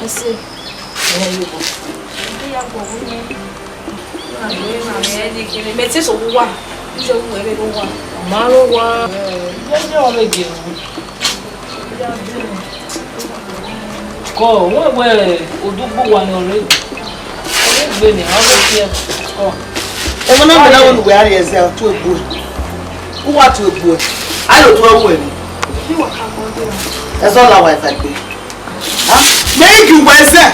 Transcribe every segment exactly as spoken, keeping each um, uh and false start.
Ẹhẹn, yobọ. Mẹ te so vbe uwa, iye uwa vbe rre uwa. Ma rre uwa. Iye ọmọ vbe gie ru. Kọ, wẹ wẹ odugbo wa nọ rre. Ọ vbe gbe ne ọ vbe tie. Kọ. Ẹmwẹ na mẹ na wẹ ne uwẹ a rrie ẹzẹ, ọ tu egbe. Uwa tu egbe. A lo tu ẹwu ẹre. Ẹzọ la wa ẹzagbe. Mẹ i gie uwẹ zẹ.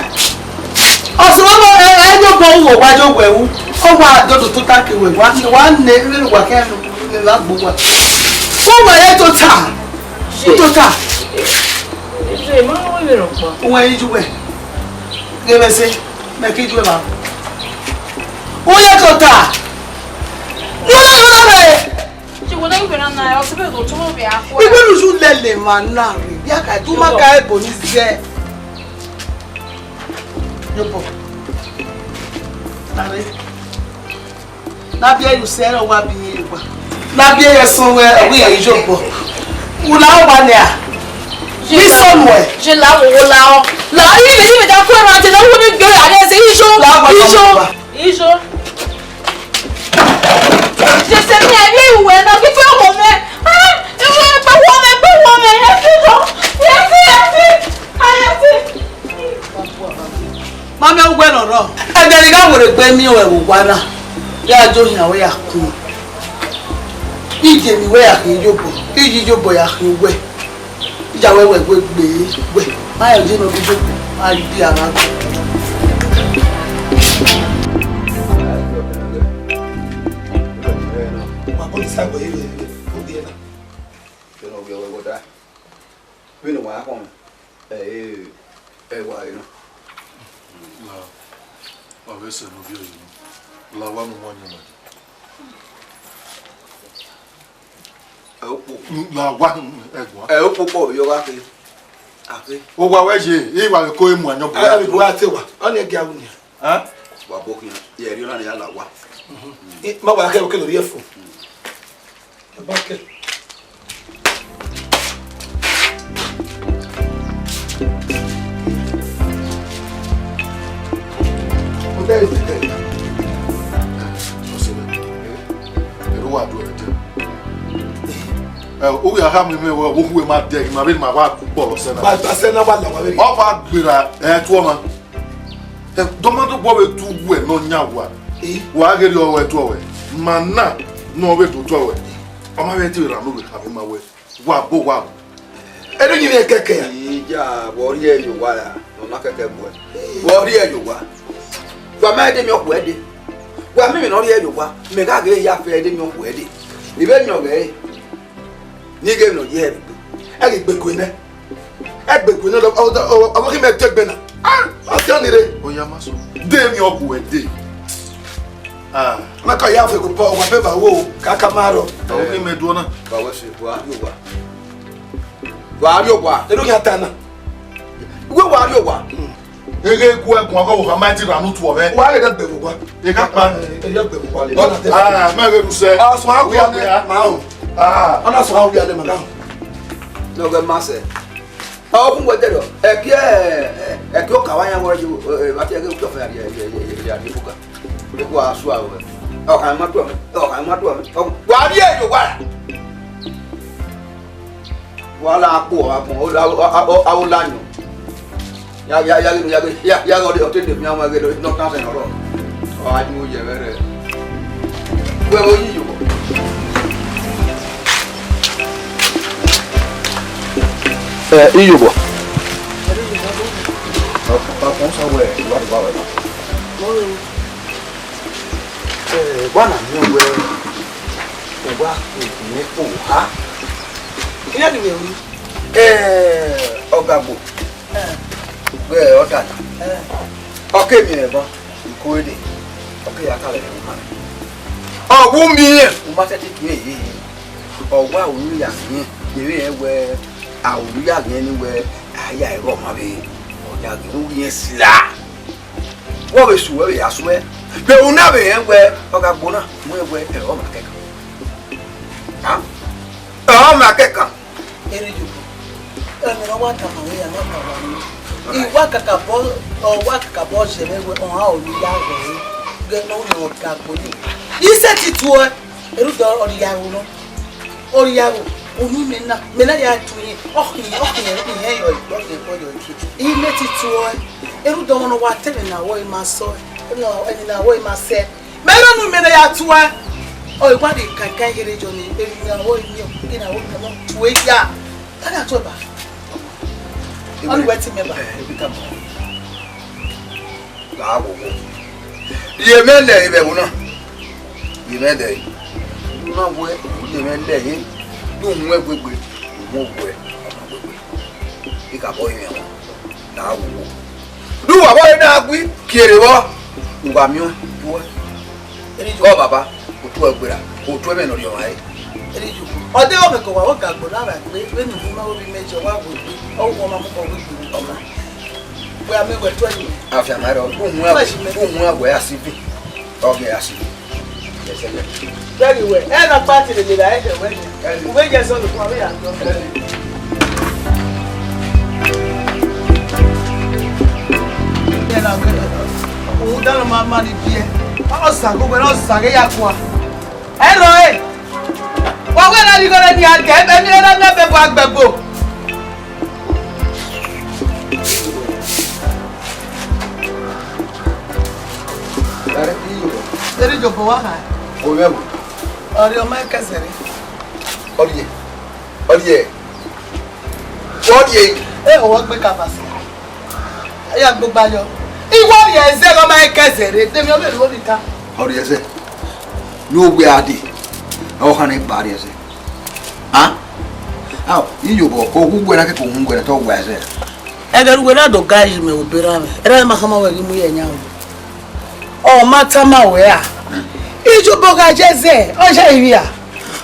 Ọsẹ vbọ ẹ, ẹ, ẹ, yobọ uwẹ wa, yobọ ẹwu. Ọ wa dodo tota ke wẹ wa, wa ne, wa kẹ ne wa gbe uwa. Uwẹ re tota. Tota. Uwẹ i yu wẹ. Ghe vbe ẹse, mẹ ke yu ẹmwa. Uwẹ tota. Uwẹ na, uwẹ na. Igbe ne usu lele emwa na rre, ya ka tu ma ka ebo ni zẹ. Yobọ. Nare. Na biẹ ye usẹ rẹ wa bi ye wa. Na biẹ ye ẹsọn wẹ, ọ wẹ irẹn yobọ. Ula wa nẹ a? Ye la wo, wo la ọ. La, ibe, ibe da ku ẹmwẹ te na wo ni gbe a rẹ ẹse, ijo, ijo, ijo. Jese mi ẹvbi uwẹ na, ghi fẹ wo mẹ. Ah, iwẹ gbe wo mẹ, gbe wo mẹ, ẹ fi lọ. Ẹ fi, ẹ fi, ẹ fi. Ma mẹ uwẹ nọ rọ. Ẹdẹ ne I gha werriegbe miẹn ruẹ vbe owa na, ya do hian wẹ ya kun. Ije emwi wẹ ya khin yobọ, ije iyobọ ya khin uwẹ. Iye wẹ wẹ gbe gbe wẹ. Ma ya je nọ bi yobọ, ma ya bi ara gbe. Wa bọ ni sa wẹ ire, ire, ire, ire. Vbene wa khọn, ẹ, ẹ, ẹ wa re na. La, wa vbe sẹ ne ovbi ẹre nọ. La wa mu wa yan ma. Ẹ, ukpo. La wa, ẹ guan. Ẹ, ukpo kpọ yọ gha khe. Akhe. Owa wẹ ye, I wa vbe ko emu ayọn bu. Ẹ, wa te wa. Ọ ni ẹgia wu nia. Ẹ? Wa bo khian, ye ẹre ọna ne ya la wa. Ma wa kẹ, okẹ lori ẹfo. Ẹ ba kẹ. What is it? Ẹ, ọ sẹ wẹ. Ẹ, ẹ, wa do ẹ jẹ. Ẹ, u ya kha mu mẹ wẹ, wo hu ma dẹ, ma vbe ma wa kpọlọ sẹ na. Ba, ba sẹ na wa la wa vbe. Ọ wa gbera, ẹ, tuọ ma. Ẹ, dọmọdọgbọ vbe tu uwẹ ne ọ yan wa. Eh? Wa ghe rhie ọwẹ tuọ wẹ. Ma na ne ọ vbe do tuọ wẹ. Ọ ma vbe te ra ne ovbe kha vbe ma wẹ. Wa bo wa bo. Ẹ do yin mwẹ kẹkẹ ya. Iya, vbe ọ rhie ye owa ra, ne ọ na kẹkẹ bu ẹ. Vbe ọ rhie ye owa. Wa ma ẹdẹ miẹn ọkhuẹ dee. Wa miẹn emwi ne ọ rhie ye owa, mẹ gha ghe ya fe ẹdẹ miẹn ọkhuẹ dee. I vbe miẹn ọghẹe, ne I ghe emwi ne ọ ye hẹ vbe egbe. Ẹ ghi gbe gue nẹ. Ẹ gbe gue nẹ, ọ, ọ, ọ, ọ, ọ ghi mẹ te egbe na. Ah, ọ siọ ni rre. Oya ma sọ. De emwi ọkhuẹ dee. Ah. Na ka ya fe gu pọ, wa be ba wo, ka ka ma rọ. Ọ ghi mẹ duọ na. Ba wẹ se, wa rhie owa. Wa rhie owa. Ẹ do yin a ta na. Wẹ wa rhie owa. Eghe gu ẹguan ọghe Almighty ra ne utu ọmwẹ. Wa ghe gbe vbe owa. E ka kpa. Ẹ, ẹ gbe vbe owa le. Ah, mẹ ghe ru sẹ. A sọ a wia nẹ ma họn. Ah. Ọ na sọ a wia nẹ ma ka họn. Nọ ghe ma sẹ. Ọ gun wẹ dẹdọ. Ẹ gie, ẹ gie ọka wa yan wẹ yo, ẹ, ẹ, wa tie ghe utu ọfẹ ya, ya, ya, ya, ya, ya, ya, buka. Ẹ kua sua wẹ. Ọka ma tuọ mẹ. Ọka ma tuọ mẹ. Ọ, wa rhie ye owa. Wa la kpo agbọn, o la, o, o, o, o la yọn. Ya, ya, ya, ya, ya, ya, ya, ọ te de fian wa ghe nọ kan sẹ nọ rọ. Ọ a ju ye vbe rẹ. Wẹ vbe yi yo. Ẹ, iyobọ. Ọ, ọ, ọ, sọ wẹ, wa, wa, wa. Ẹ, wa na miẹn wẹ, wa kpe ne kpo ha. Iran ni wẹ ru. Ẹ, Ọgagbo. Ẹ. Wẹ ọdana. Ẹ. Ọ ke miẹn ẹbọ, iko ede. Ọ ke ya ka lẹ ma. Ọ wu miẹn. U ma sẹtin kire ye. Ọ wa ru ya miẹn. Yevbe rẹn wẹ, a ru ya miẹn ni wẹ, a ya ẹrọ ma vbe. Ọ ya ghe u ghi sila. Wẹ vbe su, wẹ vbe ya suẹ. Vbe u na vbe rẹn wẹ, Ọgagbo na, wẹ wẹ, ẹ, ọ ma kẹkan. A? Ẹ, ọ ma kẹkan. Erriọ, ẹmwẹ ne ọ wa tama wẹ ya na tama wẹ. I wa kakabọ, ọ wa kakabọ zẹ mwẹ wẹ, ọhan ọ ni ya ghẹ, ghẹ ne ọ nọ ga gbo ni. I sẹtin tuẹ, erhudọ ọ ni ya ru nọ. Ọ ni ya ru, unu mẹ na, mẹ na ya tu yin, ọ khin, ọ khin, ọ khin yọ, ọ khin kọ yọ ike. I mẹ ti tuẹ, erhudọ ọmọ ne ọ wa te mwẹ na wẹ ima sọ, emwi ne a wẹ ima sẹ. Mẹ rọ nu mẹ ne ya tuẹ. Ọ, I wa de kankan ghe rre jọ ni, emwi ne a wẹ imiọ, ghe ne a wẹ imiọ, tue ya. Ka na tuẹ ba. Ọni wẹ ti mẹ ba. Eh, ebi ka mọ. La wo wo. Ye mẹ lẹ vbe ẹvbo na. Ye mẹ lẹ. Na wẹ, ye mẹ lẹ ye. Du mu ẹgbegbe. Mu wẹ. Ọmọ gbegbe. I ka bọ ye mẹ wọn. La wo wo. Du wa bọ ye na gui. Kierre vbọ. U gha miẹn tuẹ. Ọ baba, otu ẹgbera, otu ẹmwẹ ne ọ rhiọmwa re. Ọ deghẹ ọ mẹ ke wa vbe ga gbe na vbe gbe, vbene u ma vbe mẹ jẹ wa vbe gbe, ọ wu ọmwa mu kọ vbe gbe ọmwa. Wẹ a mẹ wẹ tuẹ yi. Afianma rẹ, u hu a wẹ a si vi. Ọ ghi a si vi. Very well. Ẹ na pa ti lele la ẹ dẹ wẹ ni. U vbe jẹ sọ loko avbe ya dọ. Ẹ na wẹ, u da ma ma ni biẹ. Ọ sa gogo, ọ sa ghe ya kua. Ẹ rọ ẹ. Wa wẹ na righo rẹ ni a gẹ, ẹ mi rẹ na mẹ bẹbo agbẹbo. Eri jobọ wa ha. Ovbi ẹvbo. Ọrriọ ma kẹzẹre. Ọrriẹ. Ọrriẹ. Ọrriẹ. E o wọ gbe ka basi. Aya gbogba yọ. Iwọ rriẹ ẹzẹ gha ma kẹzẹre. Demi ọ vbe ru ovbi ta. Ọrriẹ ẹzẹ. Ne uwẹ a dee. Ọ khan ne gba rriẹ ẹzẹ. Ah? Ao, iyobọ, oghugbe na kẹkẹ uhunmwu wẹ ne ọ wa ẹzẹ. Ẹghẹ ne uwẹ na do ga yi mẹ obọ erha mwẹ, erha mwẹ ma khama wẹ ghi mu ye ẹyan o. Ọ ma tama wẹ a. Iyobọ gha ye ẹzẹ, ọ ya ivbi a.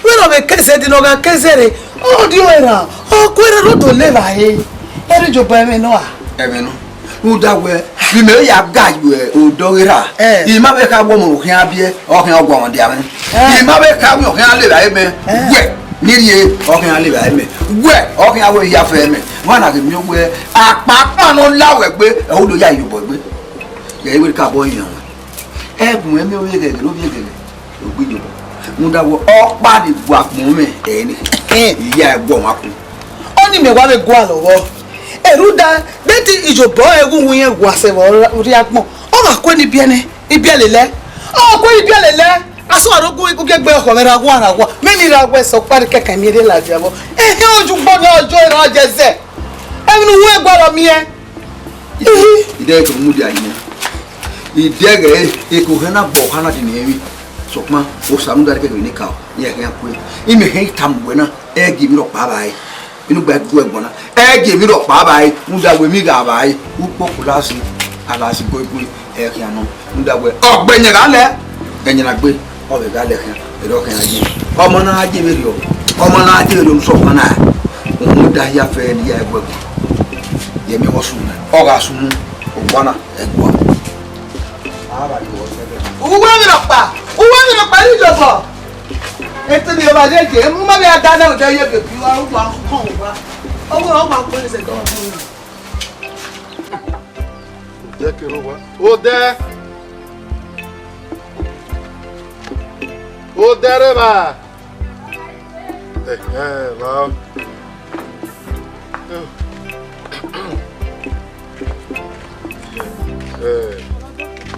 Wẹ ne ọ vbe ke ẹzẹ, di ne ọ gha ke ẹzẹ rre, ọ di ọre ra, ọ ku erha ne ọ do le evbare. Erha iyobọ ẹmwẹ nọ a? Ẹmwẹ nọ. Rhunmwuda wẹ, vbe imẹ ya ga ye odọ ghe erha, Eh. I ma vbe kha wẹ ọmọ ne ọ khian biẹ, ọ khian guọmwa dia mwẹ. Eh. I ma vbe kha wẹ ọ khian le evbare mẹ, Eh. wẹ, ne I rhie, ọ khian le evbare mẹ. Wẹ, ọ khian wẹ I ya fẹ mẹ. Wa na ghi miẹn wẹ, akpakpa ne ọ la wẹ egbe, ẹ u do ya iyobọ egbe. Ghẹ i wẹ kabọ yan wẹ. Ẹgbẹn mwẹ ovbi eghẹghẹ, ovbi eghẹghẹ, ogbe iyobọ. Rhunmwuda wẹ, ọkpa ni gu akpọn mwẹ, ẹ nẹ. Eh. I ya ẹguọmwa kun. Ọni mẹ wa vbe gualọ vbọ. Erhuda, de te iyobọ ẹghẹ uhunmwu irẹn wa sẹ vbe rrie agbọn. Ọ gha kue ne ibiẹnẹ, ibiẹlelẹ. Ọ gha kue ne ibiẹlelẹ. Asọn aro gu gu gbe ọkhọ mwẹ ra wa ra wa. Mẹ ni ra wẹ sẹ ọkpa ni kẹkan miẹn rre ladian vbọ. Ehe oyu gbọ ni ọjọ erha ọ jẹ zẹ. Emwi ne u hu ẹgualọ miẹn. Idẹ ke mudia yi na. Idẹ ghẹ eke ohẹn na gbọ ọkhan na di ne emwi. Sokpan, Osa rhunmwuda kẹkẹ ne ka, iran khian kue. Imẹ hẹn tama uwẹ na, ẹ gie emwi rhọkpa vba ẹe. Inu gba gu ẹgbọn na, ẹ gie emwi rhọkpa vba ẹe, rhunmwuda wẹ emwi gha vba ẹe. Ukpokpolo asi, a gha si goigoi, ẹ khian nọ. Rhunmwuda wẹ, ọgbẹyẹn gha lẹ, ẹyẹn na gbe, ọ vbe gha lẹ khian, erha ọ khian ye. Ọmọ na ye vberriọ, ọmọ na ye vberriọ ne usọ ọmọ na. Uhunmwu da hia fẹ ne I ya ẹguẹ ẹguẹ. Yẹ mẹ vbe sunu, ọ gha sunu, owa na, ẹguẹ. Uwu emwi rhọkpa, uwu emwi rhọkpa ni jobọ. Eto ni ọba je je, mu ma vbe a da na odẹ ye biebi wa, wa kọn wa. Ọwọ ọwa kpẹrẹ sẹ dọ. Odẹ kere owa. Odẹ. Odẹ rre evba. Ẹhẹn, wa. Eh,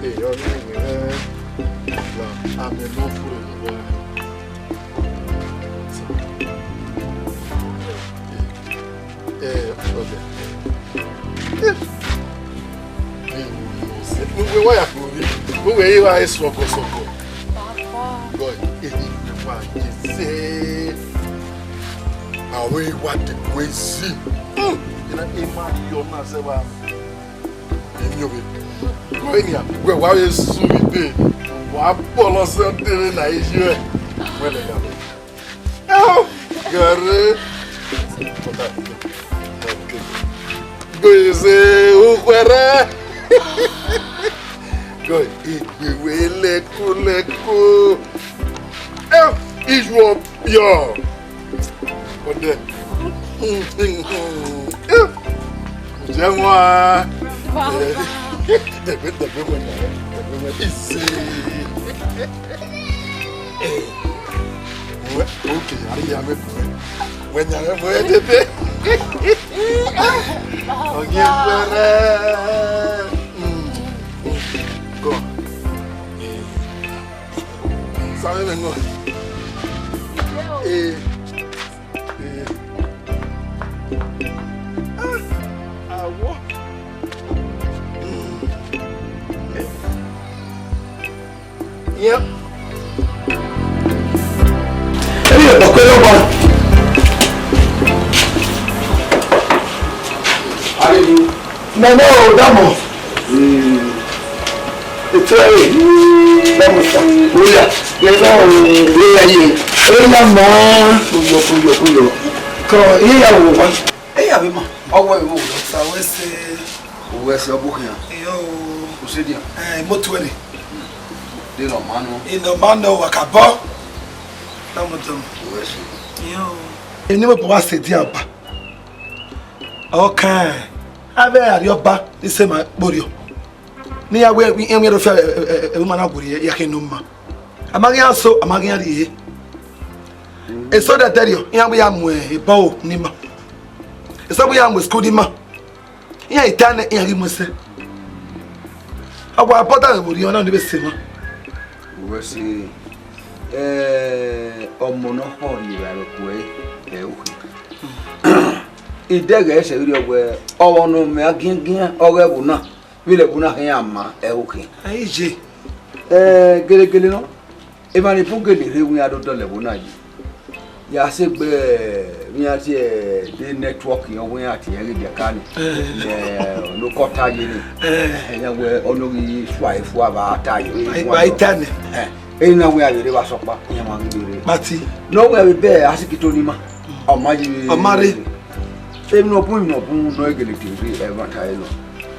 eh, ọ ni rẹn na, amẹ ne ọ fure ni wẹ. Eh, brother. Eh. Uwẹ wa ya kpo vbe, uwẹ i wa e sọgọsọgọ. Boy, ehi wa ye sẹ. Avbe wa de kue si. Hmm. Ina e ma yo na se wa. Emi ovbe. Ko enia, wẹ wa vbe su vbe ide. Wa bọlọ sẹ de vbe na e yi rẹ. Wẹ lẹ ya. Oh, gare. Gbèsè òkúẹrẹ. Gọ ìgbèwé lẹkúlẹkú. Ẹ, iṣu ọbíọ. Ọdẹ. Ẹ, ǹjẹ́ Ẹmwa. Dẹgbe, dẹgbe wẹ na, dẹgbe wẹ. Isi. Eh, wẹ, okay, a ya wẹ, wẹ na, wẹ dede. Ọgẹ wẹrẹ. Mm. Go. Eh. Sáré lẹ náà. Eh. Eh. Ah, awọ. Mm. Eh. Yep. Ẹ yẹ kpọkọ lọ pa. Hallelujah. Mẹ ne o damọ. Eto ẹre, damọ sa. Oya, yẹ na o, oya ye. Oya ma. Kuyọ, kuyọ, kuyọ. Kọ, iye ya wo wa. Eya vbe ma, ọwọ ẹvbo. Sa wẹ sẹ. Owẹ sẹ ọbukhian. Iyo. Usedian. Eh, imoto ẹre. De nọ ma nọ. Inọ ma nọ wa ka bọ. Damọ damọ. Owẹ sẹ. Iyo. Eni mo bọ wa sẹ dia ba. Ọkan, avbe Arriọba ni sẹ ma kporhiọ. Ne iran wẹ, iran wẹ do fẹ, ẹ, ẹ, ẹ, ẹ, ma na werriẹ, ya khin ne ọ ma. A ma ghi iran so, a ma ghi iran rrie. Eso dẹdẹrriọ, iran wẹ ya mu ebọ ni ma. Eso wẹ ya mu school ni ma. Iran i ta nẹ, iran ghi mu ẹsẹ. A wa bọda vbe vbo rrie, ọna ni vbe sẹ emwa. Wẹ sẹ, eh, ọmọ ne ọ khọ rrie evbare okuẹ, ẹ, ukhi. Idẹghẹ ẹsẹ vberriọ wẹ, ọmọ ne ọ mẹ agiangian, ọ ghe ẹvbo na, vbene ẹvbo na khian ma, ẹ, ukhi. Ẹ i ye. Eh, gelegele nọ, emwa ni bun gele rre, wẹ iran do dọlọ ẹvbo na yi. Ya sẹ egbe, vbe iran tie de network, ọ wẹ iran tie ẹre biakani. Eh. Eh, ne ọ kọ ta ye ni. Eh. Eh, iran wẹ, ọ nọ ghi sua efua vbe a ta ye. Vbe a ta nẹ. Eh, ena wẹ a vbe rre vbe asọkpa, iran ma ghi vbe rre. Pati. Ne ọ wẹ vbe bẹ asikito ni ma. Ọ ma yi. Ọ ma rre. Emwi ne ọ bun, emwi ne ọ bun, ne ọ gele tie rre, ẹmwata ẹre nọ.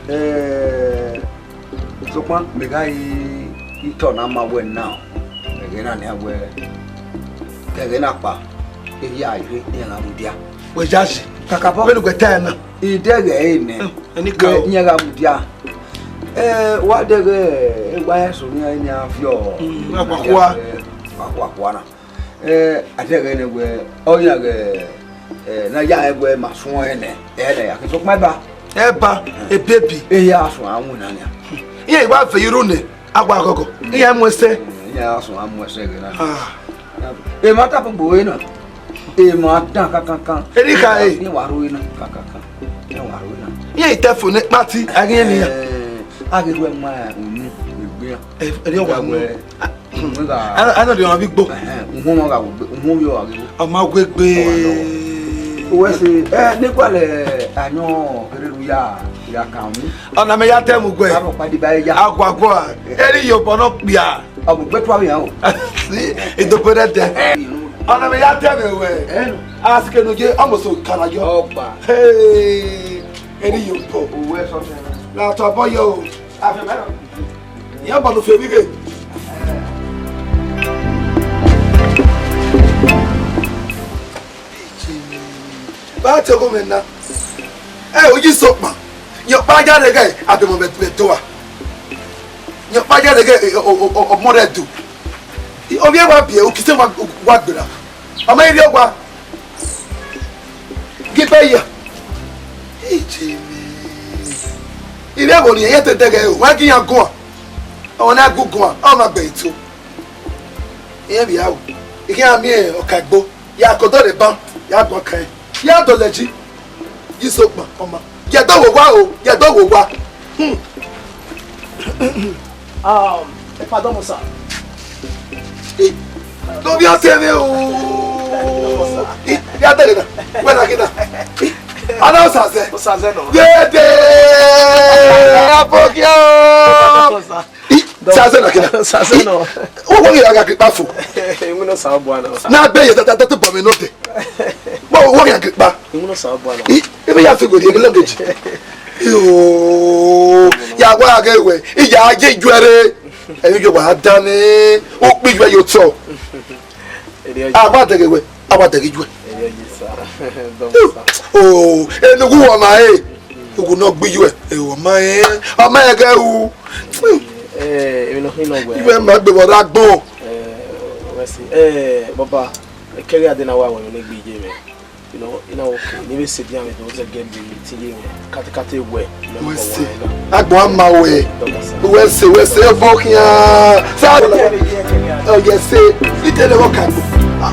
Eh, Sokpan mẹ gha re itọ na ma wẹ na, ẹghẹ na nian wẹ, ẹghẹ na kpa, ehia ire iran gha mudia. Wẹ ya yi. Kakabọ. Vbene ugbẹn ta ẹre na. Idẹghẹ ẹre nẹ. Hmm, ẹni ka o. Iran gha mudia. Eh, wa dẹghẹ, eh, wa ya sunu iran, iran viọ. Hmm, akhuakhua. Eh, akhuakhua na. Eh, a te ẹghẹ nẹ wẹ, ọ yan ghẹ, eh, ne a ya rẹn wẹ ma suẹn ẹnẹ, ẹnẹ ya ke sokpan ẹba. Ẹba, ebebi. Ehia suẹn a winna nian. Iran i wa vẹ iru nẹ, a wa ghọghọ. Iran mu ẹsẹ. Iran suẹn a mu ẹsẹ ẹghẹ na. Ah. Emwa ta kpogbo ẹre na. Emwa dan kankankan. Eri kha e. Iran wa ro ẹre na kankankan. Iran wa ro ẹre na. Iran i te fo ne kpati, a ghi ẹn nian. Eh, a ghi ru ẹmwa unu egbe iran. Eh, ẹri ọ wa mu. Wẹ, wẹ gha. A, a na rhie ọmwa vbe igbo. Ẹhẹn, uhunmwu gha wegbe, uhunmwu vbe ọ gha ghe igbo. Ọ ma wegbe. Ọ wa nọ. Uwẹ sẹ, ẹ, ne gualọ ayọn kherhe ru ya, ya kan mu. Ọna mẹ ya tẹ mu guẹ. Abọ kpadi ba ya. Aguagua, eri ye obọ nọ kpia. Ọ bu gbe tua yan o. Si, idobo rẹ dẹ. Ọna mẹ ya tẹ mwẹ wẹ. Ẹ nọ. A si kene ye, almost o kara yọ. Ọgba. Hey, eri ye obọ. Uwẹ sọ tẹ. Na tọ bọ yọ o. A fẹ mẹ nọ. Iran bọnu fe vbe ighe. Ba te ọghe mwẹ na. Ẹ, oyi sokpan. Yẹn ọkpa ya rhẹgẹ abemọ vbe, vbe do a. Yẹn ọkpa ya rhẹgẹ, e, o, o, o, ọmọ rẹ do. Ovbi ẹre wa biẹ, ukise wa, wa gbera. Ọ ma rhie ọgua. Ghi bẹ ya. Ije mwẹ. Ivbi ẹvbo ni, iran te dẹghẹ o, wa ghi iran guan. Ọmọ na gu guan, ọ ma gbe eto. Iran vbe ya ru. I khian miẹn ọkaegbo, ya ke odọ rre ban, ya guan kan. Ya dọlọ ẹji. Yi sokpan, ọ ma. Ya do wo wa o, ya do wo wa. Hmm. Um, ẹ pardon mo, sir. I, do bi ọtẹn mwẹ o. I, ya dele na. Wẹ na gina. I, ana Osazẹ. Osazẹ nọ. Dede. Apokio. Pardon mo, sir. I, Sazẹ na gina. Sazẹ nọ. I, wo wo ya ga kpa fo. Iwinna Osanobua nọ, sir. Na be ye tata tata bọ mi no de. Wo wo ya ga kpa. Iwinna Osanobua nọ. I, ebe ya fi gori ege language. Yo, ya wa ge we, i ya je juẹre. Ẹmwẹ yo wa da mwẹ, u kpi juẹ yo tọ. Eri ọ yi. A wa dẹghe wẹ, a wa dẹghe juẹ. Eri ọ yi, sir. Dọmọ, sir. Oh, enu gu wa ma e. Ugu nọ gbe iyuẹ, ẹ, ọ ma rẹn, ọ ma rẹn ghẹ ru. Eh, emwi nọ khin nọ wẹ. Iyuẹ ma gbe vbe ọre agbọn. Eh, wẹ si. Eh, baba, ekẹghe a de na wa wẹ ne gbe iye mwẹ. You know, you know, okay. Ni vbe se dia mwẹ do ze get the meeting ye mwẹ. Kate kate wẹ. Wẹ se. Agbọn a ma wẹ. Wẹ se, wẹ se, ebo khian. Sa. Oh, yes, se. Ite le wo ka gbo.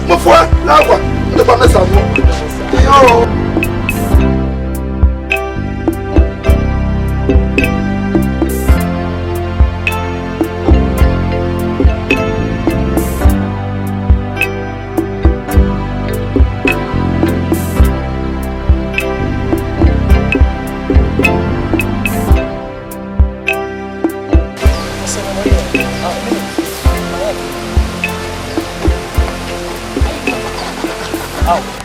Mo fua, na wa. Ndo pa me sa mo. Yo.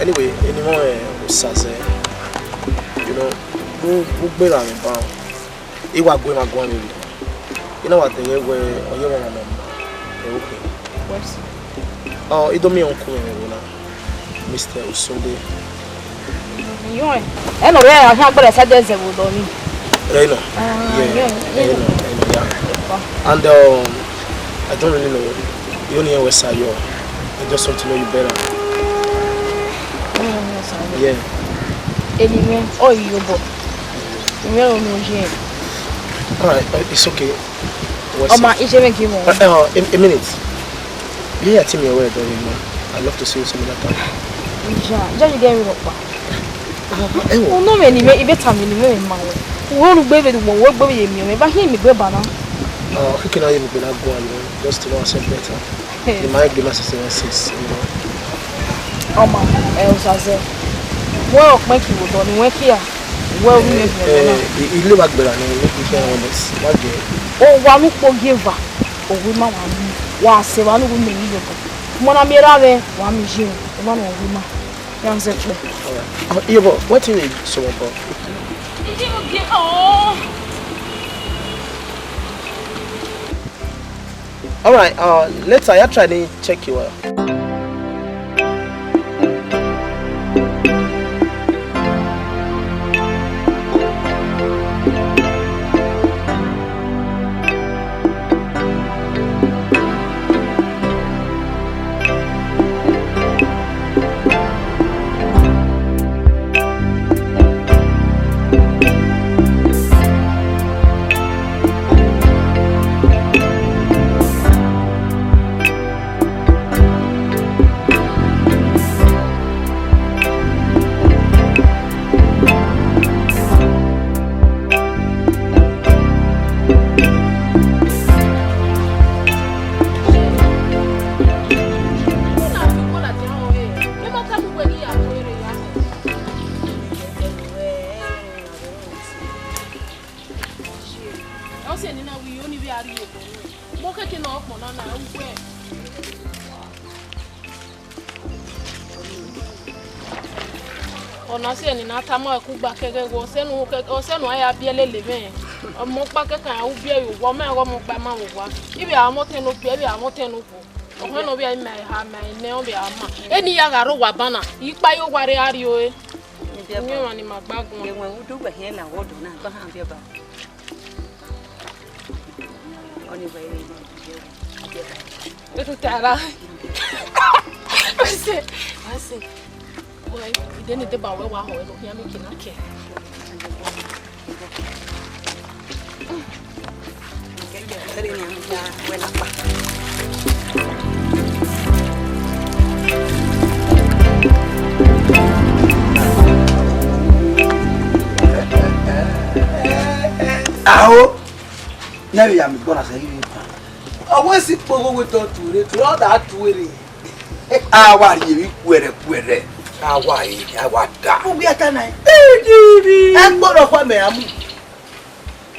Anyway, eni mọ, eh, Osaze, you know, u, u gberra mwẹ ban, I wa gu emwa guan vberriọ. I na wa deghẹ wẹ ọ ye ọmwa ne ọ ma ẹvbo khin. Wẹ si. Ọ, I do miẹn uncle mwẹ vbe ẹvbo na, Mister Osunde. Iyo, ẹ nọ rẹ, a khian gberra side ẹzẹ vbe odọ ni. Rẹ nọ. Ah, yeah, yeah, yeah. Rẹ nọ, rẹ nọ, yeah. And, um, I don't really know. You only hear West Side, yo. I just want to know you better. Mm, yes, sir. Yeah. Eni mwẹ, ọ i ye obọ. Mwẹ ro no ye. All right, uh, it's okay. What's Ọma, up? Iye mwẹ gi mwẹ. Uh, uh, a, a minute. Yeah, I think you're well, don't you know? I'd love to see you some other time. Iye, iye, you get me up. Ewo. Unu mwẹ ni mwẹ, ibe ta mwẹ ni mwẹ ma wẹ. Uwẹ ru gbe vbe du mo, uwẹ gbe vbe ye miẹn mwẹ, ba hiẹn mi gbe ba na. Uh, okay, now you be na go and, you know, just to know yourself better. Hey. You might be my sister and sis, you know. Ọma, ẹ, Osaze. Wẹ ọkpẹn ki vbe odọ ni wẹ kia. Wẹ unu yẹn fi ọdọ na. Eh, eh, I, I live at Berlin, I live with my honest. What the? O wa nu kpo ye va. O wi ma wa mi. Wa se wa nu wi mi ni yo ko. Mo na mi ra vẹ, wa mi je. O ma no wi ma. Ya nze kpe. All right. Uh, yeah, but what thing is so about? All right, uh, later, I try to check you out. Ọ sẹ ne I na wẹ I yo ni vbe a rrie obọ ruẹ. Mo khẹke ne ọ kpọnna na, ugbẹ. Ọ na sẹ ne I na tama ẹre kugba kẹghẹ wẹ, ọ sẹ ne u kẹ-, ọ sẹ ne u ya biẹ lele mwẹ. Ọmọ ọkpa kẹkan ya u biẹ ye owa, ọ ma rẹn ọghe ọmọ ọkpa ma vbe owa. I vbe a mwẹ otẹn ne okpia, I vbe a mwẹ otẹn ne okhuo. Ọkhuẹn ne ọ vbe a ma eha ma enẹ, ọ vbe a ma. Eni ya gha rre owa ban na, I kpa ye owa rre a rrie ore. Emiọnmwẹ ni ma gba guan. Ẹwẹn udu wẹ hiẹn na wẹ ọdọ na, gọ han viẹ ba. Ọni wẹ ire ni. Tutu tara. Ase, ase. Wẹ, ide ni deba wẹ wa họ ẹre, ọ khian miẹn eke na kẹ. Aho, ne vbe ya miẹn igbo na sẹ ghi vbe pan. Ọ wẹ si kpogho wẹ te ọ tu ere, te ọ da tu ere. A wa rhie emwi kuẹrẹ kuẹrẹ, a wa re, a wa da. Ugbia ta na. Ẹ gbọdọ khuẹ mẹ a mu.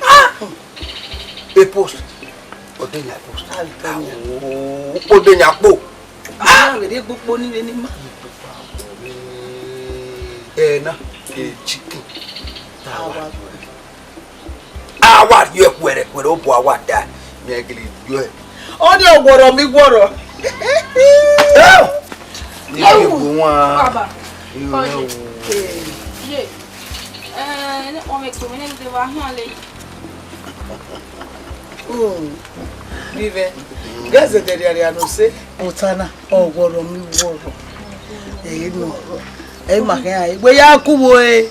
Ah! E post. Ọdẹyan post. Awo, ọdẹyan kpo. Ah! Vbe rhie gbogbo ni vbe ni ma. Ẹ na, e chicken. Ta wa. A wa rhie kuẹrẹ kuẹrẹ, obọ a wa da. Mẹ gele rhie. Ọ ni ọwọrọ mi wọrọ. Ni ke gbo wan. Baba. Ye. Eh, Ẹnẹ ọmọ ẹgbẹ mwẹ ne de vbe hian le. Oh, vivẹ. Gẹzẹ dẹrriarria no se. Ota na, ọ wọrọ mi wọrọ. Ẹ nọ. Ẹ ma khian ẹ. Wẹ ya ku wo e.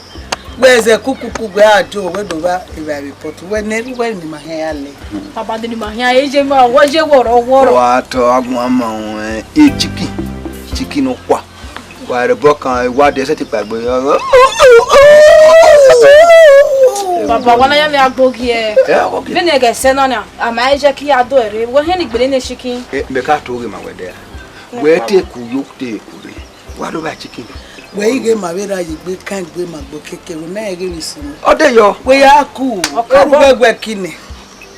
Wẹ zẹ kukuku wẹ a do wẹ do vba evbare pot. Wẹ ne wẹ ni ma khian ya le. Baba de ni ma khian e je ma wọ je wọrọ wọrọ. Wa tọ agbọn ma wọn e chicken. Chicken no kwa. Wa rẹ bọ kan wa de sẹtin kpaegbe. Baba wa na ya mi agbo gie. Ẹ, agbo gie. Vene ẹghẹ sẹ na na, a ma e je ki ya do ẹre. Wẹ hẹn ni gbele ne chicken. Ẹ, mẹ ka to ghe ma wẹ dẹ. Wẹ te ku yo te ku re. Wa do ba chicken. Wẹ ighe ma vbe ra ye egbe kan egbe ma gbo keke, wẹ mẹ ghe vbe sunu. Ọ de yọ. Wẹ ya ku. Ọ ka bọ. Oru wẹ wẹ kine.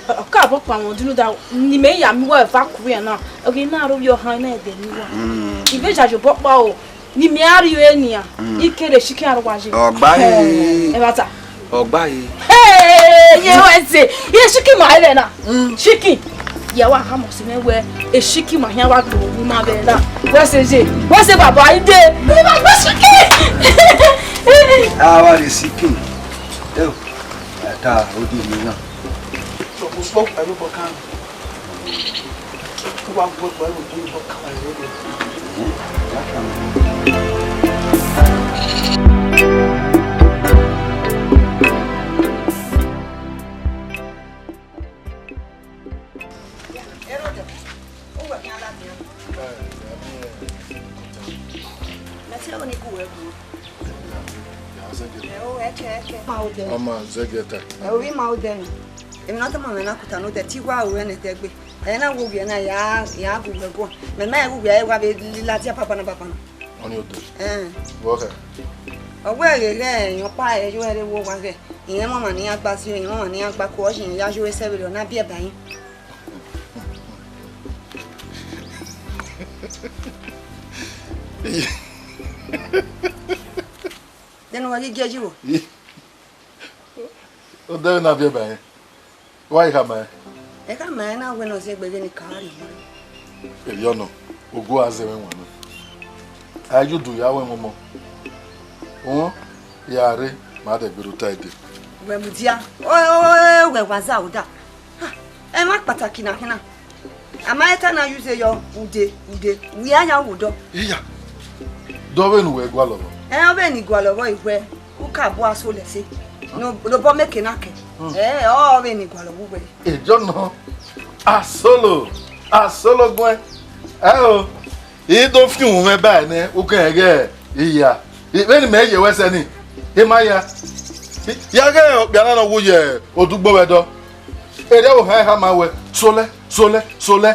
Ọ ka bọ kpa wọn dunu da, ni mẹ ya mi wa eva ku ya na. Oge na ro yo han na ẹdẹ ni wa. Mm. Ive ja yo bọ kpa o. Ni mẹ a ri re nian. Mm. I kere chicken aro wa je. Ọ gba e. Ẹ ba ta. Ọ gba e. Hey, ye wẹ se. Ye chicken ma ẹ vbe na. Mm. Chicken. Ya wa ha mọ si mẹ wẹ, e chicken ma hian wa do ni ma vbe na. Wẹ se je. Wẹ se baba ide. Ni ma gbe chicken. A wa re chicken. Ẹ o. Ata odi mi na. Sọkun sọkun ẹlubọ kan. Tó bá gbọ́ pẹ̀lú tó ń bọ̀ káwọn ẹ̀rọ rẹ̀. Mẹ te ro ni gu wẹ gu. Ẹ o, ẹkẹ, ẹkẹ. Ma odẹ. Ọmọ zẹgẹta. Ẹ o, ri ma odẹ nọ. Emwi ne ọ tama mwẹ na kuta ne odẹ, te I wa ru ẹnẹ ẹdẹgbe. Ẹ na wo wiẹ na, ya, ya gu wẹ guan. Mẹ ma gu wiẹ, ẹ wa vbe ladian banbanna banbanna. Ọni odẹ. Ẹn. Vbọ khẹ? Ọ wẹ ghe ghẹ, irẹn ọkpa ẹre yo ẹre wo owa ghẹ. Irẹn mama ne iran gba zio, irẹn mama ne iran gba ku, ọ ye irẹn ya yo ẹsẹ vberriọ, ọ na biẹ ba irẹn. Then wa ghi gie yi vbo? Odẹ na biẹ ba irẹn. Wa i khama ẹn? Ẹ khama ẹn na wẹ ne ọ zẹ egbe vbene ka rrie ọmọ. Erriọ nọ, ogu a zẹ mwẹ wan nọ. A ye udu ya wẹ mwẹ ọmọ. Uhun, ya rre, ma dẹ gbe rre ota ẹdẹ. Wẹ mudia, o, o, o, wẹ wa za oda. Ha, ẹ ma kpataki na khin na. A ma ta na use yọ ude, ude, wẹ ya ya wo odọ. Iya. Dọ vbene uwẹ gualọ vbọ? Ẹ, ọ vbene I gualọ vbọ, I wẹ, u ka bu aso lẹ ẹse. No, no bọ mẹ ke na kẹ. Hmm. Ẹ, ọ vbene I gualọ vbe uwẹ. Erriọ nọ, asolo, asolo guẹn. Ẹ o, I do fiunmwu mwẹ ba nẹ, u kẹn ghẹ iya. Vbene mẹ ye wẹ sẹ ni, I ma ya. Ya ghẹ okpia na ne ọ wu ye odugbo vbe ẹdọ. Erriọ vbe okhan khama wẹ, solẹ, solẹ, solẹ.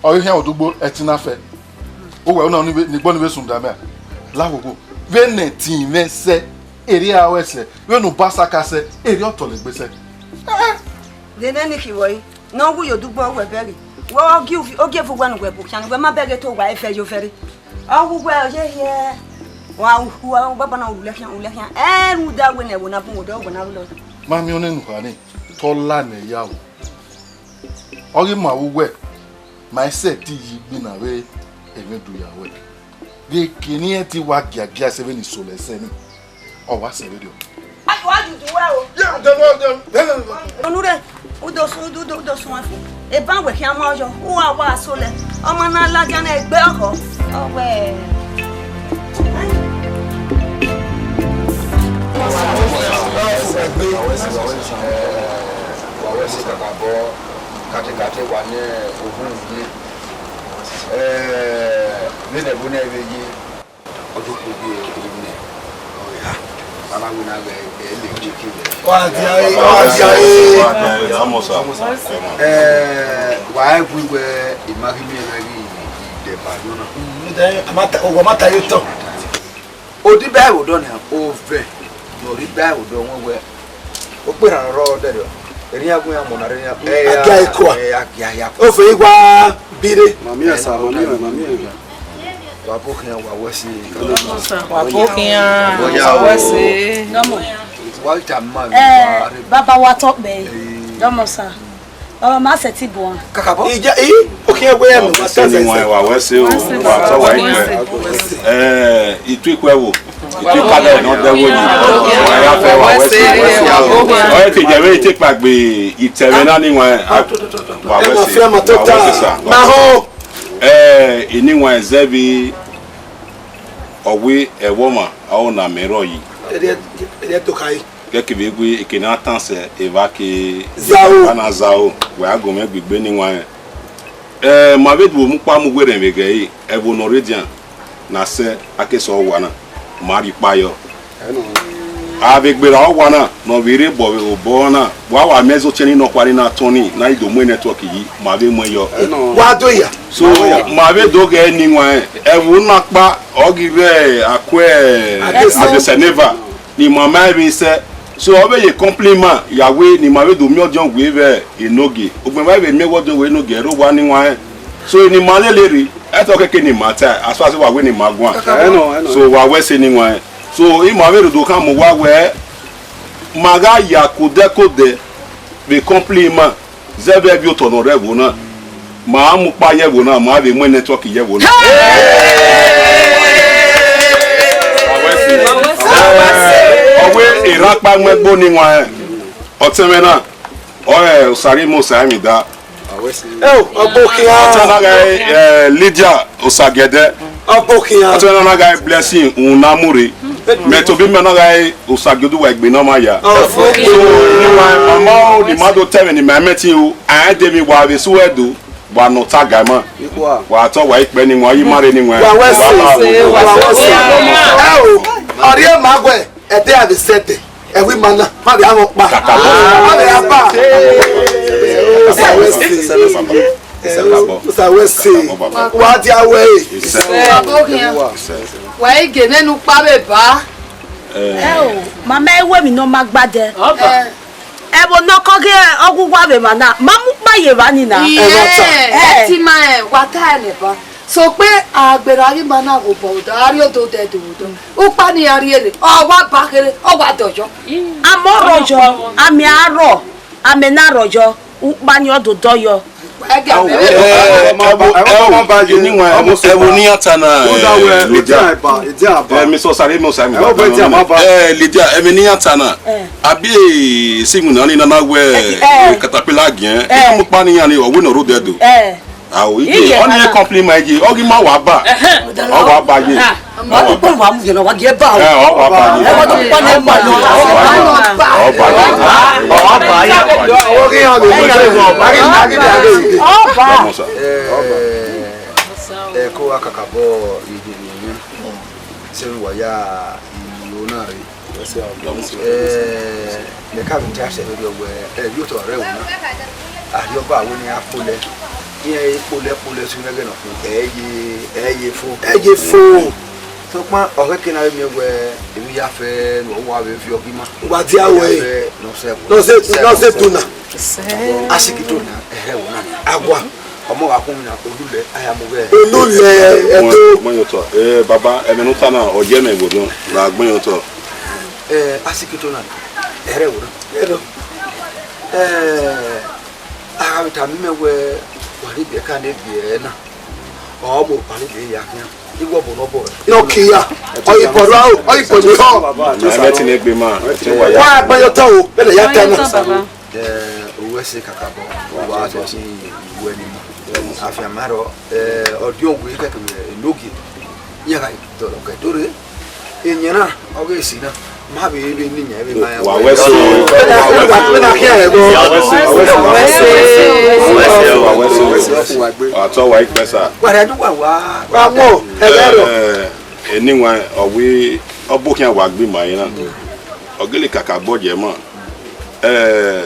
Ọ ghi khian odugbo ẹtin na fẹ. Uwẹ una ni vbe, ni gbọ ni vbe sunda mẹ a? La wo wo. Vbene ẹtin mwẹ sẹ, erriọ a wẹ sẹ. Vbene ubasa ka sẹ, erriọ ọ tọlegbe sẹ. Vbene ni khin vbọ re? Ne ọ wu ye odugbo wẹ bẹghe. Wẹ ọ gie uvi-, ọ gie vu wẹ ne uwẹ bu khian, wẹ ma bẹghe te uwa ẹfẹ yo vẹrẹ. Ọ wu wẹ ọ ye hiẹ. Wa hu, wa baba na wu lẹ khian, wu lẹ khian. Ẹ rhunmwuda wẹ ne ẹvbo na bun odọ wẹ na ru lọ. Ma miẹn ọnii ne u kha nii, te ọ la nẹ ya o. Ọ ghi ma vbe uwẹ, ma i sẹtin yi igbinna vbe emwi do ya ruẹ. Vbe eke ne irẹn te wa giagia sẹ vbene I solẹ sẹ nii, ọ wa sẹ vberriọ. Wa dudu wẹ o. Onure, u do sun, u do, u do, u do sun ẹfu. Eban wẹ khian ma yọ, u wa wa solẹ. Ọmọ na ladian na egbe ọkhọ. Ọ wẹ. Wa wẹ si kakabọ, katekate wa ne ohun yi. Eh, vbene ẹvbo nẹ vbe ye, ọ do kugbe nẹ, ọ gha, a na wẹ na ghẹ, ẹ lẹ je ke vbe. Wa dia re, wa dia re. Vamos a. Eh, wa ẹ gui wẹ, I ma ghi miẹn vbe ghi dẹba yọ na. Mm, then, a ma ta, owa ma ta ye otọ. Odibo ẹvbo dọ nian, ovẹn ne Odibo ẹvbo dọ wẹn wẹ, okperhan rọ dẹrriọ, erriọ iran gu iran mọ na rre iran. A gia ikua. Ẹ, a gia ya. Ofe igua bire. Mami ẹ sa, mami ẹ, mami ẹ. Wa bo khian wa wẹ si. Wa bo khian wa wẹ si. Wa ta ma. Eh, baba wa tọ pẹ. Dọmọ sa. Ọ ma sẹtin bu a. Kakabọ. Ija, i, okhian wẹ ya mẹ, wa ta sẹ. Wa wẹ si o, wa ta wa ikue. Eh, itu ikue wo. Ike ka dẹ ne ọ dẹ ẹvbo yi. Wa ya fẹ, wa wẹ ẹse. Ọ i te jẹ vbe I te kpaegbe itẹmwẹ na ni wan. Wa wẹ ẹse. Wa wẹ ẹse, sir. Ma ho. Eh, eni wan zẹ vbe ọ wẹ ẹvbo ọmwa, aro na mẹ rrọọ yi. Ẹdẹ, ẹdẹ to khai. Kẹkẹ vbe wẹ eke ne a tan sẹ evba ke Zaro. Ana zaro, wẹ a gu mwẹ gbigbe ni wan. Eh, ma vbe do mu kpa mu werriẹ vbe ghẹ ẹre, ẹvbo ne ọ rre edian, na sẹ a ke sẹ ọwa na, ma rhie ikpa yọ. A vbe gberra ọwa na ne ọ vbe rre obọ vbe obọ na, wa wa miẹn zotọ ni nọkhua ni na tọn ni, na i do mu network yi, ma vbe muẹn yọ. Wa do ya. So, ma vbe do ghẹ ni wan, ẹvbo na kpa, ọ ghi rre akue Adesẹ. Adesẹ neva, ni ma ma vbe sẹ. So, ọ vbe ye compliment ya wẹ ne ima vbe do miẹn ọdiọn wẹ vbe enogie. Ugbẹn wa vbe miẹn wẹ ọdiọn wẹ enogie, ẹre owa ni wan rẹn. So, ne ima lele rre, ẹtọ keke ne ima ta, as far as wa wẹ ne ima guan. Ẹnọ, ẹnọ. So, wa wẹ ẹse ni wan rẹn. So, ima vbe rhodo khama uwa wẹ, ma gha ya kodẹkodẹ vbe compliment zẹ vbe ẹvbi otọ ne ọ rre ẹvbo na. Ma mu kpa ye ẹvbo na, ma vbe mu network ye ẹvbo na. Ọ wẹ erha ọkpa mu ẹgbo ni wan rẹn. Ọtẹn mwẹ na, ọ rẹ Osarimo Osaẹmwida. Eo, ọgbo khian. Ọtẹn na gha, eh, Lydia Osagẹdẹ. Ọgbo khian. Ọtẹn na gha Blessing Unamure. Mẹ tobọ imẹ na gha Osagiodẹ uwa egbe ne ọ ma ya. Ọfo. So, ne ima, ọma o, ne ima do ta ẹmwẹ ne ima mẹ ẹtin o, a rẹn de emwi wa vbe su ẹdo, wa nọ ọta ga ima. Wa tọ wa ikpẹ ni wan, yi ma rre ni wan. Wa wẹ ẹse, wa wẹ ẹse. Eo, ọrriẹ ma wẹ, ẹdẹ a vbe sẹ ẹdẹ, ẹvbo ima na, ma vbe a mwẹ ọkpa. Kakabọ. Ma vbe a ba. Wa wẹ ẹse. Kakabọ. Wa dia wẹ ẹre. Kakabọ khian. Wa i gele ne ukpa vbe ba. Eo, ma ma i wẹ emwi ne ọ ma gbadẹ. Ẹvbo ne ọ kọ ghe ọghe uwa vbe emwa na, ma mu ukpa ye evba ni na. Iye, ẹti ma rẹn, wa ta ẹre nẹ ba. Sokpan a gberra ghi ma na ghe obọ odọ, a rrie ododẹ do odọ. Ukpa ni a rrie rre, ọ wa ba kherhe, ọ wa dọyọ. Amẹ ọ rọyọ, amẹ a rọ, amẹ na rọyọ, ukpa ni ọ do dọyọ. Ẹvbo, ẹvbo, ẹvbo ne iran ta na, eh, Lydia. Eh, Mister Osarimo Osaẹmwida. Eh, Lydia, ẹvbo ne iran ta na. Abi, eh, si mu na ni nana wẹ, eh, caterpillar giẹn. Eh, mu kpa ni iran ni, ọ wẹ ne ọ rre odẹ do. Eh. Ao, ike, iye ọ ni na. Compliment ye, ọ ghi ma wa ba. Ẹhẹn. Ọ wa ba ye. Ma to kpọnmọ wa mu yẹn na, wa gie ba o. Ẹ, ọ wa ba ye. Ẹ, wa to kpọnmọ wa mu yẹn na. Ọ ba ye. Ọ ba ye. Ọ ba ye. Ọ ba ye. Ọ ba. Ọmọ sa. Ẹ, ẹ, ko wa kakabọ iye ni yẹn. Sẹ wa ya iye na re. Eh, mẹ ka vbe dia sẹ vberriọ wẹ, eh, vbe otọ rẹ ẹvbo na. Arriọba wẹ ne iran kpolẹ. Iran i kpolẹ kpolẹ sunu ẹghẹ ne ọ khin, ẹ ye, ẹ ye fo. Ẹ ye fo. Sokpan, ọ khẹke ne a vbe miẹn wẹ, emwi ya fẹ ne uwa vbe viọ ọghe ima. Wa dia wẹ. Emwi ya fẹ ne ọ sẹ ẹvbo. Ne ọ sẹ, ne ọ sẹ duna. A si ghi duna, ẹrẹ ẹvbo na. Awa. Ọmọ gha khuọnmwi na, olulẹ, a ya mu ghẹ. Olulẹ, ẹto. Mọ yotọ. Eh, baba, ẹmwẹ ne u ta na, ọ ye mẹ vbe odọ, la gbẹn yotọ. Eh, a si ghi duna, ẹrẹ ẹvbo na. Ẹrọ. Eh, a gha vbe tama imẹ wẹ, wa rhie ibiẹka ne biẹ na. Ọ mu okpari de ya khian. Igho ọbọ ne ọ bọ rẹ. Nọ kiya. Ọ yi bọ rua o, ọ yi bọ rua o. Ẹ mẹ ti ne egbe ma, ẹ ti wa ya. Wa gbẹn yotọ o, bẹlẹ ya ta na. Eh, owẹ ẹse kakabọ, wa tọ ti iwu ẹni ma. Afianma rọ, eh, ọdiọn wẹ kẹkẹ enogie. Iran gha tọrọ kẹ do rre. Iyẹn na, ọ ghe esi na, ma vbe rre ne iyẹn vbe ma ya. Wa wẹ so. Wa wẹ so. Wa wẹ so. Wa tọ wa ikpẹ sa. Wa rẹ du wa wa. Wa wọ, ẹ lẹ rọ. Eh, eni wan, ọ wẹ, ọ bọ khian wa gbe ima na. Ọ gele kakabọ ye ma. Eh,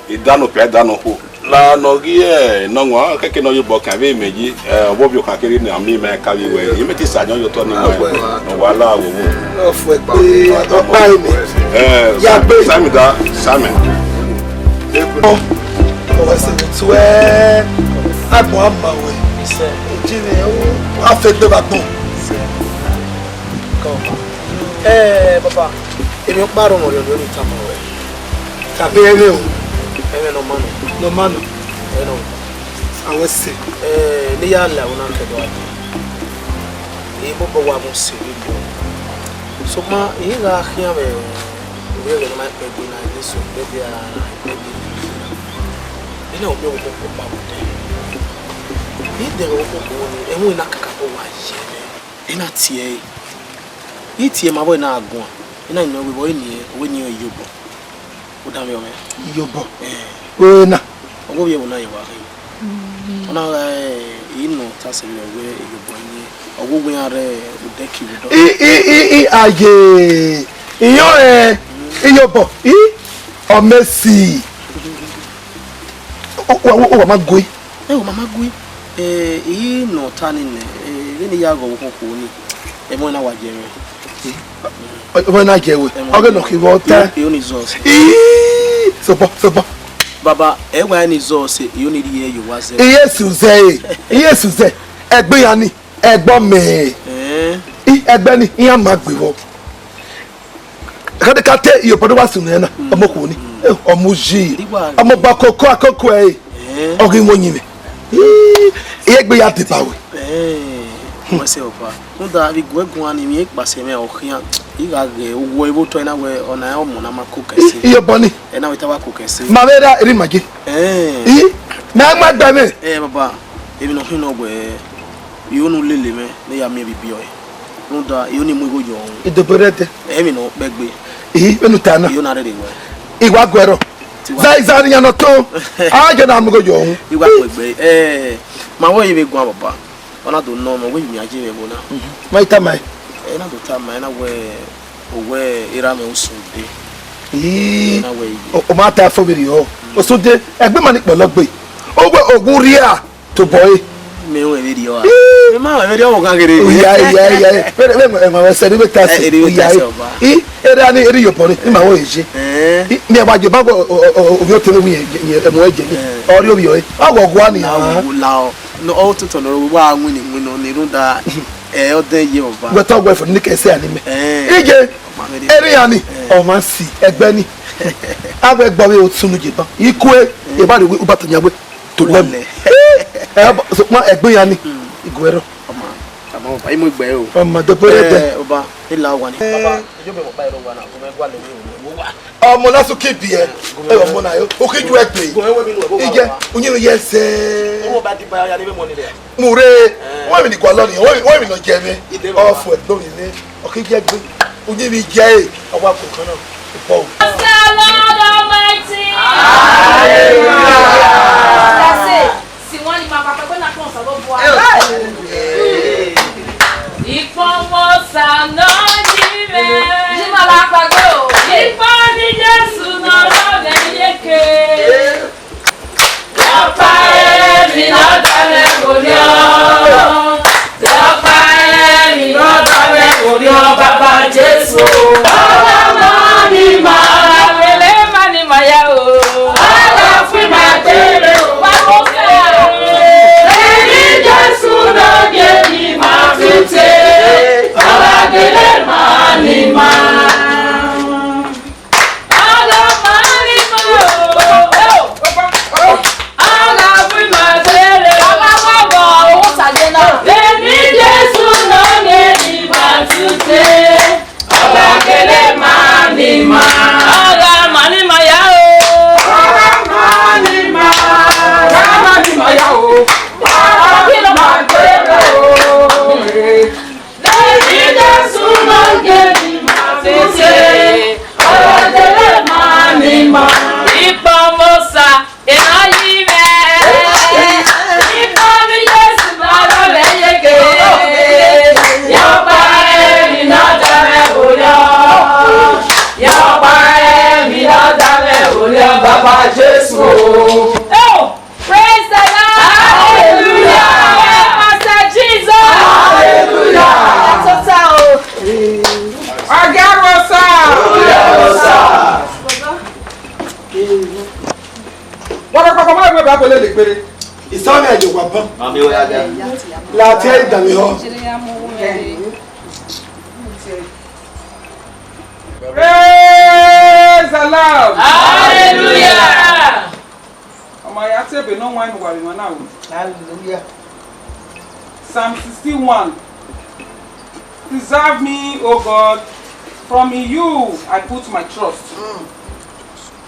Idanọ pia idanọ khuo. La ne ọ ghi, eh, ne ọ wan, kẹkẹ ne ọ ye obọ kan vbe imẹ yi, eh, ọvbovbi ọkhan kere ne a miẹn ima ka vbe wẹ, imẹ te sa yan ye otọ ni wẹ, ne ọ wa la vbe owo. Ọ fuẹ gbe ọkpa imẹ. Eh, ya gbe. Sami da, Sami. Ọ, ọ wẹ sẹ vbe tuẹ, agbọn a ma wẹ. Ji ne, a fẹ gbe ba gbọn. Eh, baba, emwi ọkpa rhọnmwọ rhiọn ne I tama ruẹ. Tama ẹmwẹ o. Ẹmwẹ ne ọ ma nọ. Ne ọ ma nọ. Ẹ nọ. A wẹ sẹ. Eh, ne I ya la ẹvbo na kẹdẹ ọghe. Emobọ wa mu sẹ vberriọ. Sokpan, I gha khian vbe ovbi ẹghẹ ne ọ ma kpẹgbe na, ne eso kpẹgbe a kpẹgbe. Ena ọ miẹn ọvbokhan ọkpa vbe odẹ. I dẹ ọvbokhan ọkpa ni, ẹmwẹ na kakabọ wa ye mwẹ. I na tie ẹre. I tie ma vbọ, I na guan. I na nọ wẹ vbọ, I ni, wẹ ni iyobọ. U danmwehọ mwẹ. Iyobọ. Eh. Wẹ na. Ọ ghe ovbi ẹvbo na ye wa khin. Ọ na gha, eh, I nọ ta sẹ vbe wẹ iyobọ ni, ọ ghe uwu iran rre odẹ ki vbe odọ. I, i, i, i, aye. Iyọnrẹn, iyobọ. I, ọ mẹ si. Wa, wa, wa ma gue. Ẹ, wa ma gue. Eh, I nọ ta ni nẹ, eh, vbene I ya ghe ọvbokhan okhuo ni, ẹmwẹ na wa ye mwẹ. Ọ, ọ na ye wẹ. Ẹmwẹ. Ọ ghe nọ khin vbe ọ ta. I, I oni zọ sẹ. Ii, sokpan, sokpan. Baba, ẹ wa ni zọ sẹ, I oni rhie ye owa zẹ. Iye su zẹ e, iye su zẹ. Ẹgbẹ iran ni, ẹgbẹ ọmẹ. Eh. I, ẹgbẹ ni, iran ma gbe vbọ. Ka te, ka te, iyobọ ne wa sunu ẹre na, ọmọ okhuo ni. Eh, ọmọ uyi. Ọmọ ọba koko akoko ẹre. Eh. Ọ ghi mu oyin mwẹ. Ii, egbe ya deba wẹ. Eh, wẹ sẹ ọba. Rhunmwuda vbe iguẹ guan ni, emwi ekpasẹ mwẹ ọ khian. I gha ghe owọ ẹvbo otọ na wẹ, ọna ọmọ na ma koko ẹse. Iyobọ ni. Ẹ na wẹ te a wa koko ẹse. Ma vbe ra erha ima ye. Eh. I, mẹ a ma gbe mwẹ. Eh, baba, emwi ne ọ khin nọ wẹ, I ho ne u lele mwẹ, ne I ya miẹn vbe ibiẹ ọe. Rhunmwuda, I ho ne I mu igho yọ ọhun. Idobo rẹ dẹ. Emwi ne ọ kpẹgbe. I, vbene u ta na. I ho na rherhe wẹ. I wa guẹ rrọọ. Zaiza ne iran nọ tọn. A ye na mu igho yọ ọhun. I wa guẹ egbe. Eh, ma vbe ọre vbe guan, baba. Ọ na do nọ mwẹ, wẹ emian ye mwẹ ẹvbo na. Ma i tama ẹn. Ẹ na do tama ẹn na wẹ, owẹ erha mwẹ Osunde. Ii, na wẹ iye. O, ọ ma ta fo vberriọ. Osunde, ẹgbẹ ma ni kpọlọ gbe. Owẹ ogun rhia tobọ ẹre. Mẹ ruẹn vberriọ a. Ii. Mẹ ma ruẹn vberriọ ọmọ ghan ghere. Oya, oya, oya. Vbe, vbe, vbe, vbe, vbe, sẹ ni vbe ta sẹ. Ẹ, ẹ, ni vbe ta sẹ ọba. Ii, erha ni, erha iyobọ ni, ima wẹ ye. Ẹ. Ii, mi wa je ba o, o, o, ovbi ọtẹn mwẹ ye, ye, ẹmwẹ ye. Ẹ. Ọ rhie ovbi ọe. Ọ gọ gua ni. La o, la o. No, ọ tutu nọ wa winna winna ni rhunmwuda, ẹ, ọ dẹ ye ọba. Wẹ tọ wẹ fo ni kẹ sẹ a ni mẹ. Ẹ. Ije, erha ni, ọ ma si, ẹgbẹ ni. Avbe ẹgbẹ ọvbehe sunu ye ban. Ikue, e ba rre uba tọ yan wẹ. To lẹ mu. Ẹ, sokpan ẹgbẹ iran ni, iguẹ rrọọ. Ọma, ọma, ọba, I mu egbe ẹre o. Ọma, dobo rẹ dẹ. Ẹ, ọba, ila wa ni. Baba, ejo bẹ ọba ẹre wa na, ọmọ ẹgua lẹ vbe wo wa. Ọmọ na sukẹ ibiẹ. Ẹ, ọmọ na yo. O khin ju ẹgbẹ. Ije, uyinmwẹ ye zẹ. Owó ọba di ba ya ni vbe mọ ni rẹ. Mu rre, wẹ mi ni gualọ ni, wẹ mi, wẹ mi nọ jẹ mwẹ. Ọfọ ẹgbẹ mi nẹ. Ọ khin jẹ egbe, uyinmwẹ ye ẹre, ọ wa koko na, ọ bọ. Praise the Lord Almighty. Hallelujah. That's it. Si wan ni ma papa gbe na kọn sa lo bua. Ikpọnmwẹ Osa nọ yi mwẹ. Yi ma la kpagbe o. Ikpọnmwẹ Jesu nọ rọ mwẹ yeke. Ọkpa ẹmwẹ ne ọ da mwẹ orhiọn. Ọkpa ẹmwẹ ne ọ da mwẹ orhiọn, Baba Jesu. Ọmọ ni ma. Ọmọ ni ma ya o. Ọmọ fún ma tere o. Wa ko fẹ. Ẹmwẹ Jesu ló yẹ ni ma tute. Ọmọ gele ma ni ma. Ikpọnmwẹ Osa, ena yi mwẹ. Ikpọnmwẹ Jesu na rọ mwẹ yeke. Ọkpa ẹmwẹ ne ọ da mwẹ orhiọn. Ọkpa ẹmwẹ ne ọ da mwẹ orhiọn, Baba Jesu. Oh, praise the Lord. Hallelujah. Master Jesus. Hallelujah. Ẹ tọ sa o. Ọga Rosa. Ọga Rosa. Wọ́n fẹ́ kọ́kọ́ máa ń gbé bá pẹ̀lẹ́ lè péré. Ìsọ́ni ẹ̀jẹ̀ wà bọ́n. Mami, ó yá dá. Láti ẹ̀ ìdàmì họ. Praise the Lord. Hallelujah. Ọmọ ya tebe ne ọ wan enu wa vbe emwa na ru. Hallelujah. Psalm sixty-one. Preserve me, O God, From in you I put my trust.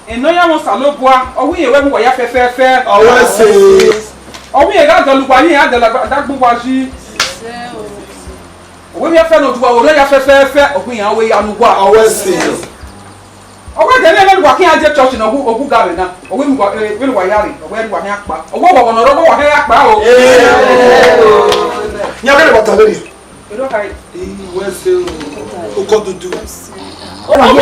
Enọyaẹnmwẹ Osanobua, ọ wẹ irẹn wẹ mu uwa ya fẹfẹfẹ. Ọ wẹ ẹse. Ọ wẹ irẹn gha dọlọ uwa, irẹn gha dọlọ adagbe uwa yi. Ọ wẹ irẹn fẹ ne ọ du uwa, ọ wẹ irẹn ya fẹfẹfẹ, ọ wẹ irẹn wẹ ya ne uwa. Ọ wẹ ẹse. Ọ wẹ ẹdẹ nene ne uwa khian die church na, ọ gu, ọ gu ga vbe na. Ọ wẹ mu uwa, eh, vbene uwa ya rre, ọ wẹ uwa khian kpa. Ọ wẹ ọghọghọ ne ọ rre, ọ wẹ uwa khian ya kpa o. Iran kẹdẹ bata vberriọ. Edo khai. Ii, wẹ ẹse o. Ukọ dudu. Ọ ma viẹ,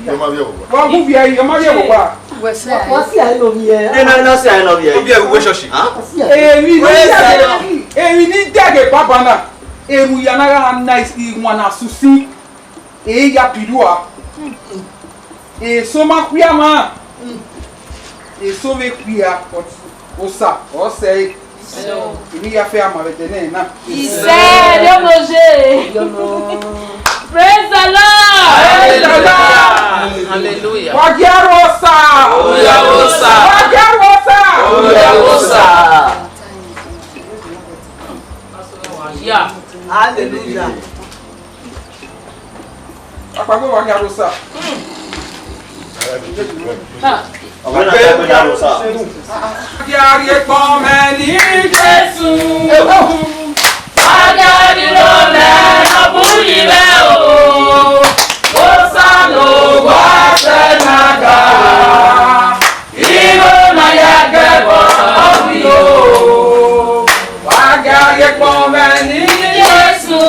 ọ ma viẹ. Wa gu viẹ, ọ ma viẹ vbe owa. Wẹ ẹse. Wa si ae ne ovbi ẹre. Ena, ena si ae ne ovbi ẹre. Ovbi ẹre vbe church. Emwi ne i dẹghe baba na, erhunmwu ya na gha na iwan na susi. E ya piri ua. Eso ma khuia mwa. Eso vbe khuia, but Osa, ọ sẹe. Emwi ya fe ama vbe ẹdẹ nẹ na. Isẹ, yo no je. Praise the Lord. Praise the Lord. Hallelujah. Wa gia ru Osa. Oya Osa. Wa gia ru Osa. Oya Osa. Yeah. Hallelujah. Akpagbe wa khian ro sa. Ọmọ na ta gbẹdẹ ro sa. Dia rhie kpọnmwẹ ni Jesu. Wa dia rhie kpọnmwẹ ne ọ bun yi vbe o. Osa ne owa sẹ na ga. Igho na ya gẹbọ ọvbi o. Wa gha rhie kpọnmwẹ ni Jesu.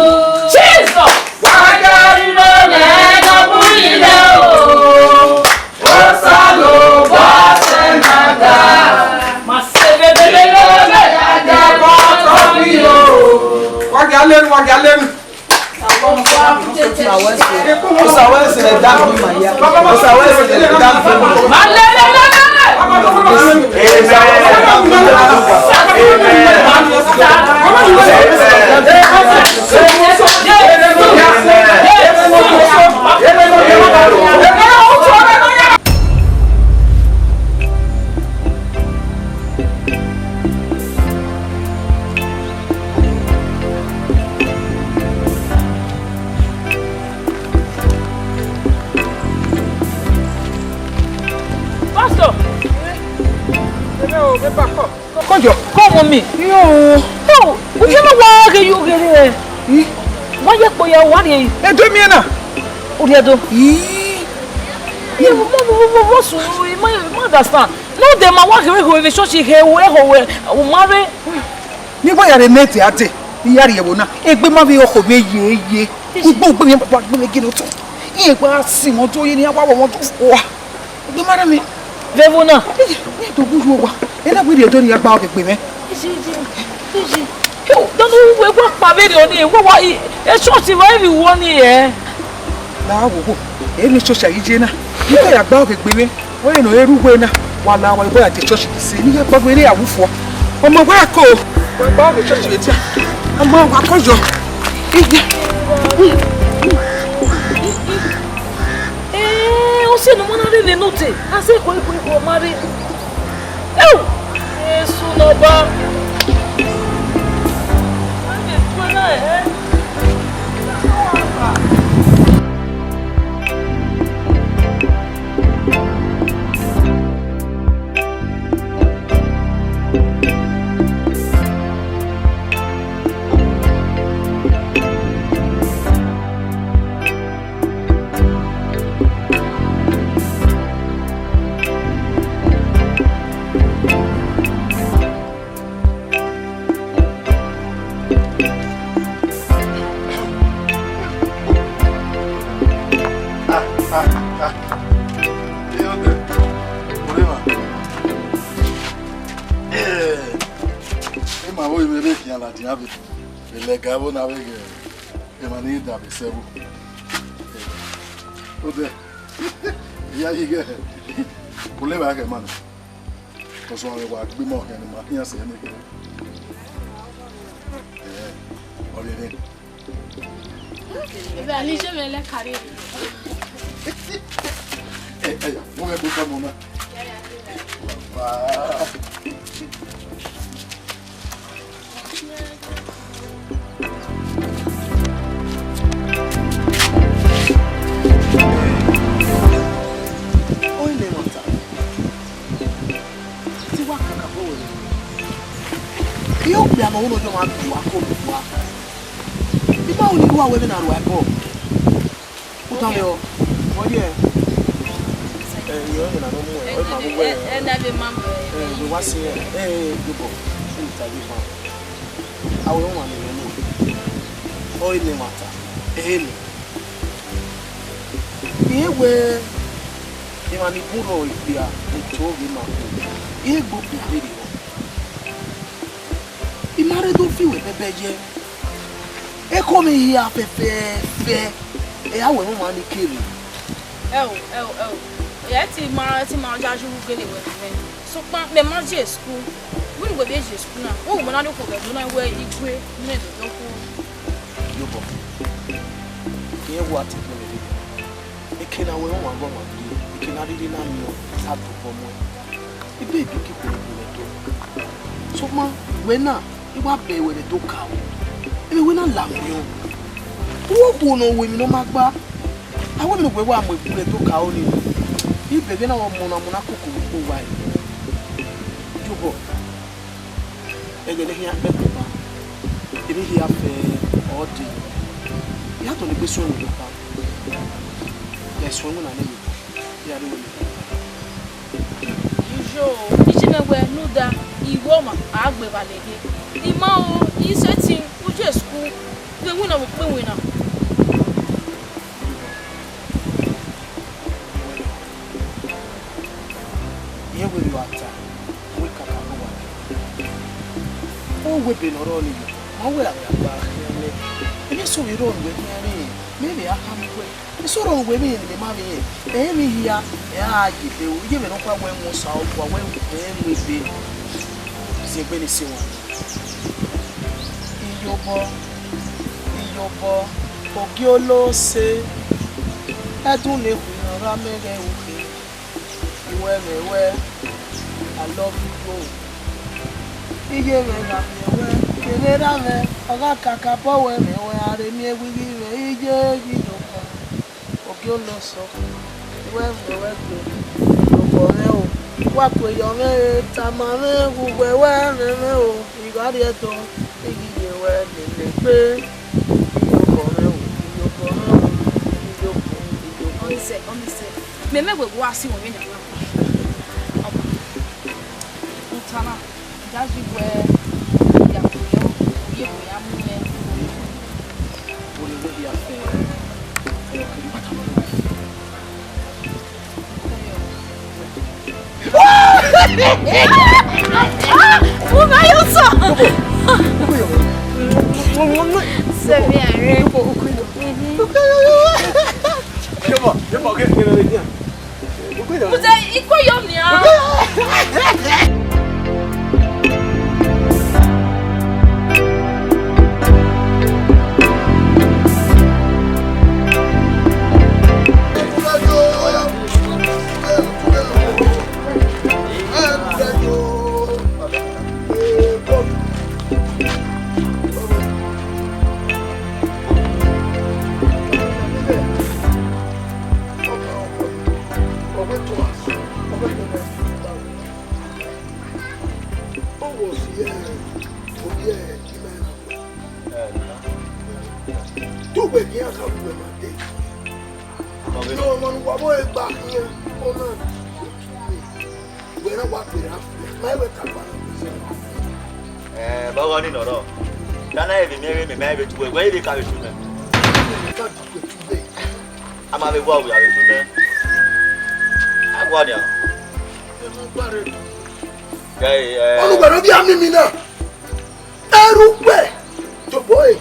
Jesus. Wa gha rhie kpọnmwẹ ne ọ bun yi vbe o. Osanobua sẹ na ga. Ma se bebebebe. Igho na ya gẹbọ ọvbi o. Wa gha lenu, wa gha lenu. Osa wẹ sẹ ne da gbe ma ya. Osa wẹ sẹ ne da gbe ma ya. Pastor! Kọjọ, kọ mọ mi. Yo. Yo, u kẹ na wa ghe yo ghe re. Wa ye kpo ya wa rhie. Edo miẹn na. U rhie do. Ii. Ye mo mo mo mo sunu, ma ma understand. No de ma wa ghe ghe vbe church ghe we ho we. U ma re. Ni gba ya re ne te ade, ni ya rhie ẹvbo na. Egbe ma vbe ọkhọ vbe ye ye. Ugbo ugbo yẹn papa gbe gele otọ. Iye gba si wọn do ye ni a wa wọ wọn do fua. Egbe ma rẹ mi. Vbe ẹvbo na. Iye, ni do gu ru owa. Ena gbe rhie do ni ya gba ọghe egbe mwẹ. Iji, iji, iji. Yo, dọnu we gua kpa vberriọ ni, we wa i, e church wa ivbi wo ni ẹ. La wo wo. E ni church a yi je na. Ni ka ya gba ọghe egbe mwẹ. Wẹ ne ọ re uwẹ na, wa la wa igho ya de church ghi sẹ, ne I ya kpọgbe ne I ya wu fua. Ọmọ wa ko, wa gba ọghe church vbe dia. Ọmọ wa ko yọ. Iya. Eh, o se ne ọmọ na rre vbe nọte, a se ko ko ko ma rre. Eu! Jesu ne Ọba. Ima vbe ivbi rre khian ladian vbe, vbe lẹga ẹvbo na vbe ghẹ emwa ni da vbe sẹ ẹvbo. Odẹ, I ya yi ghẹ, u levba ghẹ ma nẹ. Ọsọmwa vbe wa gbe imẹ ọkhian ne ima khian sẹ nẹ. Ẹ, ọ rhiẹnrhiẹn. Ebe a ni je mwẹ lẹ kare. Ẹ, ẹ, ya, mu mwẹ gbe ọmọ na. Baba. Ọvbokhan ne ọ ma tua ko ne uwa. I ma ru ne I ru aro vbene a ru ẹbọ. U tama mwẹ ọ. Ọ ye. Ẹ, ọ ye na ne ọ mu ẹ, ọ ma mu wẹ. Ẹ, ẹ, ẹ, na vbe ma mu ẹ. Ẹ, vbe wa si ẹ, ẹ, ẹ, Iyobọ, ẹ, ta vbe ma. Aro ọmwa ne ọ nọ. Ọ i nẹ ẹmwata. Ẹ, ẹ nọ. Irẹn wẹẹ, emwa ni bun rrọọ ikpia, eto ghi ma khin. Irẹn gbe okpia vberriọ. I ma rre do fi wẹ bẹbẹ ye. Ekhọe mwẹ hia fẹfẹẹfẹ, ẹre a wẹ mwẹ ọmwa ni kere. Ẹo, ẹo, ẹo. Ẹ ti ma, ẹ ti ma yayi ru gele wẹ mwẹ. Sokpan mẹ ma je school. Wẹ ne wẹ vbe je school na, u wẹ na rhie okhuo vbe ẹdun na wẹ I gue, ne mẹ do ye okhuo. Iyobọ, irẹn wa te gue vbe ẹdun. Eke na wẹ ọmwa ghe ọmwa rrie, eke na rhirhi na miẹn, a tobọ muẹn. Ibe ebi ke ikhuo ne gu mwẹ do. Sokpan wẹ na, I wa bẹghe wẹ vbe do ka aro. Emwi wẹ na la miẹn. Uwu okhuo ne ọ ru emwi ne ọ ma gba. A wẹ emwi ne uwẹ wa mu egbe do ka aro nii. I bẹghe na, ọ mọ na, mọ na koko vbe ukpo uwa ẹre. Iyobọ, ẹghẹ ne I khian kpẹkpẹ ba, emwi hia fẹ ọ dee. I ya tọn ne egbe suẹn ne uwẹ ba. Ya suẹn winna nẹ Iyobọ. Iyo, iye mwẹ wẹ ne u da, I ru ọmwa, a gbe evba lẹghe. I ma ro, I sẹtin, u je school, vbe winna vbe ukpo iwinna. Irẹn wẹẹ vbe a ta, wẹ kakabọ wa. Ọ wẹ ebe ne ọ rrọọ nii, ma wẹ a gha gba khian nẹ. Emwi eso vbe rrọọ ne uwẹ khian rre, mẹ vbe a khama uwẹ. Eso rrọọ ne uwẹ vbe rẹn ne mẹ ma vbe rẹn. Ẹ, emwi hia, ẹ a ye ebe ru, iye mwẹ nọkhua wẹ mu Osanobua, wẹ, wẹ mu ebe. Ziengbe ne I sẹ wan. Iyobọ, Iyobọ, ogiolose, ẹdun ne khui ne ọ gha mẹ ghẹ ru khin. Iwẹ mwẹ wẹ, I love you o. Iye mwẹ gha miẹn wẹ, kevbe erha mwẹ, ọ gha kakabọ wẹ mwẹ wẹ, a rhe miẹn wẹ ighẹ mwẹ, iye ghi do khan. Ogiolose, iwẹ mwẹ wẹ gbe, Iyobọ mwẹ o. Wa ku eyọ mwẹ re, tama mwẹ, vbe uwẹ wẹ mwẹ mwẹ o, I gha rhie Ẹdo, I ghi ye wẹ nene egbe. Iyobọ mwẹ o, Iyobọ mwẹ o, Iyobọ, Iyobọ. Ọmọsẹ, ọmọsẹ. Mẹ mẹ wẹ wa si wọn vbene a na. Ọba. Utana, I da ji wẹ, ya ko yọ, u ye ko ya mu mẹ. Wo ni wo ya fẹ. Mo máa yọ sọ. Sẹmi ẹrẹ. Yọmọ, yọmọ, kí ni ẹ lè ní à? Mo tẹ ikú yọ ni a. Te uwẹ ghi a gha gu ẹmwẹ dee. Ọmọ ne uwa vbe gba khian, ọna, wẹ na wa kpere afian, ma wẹ ka gba na. Ẹ, bọghọ ni nọ rọ. Dana eve miẹn vbe mẹ, ma vbe tu wẹ, wẹ i vbe ka vbe tu mẹ. Ka di kue tu mẹ. A ma vbe gua wẹ a vbe tu mẹ. A gua nia. Ẹ, ẹ. Ọnu wẹ no dia mimi na. Ẹrugbe tobọ ẹre,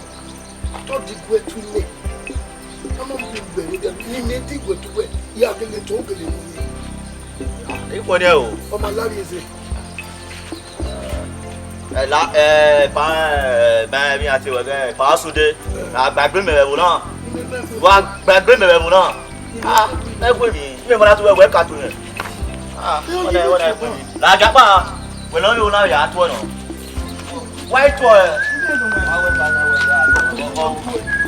atọ di gue tu mẹ. Ọmọ mi gbe ne mẹ di gue tu wẹ, ya gele to gele mu mẹ. Ikpọ nẹ o. Ọmọ Lavie eze. Ẹ la, ẹ, pa, ẹ, ma, mi a te wẹ, ẹ, pa Osude. A gbagbe mẹ vbe ẹvbo na. Wa gbagbe mẹ vbe ẹvbo na. Ah, ẹ kue mi. Ime mọ na tu wẹ, wẹ ka tu yẹn. Ah, wẹ na, wẹ na, wẹ na. La ga pa. Wẹ lọ yo na ya tu nọ. Wa tu ẹ.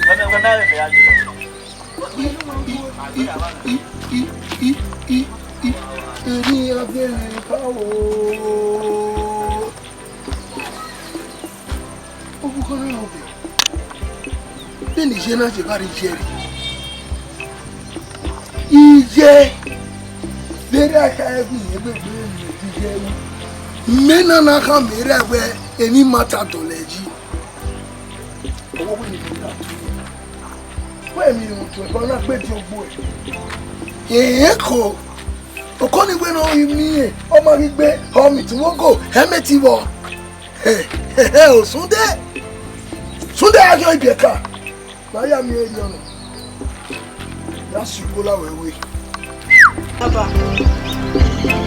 Wẹ mẹ, wẹ mẹ, wẹ mẹ ya je. Eni a bẹrẹ ka o. Vbene iye na ye gha rre iye rre, iye vbe erha kha ẹvbo iyẹn vbe egbe ne iye ru, mẹ na na khama erha wẹ emwi ma ta dọlọ yi. Ọwọ wẹ ne I na tu, wẹ emwi ne I tu ẹbọ na gbe die ogbo ẹre. Ẹn, ko, okọ ni wẹ ne ọ ghi miẹn, ọ ma ghi gbe, ọ miẹn ituwoko, ẹ mẹ ti vbọ. Hẹ, hẹ, hẹ, o, Sunday. Sunday a yọ ibiẹka. Ma ya miẹn erriọ nọ. Ya si ugbo la wẹ we. Baba.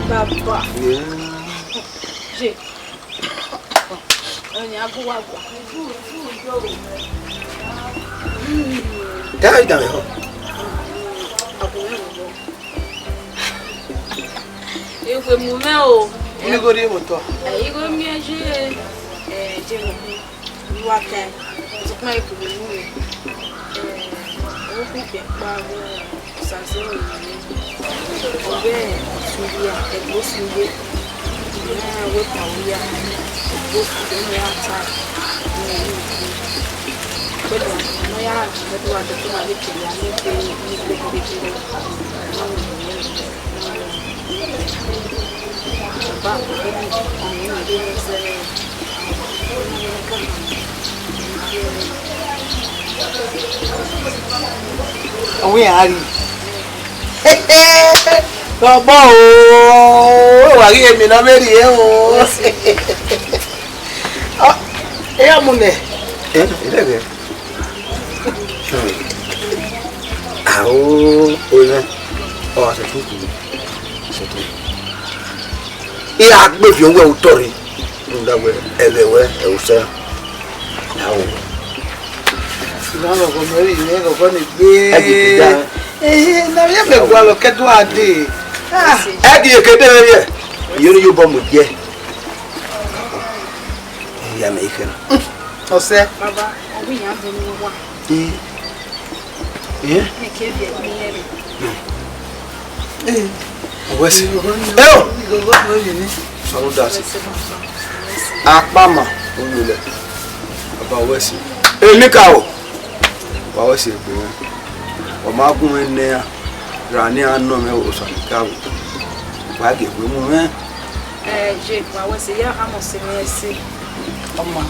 Baba. Je. Ọni a gu wa gua. Ya i danmwehọ. A gu mwẹ vbọ. Ewe mu mwẹ o. Unu igho rhie vbe otọ? Ẹ, igho miẹn ye, ẹ, je mu. Uwa kan, sokpan e kuru ru rre. Ẹ, ọ khu kpẹ kpa vbe Osaze ru rre. Ọ vbe Osuria, ẹgbẹ Osuria. Ẹ, wẹ kpa ru ya. Ẹgbẹ Osuria ne ọ ya ta. Ẹ, ne ọ ya, ne ọ ya dẹ, ne ọ ma vbe kele ya ne ọ ke, ne ọ ke, ne ọ ke. Ọwẹ a ri. Ọgbọ o, wa ghi emi na vbe rrie o. Ọ, e ya mu nẹ. Ẹ, ẹ rẹgẹ. Ao, oyan, ọ, a sẹ tutu, a sẹ tutu. I gha gbe viọ wẹ otọ rre, rhunmwuda wẹ ẹghẹ wẹ ẹ usẹ. Ao. Ìran ọghọ mẹ rri, ìran ọghọ ne gbe. Ẹ ghi ke da. Ehe, na vbe mẹ gualọ kẹdua dee. Ah. Ẹ ghi ke da mwẹ vbiẹ. Iyẹn ne iyobọ mu giẹ. Iya mẹ ikẹna. Ọsẹ. Baba, ọ wẹ iran vbe ne uwa. Ee. Ee. Mẹ ke viẹ ne iran rre. Ee. Ọwẹ si. Ẹ o. Ọrụ da si. Akpama, uyolẹ. Baba, ọwẹ si. Emi ka o. Wa wẹ si egbe mwẹ. Ọ ma gun mwẹ ne iran, ra ne iran nọ mwẹ Osanikaro. Wa gie egbe mu mwẹ. Ẹ, je, wa wẹ sẹ, ya khama ọse mwẹ ẹse. Ọma.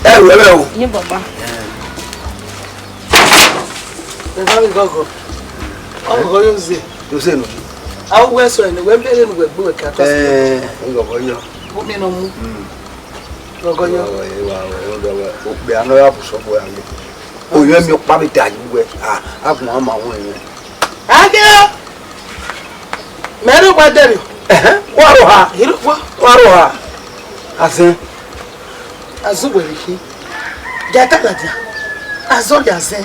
Ẹ ru ẹmwẹ o. Ni baba. Ẹ va vbe gọgọ. Ọ gọgọ yo ze. Yo ze nọ. A wẹ sẹ ne wẹ bẹghe ne wẹ gbe wẹ ka ta. Ẹ, gọgọ yo. Wo mi nọ mu. Mm. Gọgọ yo. Wa wẹ, wa wẹ, wa wẹ. Okpia nọ ya bu sọ bo ya ye. Oyẹ mi ọkpa vbe da yi wẹ. Ah, a gun ama wọn yẹn. Adia! Mẹ rẹ wa dẹrẹ. Ẹhẹn, wa rọ ha. Iro wa. Wa rọ ha. Azẹn. Azẹn wẹ rhie. Dia ta ladian. Azọ dia azẹn.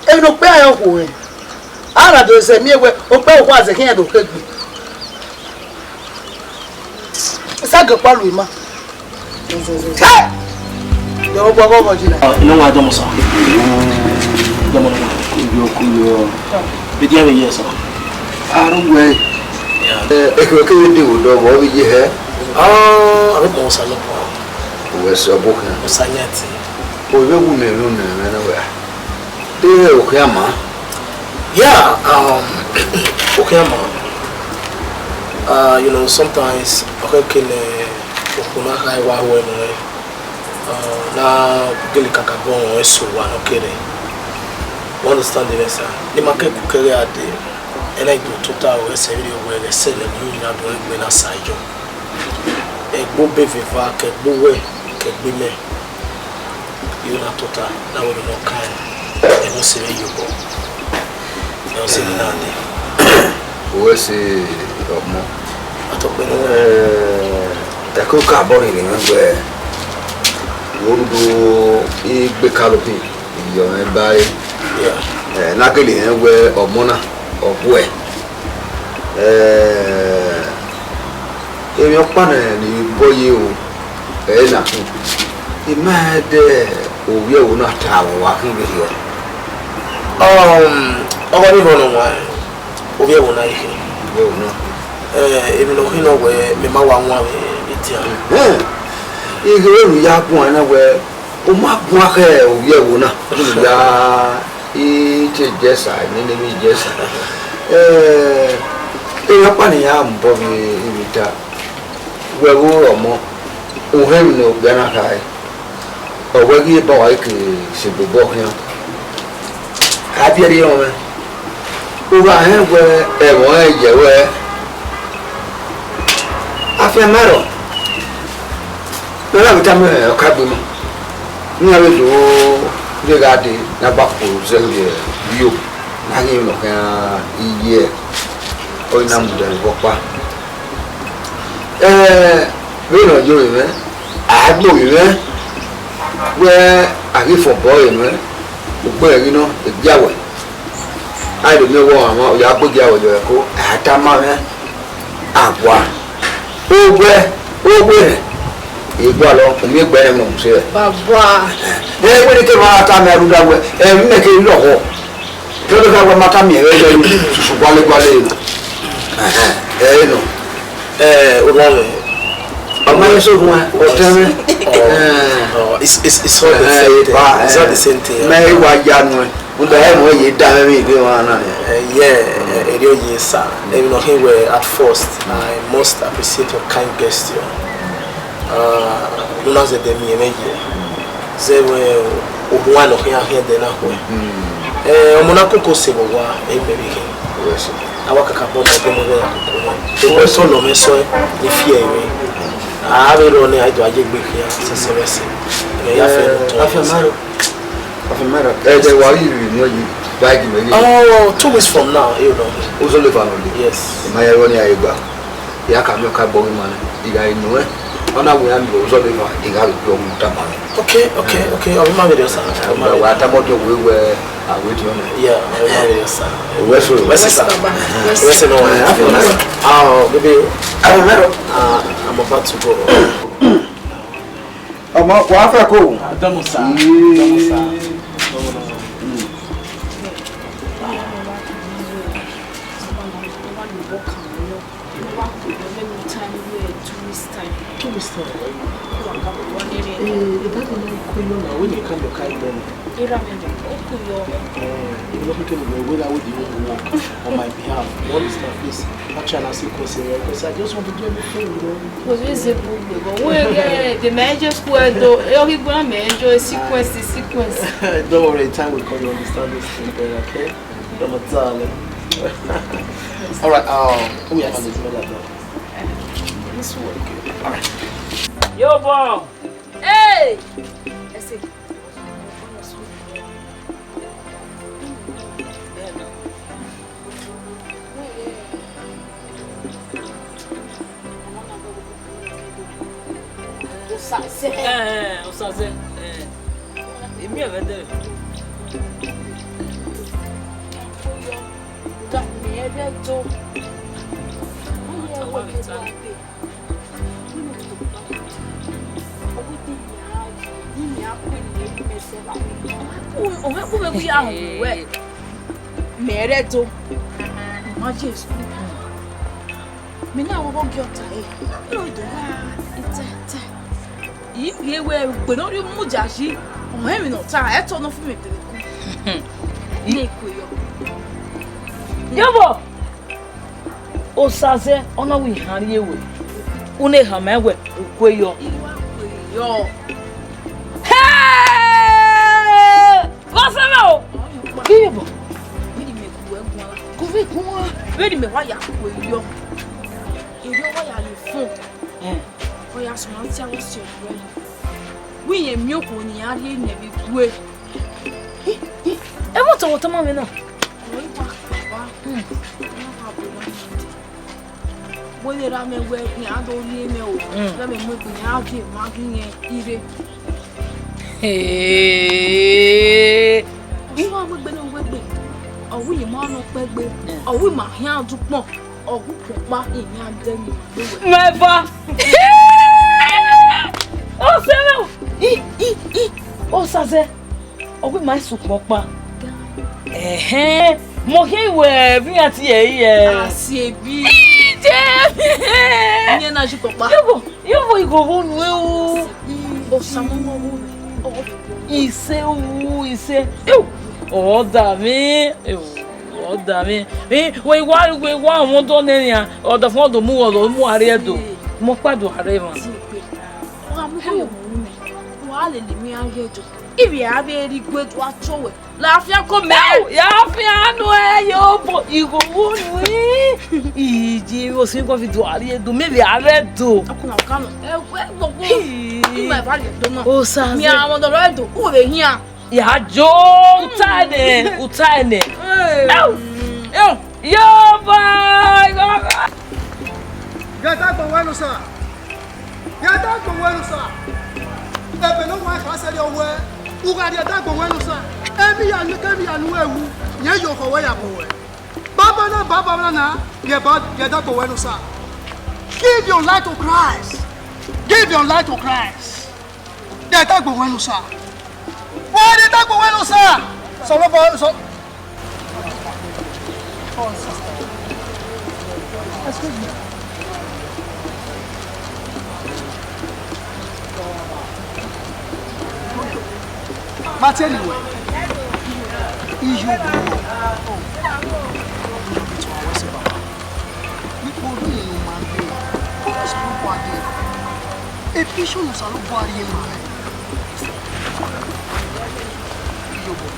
Emwi ne okpia rẹn okhuo rẹn. A na do zẹ miẹn wẹ okpia okhuo azẹn khian do khe gbe. Sa gẹ ọkpa lu ima. Hey! Yọ, ọgbọ, ọgbọ, ọgbọ, jina. Ah, ino wa dọmọ sa. Dọmọ, dọmọ. Kuyo, kuyo. Bedian vbe ye sa. Arugbe. Yeah. Eh, ekhuo ke de wo do, wo bi ye hẹ? Ah, a vbe dọmọ sa yo. Wo so bo kan. Wo sa yati. Wo vbe wu me ru ne me na wa. Ee, okhian ma. Yeah, um, okhian ma. Uh, you know, sometimes, okay, can, uh, okhuo na kha wa ho ẹmwẹ, uh, na gele kakabọ ẹre so wa nọ kere. You understand the lesson? Ni ma ke ku kere ade, ena ido tota o, ẹsẹ vbe wẹ, ẹsẹ vbe ni na do egbe na sa yo. Ẹgbe obọ eva, ke ẹgbe uwẹ, ke ẹgbe imẹ. Iro na tota, na wẹ ne ọ kan ẹmwẹ ọse vbe ye obọ. Ẹmwẹ ọse vbe na dee. Uwẹ sẹ ọmọ. Atọkpẹ nọ. Eh, ẹko ka bọ rhie mwẹ wẹ, wo do igbe kalopi, iyọ mwẹ ba re. Yeah. Eh, na gele hẹn wẹ ọmọ na, ọ guẹ. Eh, emwi ọkpa nẹ ne I bọ ye o, ẹ na khin. I ma dẹ ovbi ẹvbo na ta vbe wa khin vberriọ. Um, ọghe ọnii rhọnọ wan, ovbi ẹvbo na i khin. Ovbi ẹvbo na. Eh, emwi ne ọ khin nọ wẹ, mẹ ma wa wan vbe edian. Hmm. Ighe vbene u ya guan na wẹẹ, u ma guan khẹ ovbi ẹvbo na, vbene u ya i te jẹ esa, nene vbe jẹ esa. Eh, emwi ọkpa ne iran mobọ vbe emwi ta, wẹ vbe ọmọ, uhẹn emwi ne okpia na khare, ọ wẹ ghi eba wa ke sẹ gbobọ khian. A biẹ rriọ mwẹ, u gha rẹn wẹ ẹmwẹ ọnrẹn ye ruẹ, afianma rrọọ. Ne a na vbe tama ọkagbe ma, ne iran vbe do vbe gha dee ne a gba khuo zẹ vbe rio, ne a ghi emwi ne ọ khian iye, ọ i na mudia vbe obọ ọkpa. Ẹ, vbene ọ ye ovbi mwẹ, a gbe ovbi mwẹ, wẹ a ghi fọn obọ ẹre mwẹ, ugbẹn ẹre ghi nọ, egiawẹ. A do miẹn wẹ ọmwa, ọ ya gbe egiawẹ ye ẹko, a tama mwẹ, a gua. Owẹ, owẹ, I gualọ, u miẹn egbe ẹnrẹn mu sẹ. Baba. Ẹ, wẹ ne ke ma tama ẹre rhunmwuda wẹ, ẹ, mẹ ke lọghọ. Dọdọ gha wa ma tama ẹre, ẹ, susu guale guale na. Ẹhẹn, ẹ, nọ. Eh, Olorun. Ọmọ yẹn sọ fún ẹ, ọtẹ mẹ. Oh, oh, it's, it's, it's all the same thing. It's all the same thing. Mẹ wa ya nu ẹ. Mo da ẹ mọ ye da mẹ mi be wa na. Eh, yeah, eh, ẹ ri oye sa. Even though he were at first, I must appreciate your kind gesture. Ah, no na zẹdẹ miẹn mwẹ ye. Zẹ vbe orhuan ne ọ khian khian ẹdẹ na khuẹ. Eh, ọmọ na koko sẹ vbe owa, ẹ i mẹ vbe khin. Yes, sir. A wa kakabọ na ẹdẹ mu vbe ya koko na. Owẹ sọ nọ mwẹ sọ ni fi ẹre. A vbe rọ nẹ, a i do a ye egbe khian, sẹsẹ vbe ẹse. Mẹ ya fẹ ne otọ. Afianma rrọọ. Afianma rrọọ. Ẹdẹ wa ghi vbe mu ẹre, wa ghi mẹ ghi. Oh, two weeks from now, you know. Ozọleva nọ le. Yes. Ma ya rọ ni a ye gba. I ya ka miẹn ọkabọ ghi ma nẹ, I gha re nuẹn, ọ na wẹ iran miẹn Ozọleva, I gha vbe kpe ọghe tama nẹ. Okay, okay, okay. Ọ ma vberriọ sa. Ọ ma vberriọ. Wa tama ọdiọn wẹ wẹ a waiting on. Yeah, ọ ma vberriọ sa. Wẹ so. Wẹ so sa. Wẹ so nọ. Ah, baby. Ah, I'm about to go. Ọmọ, wa fẹ ko. Dọmọ sa. Dọmọ sa. Two weeks time. Eh, it doesn't like Queen now. When you come, you can't tell me. Eh, you know, people will wait out with you work on my behalf. You understand? Please, I'm trying to see because I just want to do everything, you know. Kò sí ṣe gbogbo ìbọn. Wọ́n yẹ the major square do. Ẹ yọ kí gbọ́dọ̀ major sequence, sequence. Don't worry, time will come, you understand this thing better, okay? You're my darling. All right, um, who we are going to do that now? This one. Okay, all right. Yo, bro. Hey! Ẹ ṣe. Osazẹ. Eh, eh, Osazẹ. Eh. Emi ẹvẹdẹ. Ga mẹ rẹ do. Iye ẹvbo ke do agbe. Ọ wẹ te ya, ne ya ku ne mẹ sẹ ba. U, u vbe, u vbe ya hu wẹ. Mẹ rẹ do. Ma je school. Mẹ na wọ gie ọta ẹre. Iro do gha ita ita. I vbe wẹ egbe ne ọ rhie mudia yi. Ọ hẹn emwi ne ọ ta, ẹtọ nọ fu mẹ bẹghe ku. Ne ku yọ. Yọbọ. Osazẹ, ọ na wẹ I hanrhie wẹ, u na hanmwa wẹ, u kue yọ. I wa kue yọ. Hey! Vbọsẹ mwẹ o. Ghi yobọ. Vbene imẹ kue guan. Kue guan. Vbene imẹ wa ya kue yọ. Erriọ wa ya ye fon. Eh. Ọ ya sunu a tie avbe ọse ọghe. Wẹ irẹn miẹn okhuo ne iran rhie nẹ vbe igue. Ẹmwẹ ọtẹn vbe ọ tama mwẹ na. Ọ i wa kpa. Hmm. Ọ i wa bu wa. Wẹ vbe ra mwẹ wẹ, ne a do rhie mwẹ o. Hmm. Wẹ mwẹ mu egbe ne a viọ emwa ghi rẹn ire. Hey. Ọ i wa wegbe ne ọ wegbe. Ọ wẹ ima nọ kpẹgbe. Hmm. Ọ wẹ ima khian dukpọn. Ọ gu ukpọn ọkpa, I yan dẹ ne ima gbe wẹ. Mẹ eva. Ọ sẹ mwẹ o. I, i, i. Osazẹ. Ọ wẹ ima i sẹ ukpọn ọkpa. Ẹhẹn. Mẹ ọ khian wẹ vbe iran tie ẹre. A si ebi. Iyẹn na ju kpọkpa. Yọbọ, yọbọ, igho vbe unu ẹ o. Osa mọ mọ vbe unu. Ise u, ise. Eu, ọ da mwẹ. Eu, ọ da mwẹ. Eh, wẹ wa, wẹ wa wọn dọ nẹ nian. Ọ da fọn do mu, ọ do mu a rrie do. Mo kpa do a rre emwa. Wa mu ko yo mu mẹ. Wa lele mi a ye do. Ivbi a vbe rhie igue do a cho wẹ. Lafia ko mẹ. Au, ya fia nu ẹ yo bo igho wo nu. Iji wo si ko fi do a rrie do, me vbe a rre do. Akuna kanu. Ẹ wẹ gbogbo. Ima va rrie do na. Osa mi ze. A wọn do rre do. U vbe hian. Ya jo, uta nẹ, uta nẹ. Hey. Au. Yo. Yo, boy, go, go. Gẹdẹ gbọnwẹ ne Osa. Gẹdẹ gbọnwẹ ne Osa. Ẹbẹ ne ọ wa kha sẹrriọ wẹ, u gha rhie ẹdẹ gbọnwẹ ne Osa. Emwi ya nu, emwi ya nu ẹwu, yẹn ye okhọ wẹ ya gbọnwẹ. Baba na, baba na na, gẹdẹ, gẹdẹ gbọnwẹ ne Osa. Give your life to Christ. Give your life to Christ. Rhie ẹdẹ gbọnwẹ ne Osa. Wẹ rhie ẹdẹ gbọnwẹ ne Osa. Osanobua, sọ. Oh, sister. Excuse me. Ma tie ne wẹ. Iyo, bro. Glory be to our Lord, Baba. Ipò ọdún yìí ló máa ń dé. Kó ló sọ ló wá dé? Ebi iṣẹ́ òun sá ló bọ́ ayé màá ẹ̀. Iyọ̀bọ̀.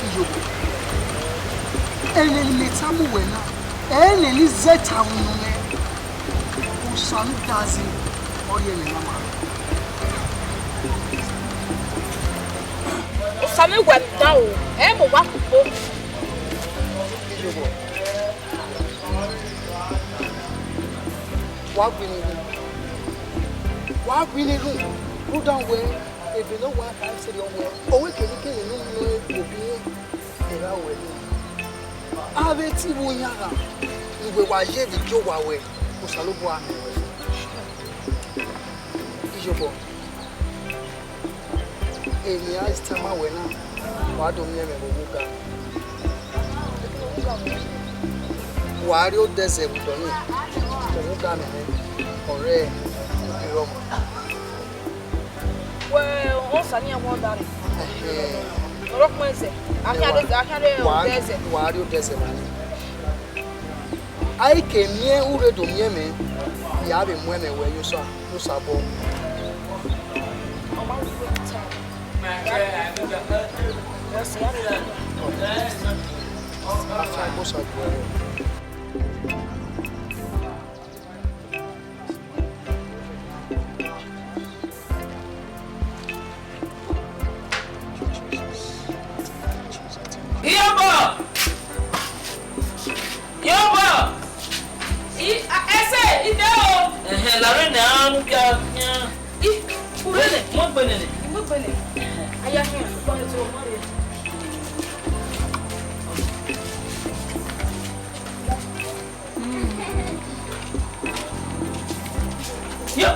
Iyọ̀bọ̀. Ẹnẹ ne mẹ tama uwẹ na, ẹnẹ ne I zẹ ta unu nẹ. Osanobua dazi, ọ rhie ẹmwẹ na ma. Osanobua da o, ẹ mu wa kugbo. Iyọbọ, wa gbe ne rhun, wa gbe ne rhun, rhunmwuda wẹ, ebe ne ọ wa kha sẹrriọ wẹ, ọ wẹ kevbe ikẹre ne u nọ ẹre vbe obọ irẹn, erha ruẹ nọ. Avbe tivbi uyanghan ne uwẹ wa ye vbe igie owa ruẹ, Osanobua miẹn ruẹ. Iyobọ, emwi a i tama wẹ na, wa do miẹn mwẹ vbe owa oga. Wa rrie odẹ zẹ vbe odọ nii, owa oga mwẹ nẹ, ọre erọmọ. Wẹ, osa ni ẹwaẹn ọdare. Ẹhẹn. Ọre ọkpẹn zẹ, a khian rrie, a khian rrie odẹ zẹ. Wa rrie odẹ zẹ vbe a rrie. A i ke miẹn u rre do miẹn mwẹ, ya vbe mu ẹmwẹ wẹ ye Osa, ye Osa obọ. Ọ ma wẹ iwẹ ta. Ọ sẹ ya rre. Afiangbe Osa gu ẹre. Iyobọ! Iyobọ! I, a, ẹse, I de o. Ẹhẹn, la rre nẹ, a nu kia, kia. I, u rre nẹ? Mu egbe nene. I mu egbe nene. Ẹhẹn. A ya khian, u kpọnmwẹ otọ, u ma rrie. Yo.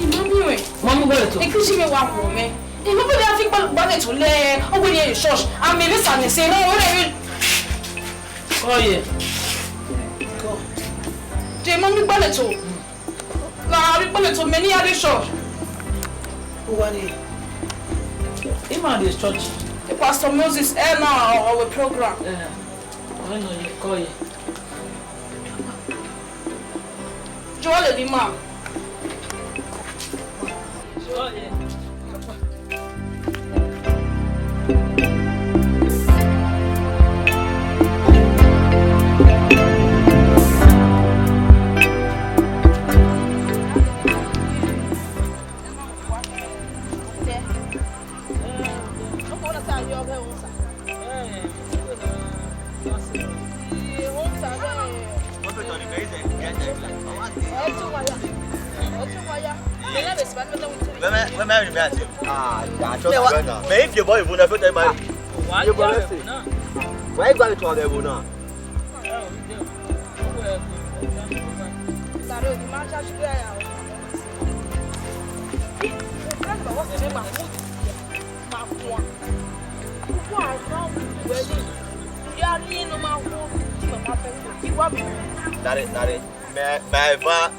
I ma miẹn ruẹ. Ma mu gbe ẹto. Ekhushi mwẹ wa khuọ mwẹ. I ma bẹghe a fi igba-, igbalẹ eto lẹ, ọ wẹ ne I rrie church. A miẹn vbe Sannẹ sẹ, ne ọ wẹ ne I rrie. Kọ ye. God. De ma mu igbalẹ eto. La rrie igbalẹ eto, mẹ ne I ya rrie church. U wa rrie? I ma rrie church. Pastor Moses, ẹ na, ọ, ọ wẹ program. Eh. Ọ nọ ye, kọ ye. Joel Elima. Joel. Mẹ, mẹ, mẹ, mẹ, if your boy even if you tell my, your boy say, why you gonna tell them now? Ẹ o, ẹ o, ẹ o, ẹ o, ẹ o. Tare, ima cha si gbe ya. Friend, baba, se ma mu ma kuan. Kuan na wẹ ni. Ya ni no ma wo, ti ma ma pe. Iwa mi. Tare, tare. Mẹ, mẹ eva,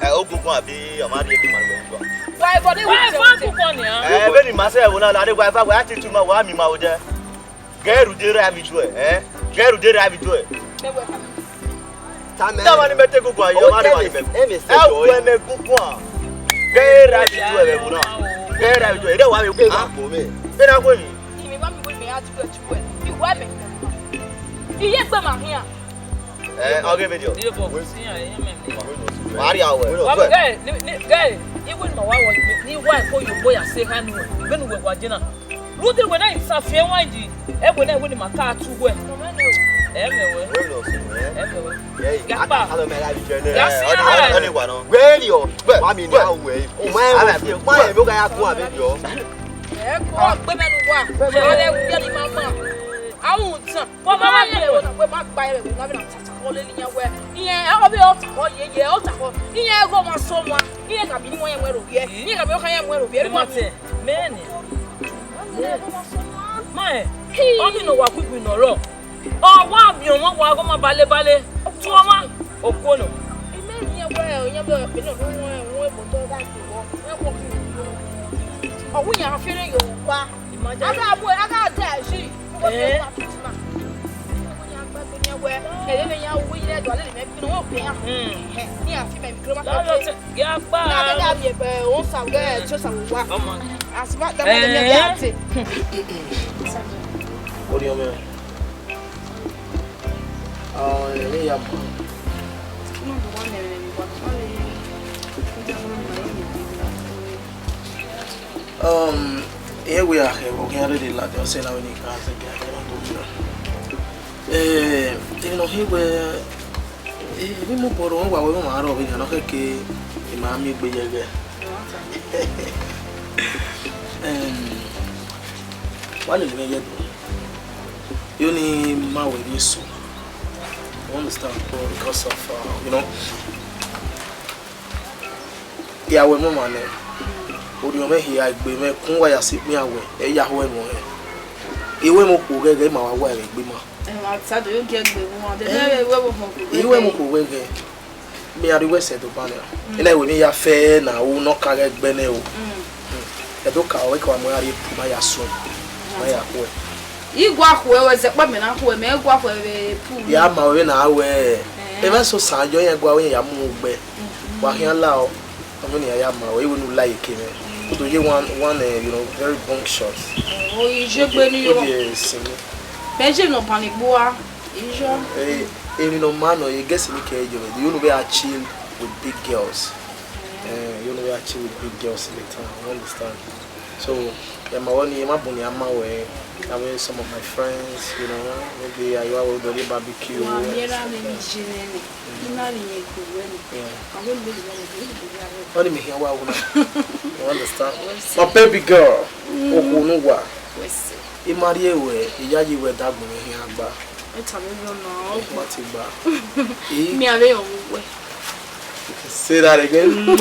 ẹ, ogungun abi ọmwa rhie ke ima gbe ogungun. Wa eva ni wa eva kukan nia. Ẹ, vbene ima sẹ ẹvbo na, lare wa eva, wa ti tu ma, wa miẹn ima odẹ. Gẹ rhunmwuda erha vbe iduẹ, ẹ? Gẹ rhunmwuda erha vbe iduẹ. Mẹ wẹ. Tama. Tama ni mẹ te guguan ye, ọmwa rre wa ni mẹ. Ẹ, wẹ mẹ guguan. Gẹ erha vbe iduẹ vbe ẹvbo na. Gẹ erha vbe iduẹ, erha wa vbe guguan. Vbe na khuemi. Imi wa mi wẹ mẹ ya tuẹ tuẹ. Mi wẹ mẹ. Iye gbe ma khian. Ẹ, ọ ghe video. Iye bọ, si ya, iye mẹ. Wa rhia wẹ. Wa ghe, ni, ni, ghe, iwe ma wa wọ, ni wa ko yo boya se ha nu. Vbene uwẹ wa je na. Rhunmwuda wẹ na i sa fi ẹwaẹn yi, ẹwẹ na wẹ ne ima ka tu wẹ. Ẹ mẹ wẹ. Wẹ lọ sẹ wẹ. Ẹ mẹ wẹ. Ẹ, ya kpa. Alo mẹ la bi jẹ nẹ. Ya si, ọ ni, ọ ni wa nọ. Wẹ ni ọ. Wẹ. Wa mi ni a wẹ. O ma ẹ, o ma ẹ, mo ga ya gun abẹ yọ. Ẹ kọ gbe mẹ nu wa. Ẹ lẹ wẹ ni mama. Awun tan. Wọ́n máa wá gbé wọn. Wọ́n máa gba ẹrẹ̀ wọ́n lábẹ́ náà tàtà kọ́ lé níyẹn wẹ́. Ìyẹn ọbẹ̀ ọ̀tà kọ́ yẹ yẹ ọ̀tà kọ́. Ìyẹn ẹ̀gọ́ máa sọ wọn. Ìyẹn kàbí ni wọ́n yẹn mú ẹrù yẹ. Ìyẹn kàbí ọkàn yẹn mú ẹrù yẹ. Ẹ má tẹ̀. Mẹ́ẹ̀ni. Má ẹ̀. Ọ ní ìnáwó àkúkú ìnà rọ̀. Ọ wá àbí ọmọ wa ọgọ́ máa balẹ̀ balẹ̀. Tú ọmọ. Òkú ọ̀nà. Ìmẹ́rin yẹn wẹ́ ìyẹn bẹ̀rẹ̀ pé náà ló wọ́n ẹ̀wọ̀n ẹ̀bùn tó dá ìgbìmọ̀. Wọ́n kò kí n lò. Ọ̀hún yẹn á fẹ́rẹ̀ Yorùbá. Imagine. Aga abo, aga da ji. Eh? Mm. Lọ́lọ́ tẹ, ya pa. Na be na mi ebe o sa ge ti o sa wa. Ọmọ. Asiba da me me ya te. Ori ọmọ. Ah, ẹ ya mọ. Um, e wẹ a khẹ vbe ọ khian rherhe ladian ọse na vbene I ka zẹgiẹ a khian do mẹ. Eh, emwi ne ọ khin wẹ, eh, emwi mobọ rrọọ wa wẹ, emwa rrọọ vbe nian, ọ khẹke I ma miẹn egbe ye ẹghẹ. Em, wa lele mwẹ ye do. Yo ni ma wẹ vbe eso. You understand? Because of, uh, you know, ya wẹ mọ ma nẹ, orhiọn mwẹ hia egbe mwẹ kun wa ya si kpian wẹ, ẹ ya ho ẹmwẹ ọnrẹn. I wẹ mẹ okhuo ghẹghẹ, ima wa wa ẹmwẹ egbe ima. Ẹ, wa ta do yo gie egbe wọn, de, ẹ, ne ẹ wẹ vbe okhuo ghẹghẹ. I wẹ mẹ okhuo ghẹghẹ, mẹ ya rhie wẹ sẹ do ban nẹ. Mm. Ena wẹ mẹ ya fẹ na, u nọ ka ghẹ gbe nẹ o. Mm. Ẹdẹ oka ọre ka wa mu iran rhie pu, ma ya suẹn, ma ya khuẹ. I gua khuẹ, wẹ zẹ kpa mẹ na khuẹ, mẹ gua khuẹ vbe pu. Ya ma wẹ na wẹ. Eh. Emwa eso san yọ, iran gua wẹ iran ya mu gbe. Mhm. Wa khian la o, ọmọ ni ya ma wẹ, iwe nu la ike mẹ. Kodo ye one, one, eh, you know, very bunk shot. Oh, i je gbe ni yo. Kodo ye si mi. Bẹ je nọ ban ni gbua, i jọ. Eh, emwi nọ ma nọ, I guess ni kẹ yọ, you know, we are chill with big girls. Eh, you know, we are chill with big girls in the town, you understand? So, yeah, ma wani, ma buni ama we, I mean, some of my friends, you know, maybe I will do the barbecue. Wa mi ra mi ni jire ni. Ina ni ye ku we ni. Yeah. I will be the one who will be there. What do you mean, wa una? You understand? What's My baby girl, mm-hmm. Okunu wa. What's I ma rhie ruẹ, I yayi ruẹ da agbọn mwẹ khian gba. Ẹ ta vbe rhie ọna, ọ gba. Ẹ ma te gba. Ẹ? Mi a vbe rẹn vbe uwẹ. Say that again.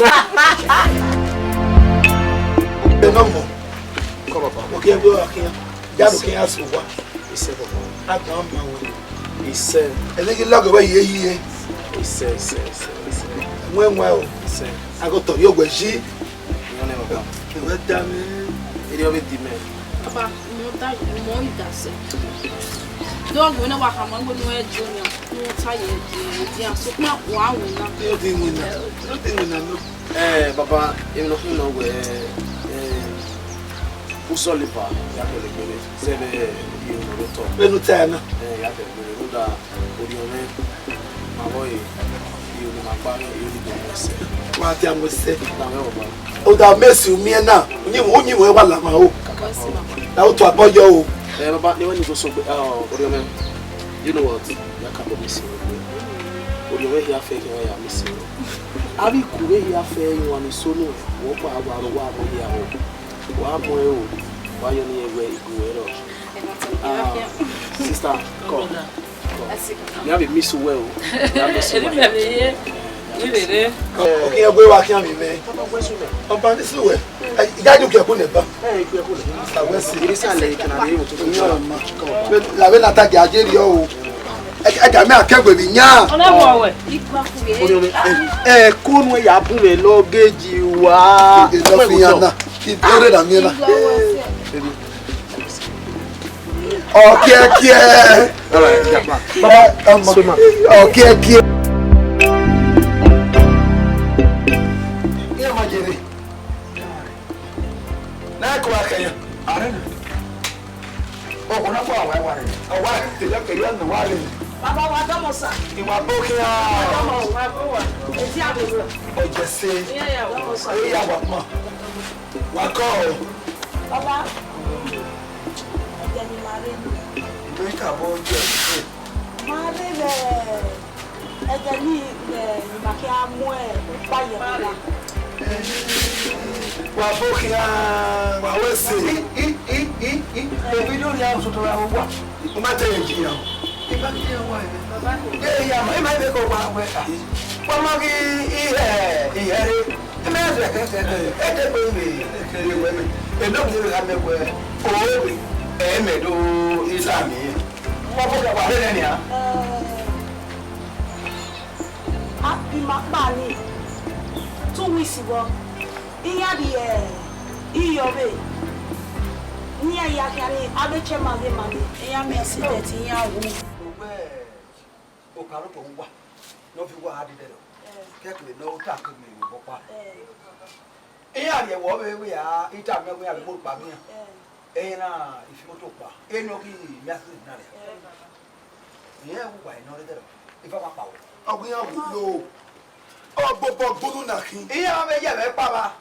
Ẹ nọ mọ. Kọ baba. Oke ẹgbẹ ọra khian. Ya do khian so wa. Isẹ baba. Agbọn ma wẹ. Isẹ. Ẹ lẹ ghi lọgọ wẹ ye yi ye. Isẹ, isẹ, isẹ, isẹ. Wẹ wẹ o. Isẹ. Agotọ yo wẹ yi. Iran nẹ baba. Wẹ da mẹ. Erriọ vbe di mẹ. Papa, mo da, mo i da sẹ. Do ọgwẹ ne wa khama ngbe ne ẹ jo yan. Mo ta ye di, di a so pa wa winna. Yo di winna. Yo di winna no. Eh, baba, emwi ne ọ khin nọ wẹ, eh, Usoliver ya kẹlegbe re, zẹ vbe iyo ne ọ rre otọ. Vbene u ta na. Eh, ya kẹlegbe re, rhunmwuda orhiọn mwẹ, ma vbọ re, iyo ne ima gba mwẹ, iyo ni do mu ẹsẹ. Wa dia mu ẹsẹ. Na mwẹ baba. Oda mẹ si u miẹn na, u yin, u yin wẹ wa lama o. Kaka. Na u tu abọ yọ o. Eh, baba, ne wẹ ni go so gbe, ah, orhiọn mwẹ. You know what? Ya ka do miss you. Orhiọn mwẹ hia fẹ, ya miss you. Avbe ikun vbe hia fẹ, iwan ni so nuẹn, wẹ ọkpa wa ro wa vbe hia o. Wa mu ẹre o, wa yọ ni ẹwẹ igue rọ. Ah, sister, come. Come. Mẹ a vbe miss uwẹ o. Mẹ a miss uwẹ. Okhian gbe wa khian mi vbe. Ọba ni su wẹ. Ẹ, I ga ju kiẹ ku nẹ ba. Sa wẹ si. Iri sa lẹ ikana de mo to. Iya ma. La vbe na ta dia je ri o. Ẹ, ẹ ga mẹ akẹgbe vbe yan. Ọna wọ wẹ. Ẹ, ẹ, ko nu ya bu mẹ lọgeji wa. Ẹ, lọ fi yan na. Ki bẹrẹ na mi na. Ọkiẹkiẹ. Baba, ọmọ. Ọkiẹkiẹ. Iran ma jere. Na ko wa kẹyọ. Ọkọ na kọ àwa wa rẹ. Ọwa tẹlẹ kẹyọ nù wa rẹ. Baba wa dọmọ sa. Ìwà bókè á. Dọmọ wa bó wa. Etí àbẹ̀wò. Ọjọ́ sí. Ìyá ya wa. Ìyá wa pọ̀. Wa kọ. Baba. Ẹjẹ ni ma rre ni. Ìgbé ìkàbọ̀ ọjọ́ ìṣe. Ma rre rẹ. Ẹjẹ ni, ẹ, ma kí a mu ẹ, ukpa yẹ kpa. Wa bo khian, wa wẹ ẹse. I, i, i, i, i. Ebi do ria osotọ ra wa. U ma te ye ji ya. I ma ghi ya wa ẹre. Baba ko. Ye ya ma, i ma be ko wa wẹ ka. Wa ma ghi ihe, ihe re. I ma ze ke, ke, ke. E te ko ibe, ke re wẹ me. E no ghi re gha mẹ wẹ. O be, e mẹ do isa mi. Wa bo khian wa rre nẹ nia. A bi ima kpa ni, two weeks vbọ, iran rhie iyọ vbe, ne iran ya khian ni, avbe chairman ghe ma ni, iran miẹn accident, iran wu. Ugbẹ, okaroko uwa, ne ọ fi uwa gha dede rọ, kẹkẹ ne ọ ta kegbe vbe obọ ọkpa. Iran rhie ẹvbo vbe wia, ita mwẹ wia vbe mu kpa vbe iran. Ẹre na ifi moto kpa, ene ọ ghi miẹn accident na ria. Irẹn wu wa enọ rre dẹrọ, eva wa kpao. Ọ ghi iran wu lo, ọ gbobọ gbunu na khin. Iran vbe yẹ vbe kpa va.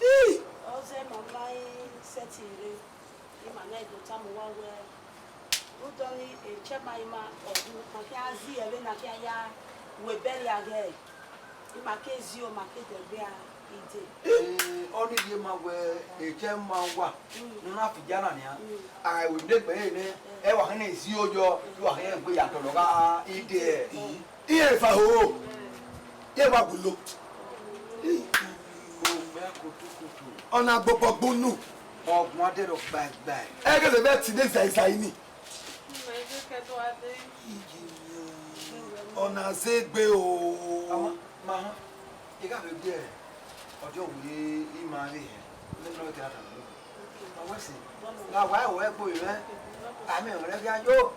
Ih! Ọ zẹ ma ma i sẹtin rre, ima na do tama uwa wẹẹ, rhunmwuda ọnii, e chairman ima ọghe ma khian zẹ vbene a khian ya ru ebẹrriẹ aghẹ, ima ke zio, ma ke dẹgbe a ide. Ee, ọ ni rhie ma wẹẹ, e chairman uwa ne ọ na fi ya na nian, a ru ne egbe ẹre nẹ, ẹ wa khian zio yọ, wa khian gbe ya tọlọ gha ide. Iran efa horo, iran wa gulo. Ọna gbobọ gbunu. Ọguan dẹrọ gbaegbae. Ẹghẹ vbe ẹtin ne zai zai ni. Ọna zẹ egbe o. Ma họn, I gha vbe gie ọdiọn wẹ ima vbe hẹ, ne ọ te a ta nọ. Ma wẹ sẹ, gha wa ẹre wẹ gbe mwẹ, a miẹn mwẹ gha yo.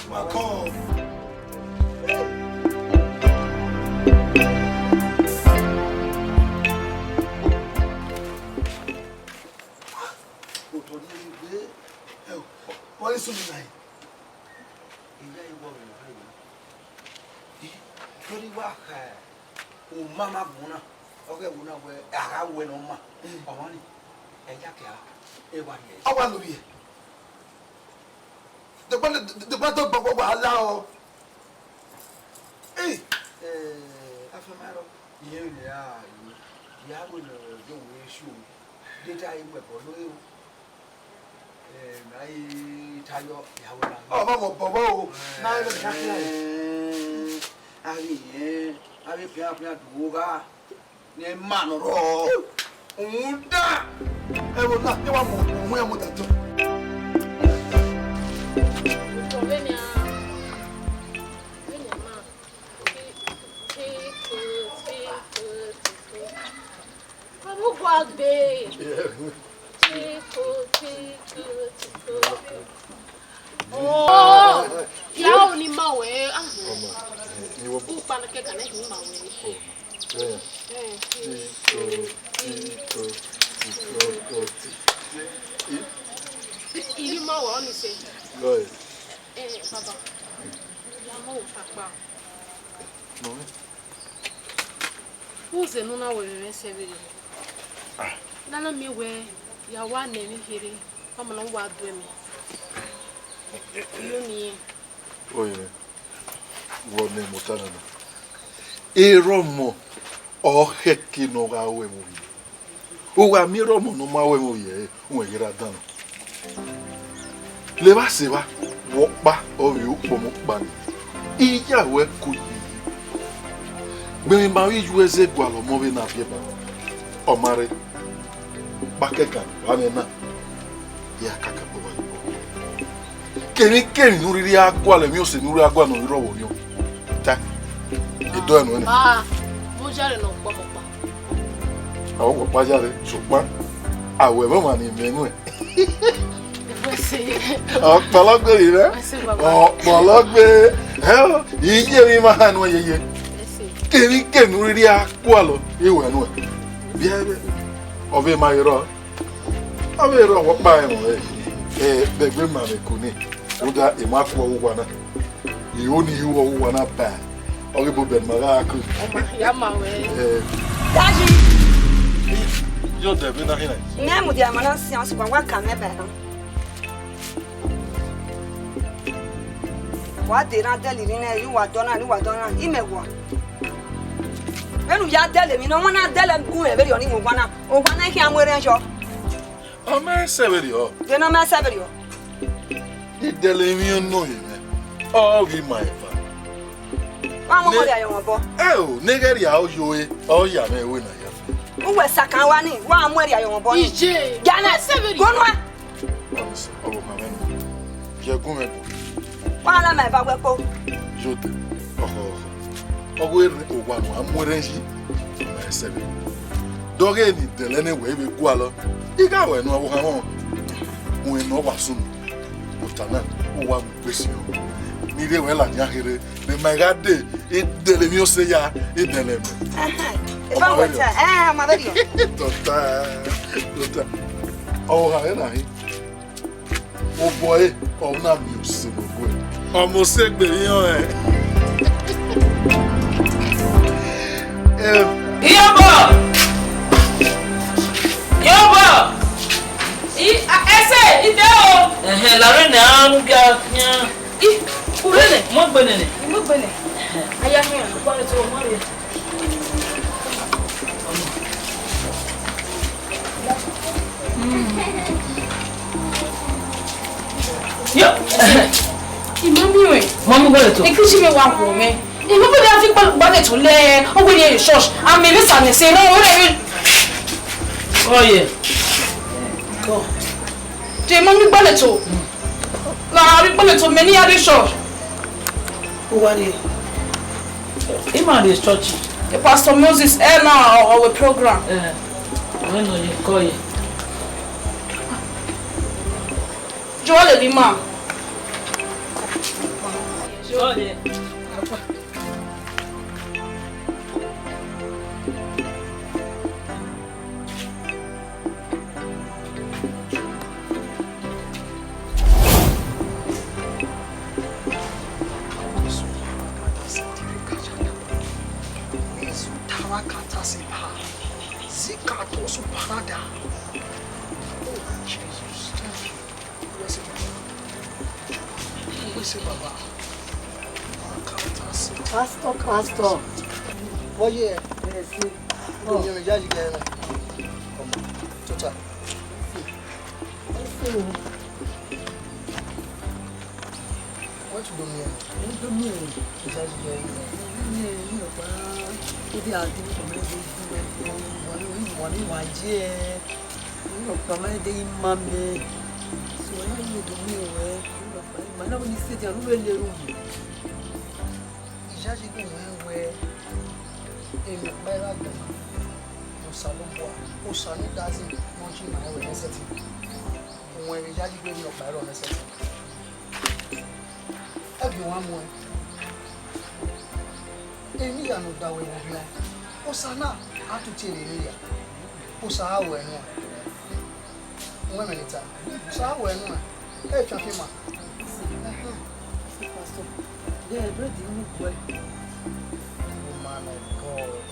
Ma kọ. Otọ ni gbe, ẹ o, wẹ sunu na. Iya, I wọ vbe nọ rre. Ih, kẹrẹ I wa kha uma ma gbọn na, ọ ghẹ wo na wẹ a gha wẹ ne ọ ma. Mm. Ọmọ ni, ẹ ya kẹa, ẹ wa rhie. Ọ wa lo vbiẹ. Dẹgba, dẹgba, dẹgba, dẹgba, wa la ọ. Ih. Eh, afẹn ma rọ. Iye ne a, iye. Ya wẹ ne ọ do wẹ shu. Data i wẹ bọ lo. Eh, na i tayọ, ya wẹ na. Ọ, ma mọ bọbọ o. Na i vbe khian khian. Eh, a ghi yẹn, a vbe pian pian du gha. Ne ma nọ rọ. Rhunmwuda. Ẹ vbo na, ne wa mu, mu ẹ mu da tọn. Vbene a, vbene a ma, ti, ti, ko, ti, ko, ti, ko. Ọmọ gua gbe. Tiko, tiko, tiko. Oh, ya o ni ma wẹ. Ah. Ọmọ, eh, iwọ bu. U pa na kẹka na ni ma wẹ. Oh, yeah. Eh, tiko, tiko, tiko, tiko. I ni ma wẹ, ọ ni sẹ. Go ahead. Eh, baba. Ya ma o papa. Mọmẹ. Uze ne u na wẹ vbe mwẹ sẹ vberriọ. Ah. Ne a na miẹn wẹ ya wa nẹ emwi kherhe, ọmọ ne ọ wa do ẹmwẹ. Unu ni rẹn. Oye, wẹ ọmọ ota nana. Erha ọmọ ọ khẹke ne ọ gha ru ẹmwẹ ovbi. U gha miẹn erha ọmọ ne ọ ma ru ẹmwẹ ovbi ẹre, uwẹ ghi ra dan nọ. Levba sẹ evba, vbe ọkpa, ọ vbe ukpọmọ ọkpa ni. Iyawe ku yi. Gbẹmwẹ ma vbe yu ẹzẹ gualọ ọmọ vbe na biẹ ba. Ọ ma rre. Kpakẹkan wa mwẹ na. Ya kaka baba yi. Kemwi kemwi ne u rhirhi a gualọ emwi ọse ne u rhirhi a gualọ ne ọ rre ọvbokhan. Ta. Edọ ẹnu ẹnẹ. Ah, mo jare nọ kpọmọkpa. Àwọn ọ̀pá jáde, ṣùgbọ́n àwẹ̀ mọ̀ wà ní ìmẹ̀nú ẹ̀. Ọ̀pọ̀lọpọ̀ rẹ̀ rẹ̀. Ọ̀pọ̀lọpọ̀ ẹ̀ ọ́, iye mi máa hàn ní yeye. Kèmí kèmí rírí akpọ̀ lọ, ìwẹ̀ nù ẹ̀. Bí ẹ ọbẹ̀ máa yọrọ, ọbẹ̀ rọ wọ́n pa ẹ̀wọ̀n ẹ̀, ẹ̀ bẹ̀gbẹ̀ màmì kò ní, ó dá ìmọ̀ akpọ̀ wà náà. Iho ni iho ọghe uwa na ba, ọ ghi bu bẹn ma gha ku. Ọ ma hia ma wẹ. Eh. Daddy. Yo de be na hina. Mẹ mudia ma na sian sugba wa ka mẹ ba na. Wa de na dẹle ni nẹ, yu wa dọ na, yu wa dọ na, imẹ wa. Vbene u ya dẹle emwi ne ọmọ na dẹle gun ẹvbe rriọ ni mu owa na, owa na khian mu erhẹn yọ. Ọ ma sẹ vberriọ. De ne ọ ma sẹ vberriọ. Idẹlẹ emwi ọnọ ye mwẹ, ọ ghi ma eva. Wa mu ọmọ rhia ye ọmwa obọ. Ẹ o, ne ghẹ rhia ọ yo e, ọ ya mwẹ ẹvbo na ya fẹ. Uwẹ sakan wa ni, wa mu ẹn rhia ye ọmwa obọ ni. Ije. Gana, sẹ vberriọ. Gonu ẹ. Ọmọ sẹ, ọ ma mwẹ nọ. Ye gun mwẹ gun. Wa la ma eva wẹ kpo. Yo te, ọhọ, ọhọ. Ọ wẹ owa ne a mu erhẹn yi, ọ ma sẹ vberriọ. Dọghe ne idẹlẹ ne wẹ i vbe gualọ, I gha wẹ ne ọ vbe ohan mwẹ. Uwẹ ne ọ wa sunu, ota na, u wa mu gbe si ọ. Ne I rhie wẹ ladian kherhe, ne ma gha de, idẹlẹ emwi ọse ya, idẹlẹ mẹ. Ẹhẹn, eva wẹ ta, ẹ, ọ ma vberriọ. Tota, tota. Ọ gha rẹ na hin. Obọ ẹre, ọ na miẹn use ne ọ gu ẹre. Ọmọ osegbe vbe irẹn ọnrẹn. Em. Iyobọ! Iyobọ! I, a, ẹse, I de o. Ẹhẹn, la rre nẹ, a ru bia khian. I, u rre nẹ? Mu egbe nene. I mu egbe nẹ. Aya khian. Ọkpa rẹ to, ọ ma rre. Yo. I ma miẹn ruẹ. Ma mu gbe ẹre to. Ekristi mwẹ wa khuọ mwẹ. I ma bẹghe a fi gba, gba ẹre to lẹ, ọ wẹ ne church. A mẹ vbe Sane sẹ, no, ọ rẹ. Oh, yeah. God. Je ma mu gba ẹre to. Na, a rhie ikpẹlẹ to mẹ ne I ya rrie church. Uwa rrie. Ima rrie church. Pastor Moses, ẹ na, ọ, ọ wẹ program. Eh, ọ nọ ye, kọ ye. Jọ lele ima. Jọ ye. Oh, Jesus. Thank you. Wese baba. Wese baba. Pastor, pastor. Oh, yeah. Yes, sir. Don't you judge again? Come on. Tota. Yes, sir. Wọ́n tún domi ẹ̀. Wọ́n domi ẹ̀. Ìjà ti jẹ yìí. Ní ẹ̀ ní ọ̀pá, ó dé àdé ní ọ̀pá ẹgbẹ́ ìdúró ẹgbẹ́ wà ní wà ní wà jẹ́ ẹ̀. Ní ọ̀pá máa ń dé yín má mẹ́. Sọ wọ́n yóò lè domi ẹ̀ wẹ́. Ní ọ̀pá ìgbà náà wọ́n ní sèdí àlọ́ wẹ́ẹ́ lè rú mi. Ìjà ti gùn wẹ́ẹ́ wẹ́. Èmi ọ̀pá ẹ̀ lágbàá. Osanobua, Osanudazi, wọ́n jí màá wẹ̀ lẹ́sẹ̀ tì. Òun ẹ̀rẹ̀ yá yí pé ní ọ̀pá ẹ̀rọ lẹ́sẹ̀ tì. Ẹbí wọn mú ẹ. Èmi ìyànà ọ̀dà wẹ̀ wọ̀ bíọ́. Osa náà, a tún tiẹ̀ lè rí ya. Osa á wọ̀ ẹnu ẹ̀. Wọ́n mẹ́rin ta. Osa á wọ̀ ẹnu ẹ̀. Ẹ fi àfihàn. Ẹhẹ́n. Pastor, yeah, bread in the boy. Oh, man of God.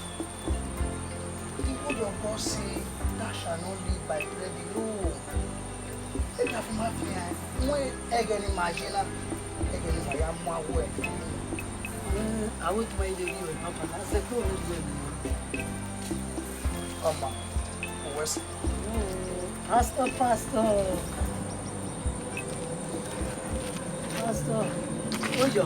The word of God say, "Thou shalt not live by bread alone." Ẹ ka fi ma fi hàn, wẹ ẹghẹ ne ima ye na, ẹghẹ ne ima ya mu awẹ. Eh, I wait my lady, my papa. I said, "Go with me." Come on. Pastor, pastor. Pastor. Oyo.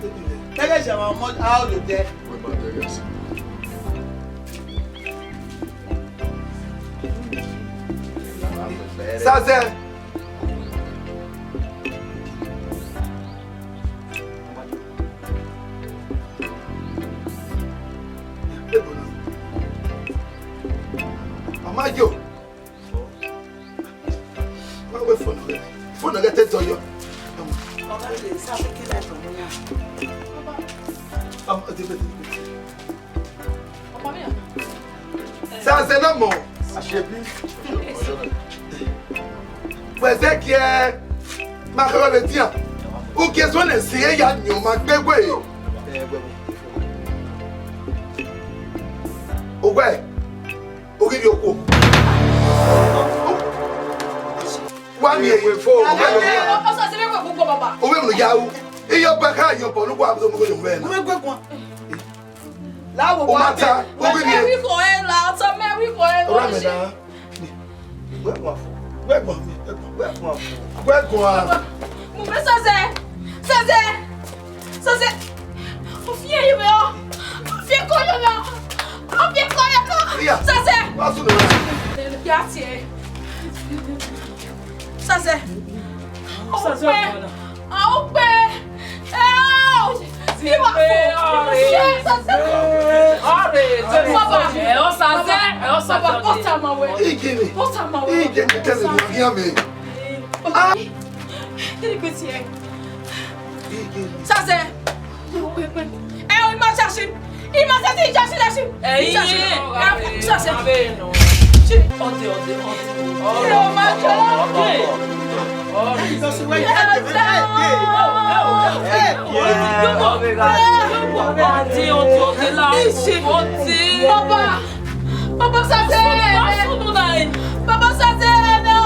tẹghẹ zẹ ma mọ a o yo dẹ. Wẹ ma dẹ ghe ẹse. Sazẹ. Ayo. Wa wẹ phone rẹ. Phone rẹ te dọyọ. Ọmọ, ọ, ọ, ọ, Sazẹ na mọ. Aṣebi. Wẹ zẹ giẹ, ma kẹrẹ vbe dian. Ugie zọ nẹ si ya yan ma gbe we. Owẹ, ogiri okuo. Wa miẹn ewe fo. Owẹ no ya. Owẹ no ya u. Iyo ba ka yo bọ lu wa do mo ko yo vẹ na. Uwe gbe guan. La wo. O ma ta, o gbe mi. Wi ko e la, ọtọ mẹ wi ko e la. Ora me na. Wẹ guan fo. Wẹ guan mi. Wẹ guan fo. Wẹ guan. Mo fẹ Sazẹ. Sazẹ. Sazẹ. Mo fi ẹyin mẹ ọ. Mo fi ẹkọ yọ mẹ ọ. Mo fi ẹkọ yọ mẹ ọ. Iya. Sazẹ. Wa sunu na. Ya tiẹ. Sazẹ. Sazẹ. Ọpẹ. Ọpẹ. Ẹ ọ. Iwa fo. Ọre. Sazẹ. Ọre. Baba. Ẹ ọ Sazẹ. Ẹ ọ Sazẹ. Baba, bota ma wẹ. Igini. Bota ma wẹ. Igini kẹlẹ ni fi hàn mi. Ah. Kí ni gbèsè ẹ? Sazẹ. Ẹ o, ima ṣaṣi. Ima ṣaṣi, ijaṣi, ijaṣi. Ẹyin. Ijaṣi. Ẹ, Sazẹ. Ọdẹ, ọdẹ, ọdẹ. Ẹ o, ma jọ. Ọdẹ. Ọdẹ. Ọdẹ, ọdẹ, ọdẹ. Baba. Baba Sazẹ! Baba Sazẹ, no!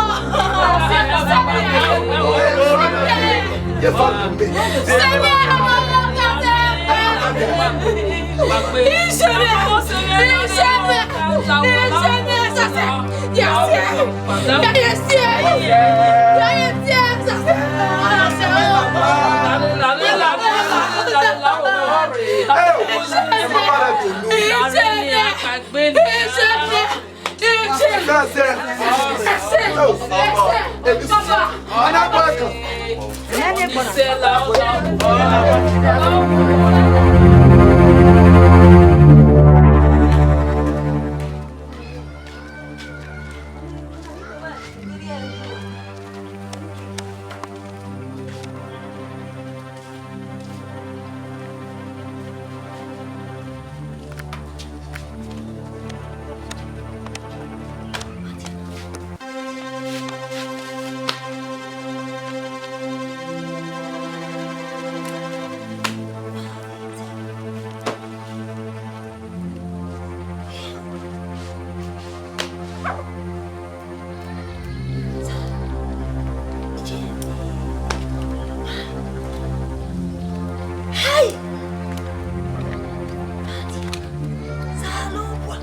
Hai! Osanobua.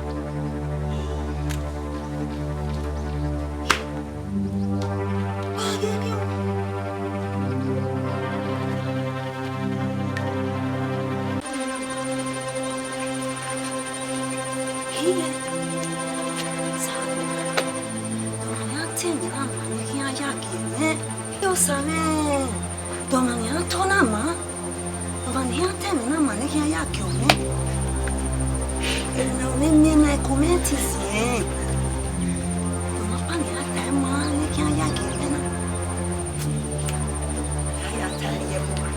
Hie, Osanobua, de ọmwa ne a tẹ mwẹ na ma ne I khian ya gie mwẹ. Ẹ Osa mwẹ, de ọmwa ne a tọ na ma. Ọmwa ne iran tẹ mwẹ na ma ne I khian ya gie mwẹ. Emwi ne ọ miẹn na, I kọmẹnti ziẹn. Ọmwa ọkpa ne iran ta ma ne I khian ya gie mwẹ na. A ya ta ẹre ye ẹvbo uwa.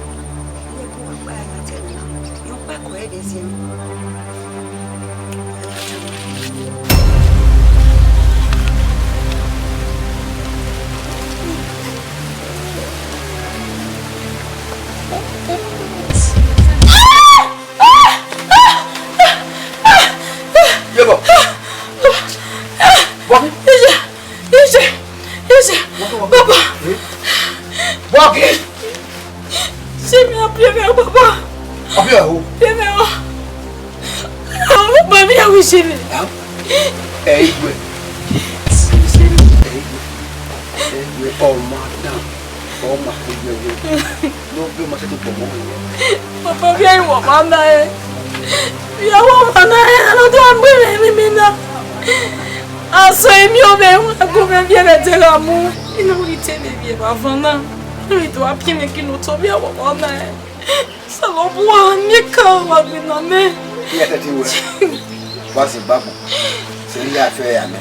Ye ẹvbo uwa ọkpa ya ta ẹre na. Rẹn ọkpa ko ẹre ziẹn. Yebo. Bọkẹ. Ije, ije, ije. Baba. Bọkẹ. Ṣé mi á bí ẹmẹ baba? Ọbí ẹ̀ o. Bí ẹmẹ o. Àwọn bàbá mi àwọn ìṣẹ̀lẹ̀. Ẹ ìwé. Ẹ ìwé. Ẹ ìwé. Ọmọ Adam. Ọmọ àpéjọ ìwé. Ló gbé ọmọ tẹ́tù pọ̀ mọ́ ìwé. Baba mi àwọn ọmọ náà ẹ. Ìyàwó ọmọ náà ẹ. Àwọn tó wà gbé mi mímí náà. Asọ èmi ò bẹ wọn kó mi bí ẹrẹ tẹ ra mú. Inú mi tẹ mi bí ẹ bá fọn náà. Inú mi tó wá bí mi kí ló tó bí àwọn ọmọ náà ẹ. Salobu wa ní ká wà gbìnà mẹ. Iye tẹ ti wẹ. Wá sí bábù. Ṣé ilé àfẹ́ yà mí?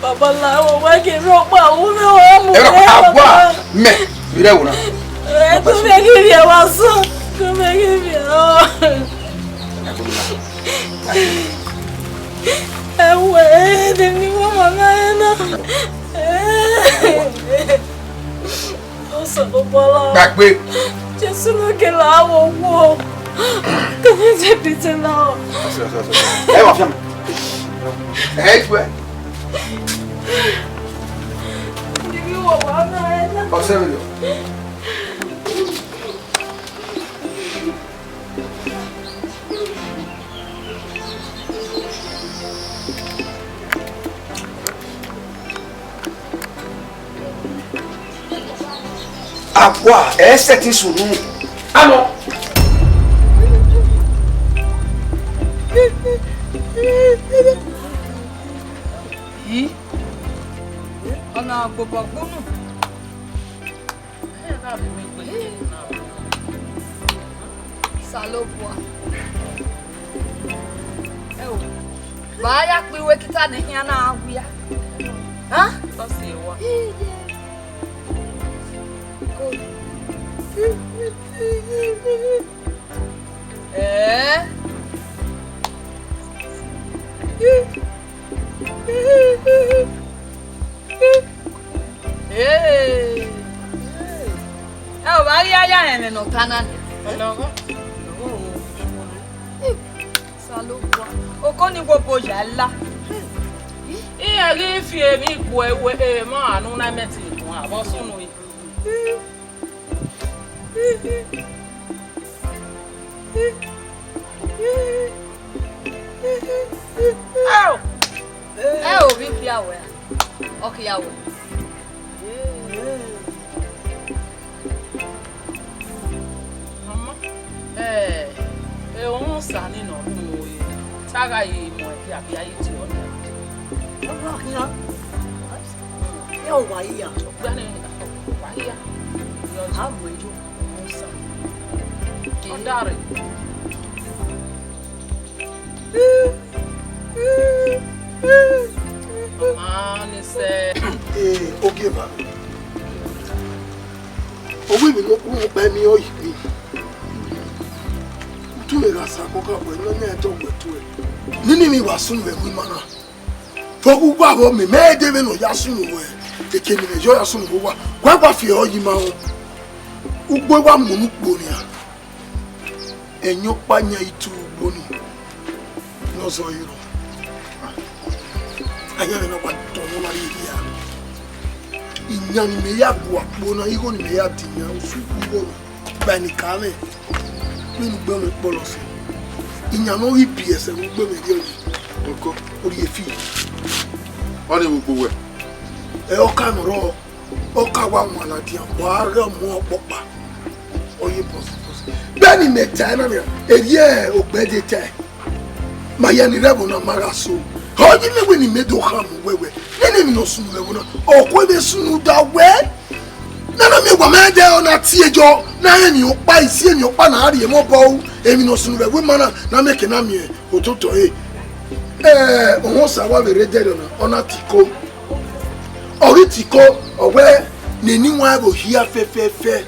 Baba Lawa, wa ke rhọkpa, u mwẹ wa mu Ẹ rọ mẹ, agua baba. Mẹ, ire wo na. Ẹ, ko mẹ ghi vbiẹ wa sọ, ko mẹ ghi vbiẹ ọ. Ẹ wẹ, ẹ, de ni wọ mama ẹ na. Osanobua la. Gbàgbé. Jesu ne ke la wo wo. Kene je bi te na. Ẹ wá fi àmì. Ẹ ju ẹ. Ibi wo wa na ẹ na. Ọsẹ mi lọ. Akua, ẹ sẹtin sunu. Anọ. Yi, ọna agbobọ gbunu. Osanobua. Ẹ o, vbe a ya kpe iwe kita ne iran na wia? Ha? Ẹẹ. Ee. Ẹ o, vbe a ghi ya ya rẹn ẹmwẹ ne ọ ta na nia? Ọlọghọ. Osanobua. Oko ni wo bo ya la. Iran ghi fi emwi gbe uwẹ, emọ a nu na mẹ te guan vbe ọ sunu. Ẹ o. Ẹ o, vbe I khian wẹ, ọ khian wẹ. Mama, ẹ, ẹ, ọmọ Osa ni nọ rhunmwuda, te a gha ye mu ẹre khian, a ghi ya ye tie ọnii. Ọ gha khian. Ẹ o, wa hia. Ọgbẹni, wa hia. A mu ẹre yo. Ọ dare. Mama ni sẹ. Ee, ogieva. Owu emwi ne okpukpu kpa emi ọ yi kpe. Utu mwẹ gha sa kọkọ wẹ ne ọ yan ẹdẹ wẹ tuẹ. Nene emwi wa sunu vbe ẹvbo ima na. Vbe ọghe uwa vbe ọ mẹ, mẹ de vbene ọ ya sunu wẹ, eke ne imẹ ya ọ ya sunu vbe uwa, wa gba fi ẹre ọ yi ima rẹn. Ugbo wa mu ne ukpo nian, ẹyẹn ọkpa yan itu ugbo ni, ne ọ zẹ ọre rrọọ. Ayan mwẹ na wa dọn ne ọ na rrie hia. Iyan ne imẹ ya gua kpo na, igho ne imẹ ya di iyan, usun igho na. Ba ẹnẹ ka mwẹ, vbene ugbe mwẹ kpọlọ sẹ, iyan ne ọ ghi biẹ sẹ vbe ugbe mwẹ rriọye. Oko. Ọ rhie fi. Ọnii vbe ugbo wẹ? Ẹ, ọka nọ rrọọ, ọka wa wan ladian, wa gha mu ọkpọkpa. Ọ ye bọsi bọsi. Vbene imẹ tae na nian, erriọ ogbẹde tae. Ma ya ni rre ẹvbo na ma gha so. Ọ yi ne wẹ ne imẹ do khama wẹwẹ. Nene emwi ne ọ sunu vbe ẹvbo na, ọ kue vbe sunu da wẹ. Nana miẹn wa ma ẹdẹ ọ na tie jọ, na rẹn emwi ọkpa, isi emwi ọkpa na rhie mwẹ obọ ru, emwi ne ọ sunu vbe ẹvbo ima na, na miẹn ke na miẹn ototọ ẹre. Ẹ, ọmọ Osa wa vbe rre dẹrriọ na, ọ na tiko. Ọ ghi tiko, ọ wẹ ne eni wan ẹvbo hia fẹfẹfẹ,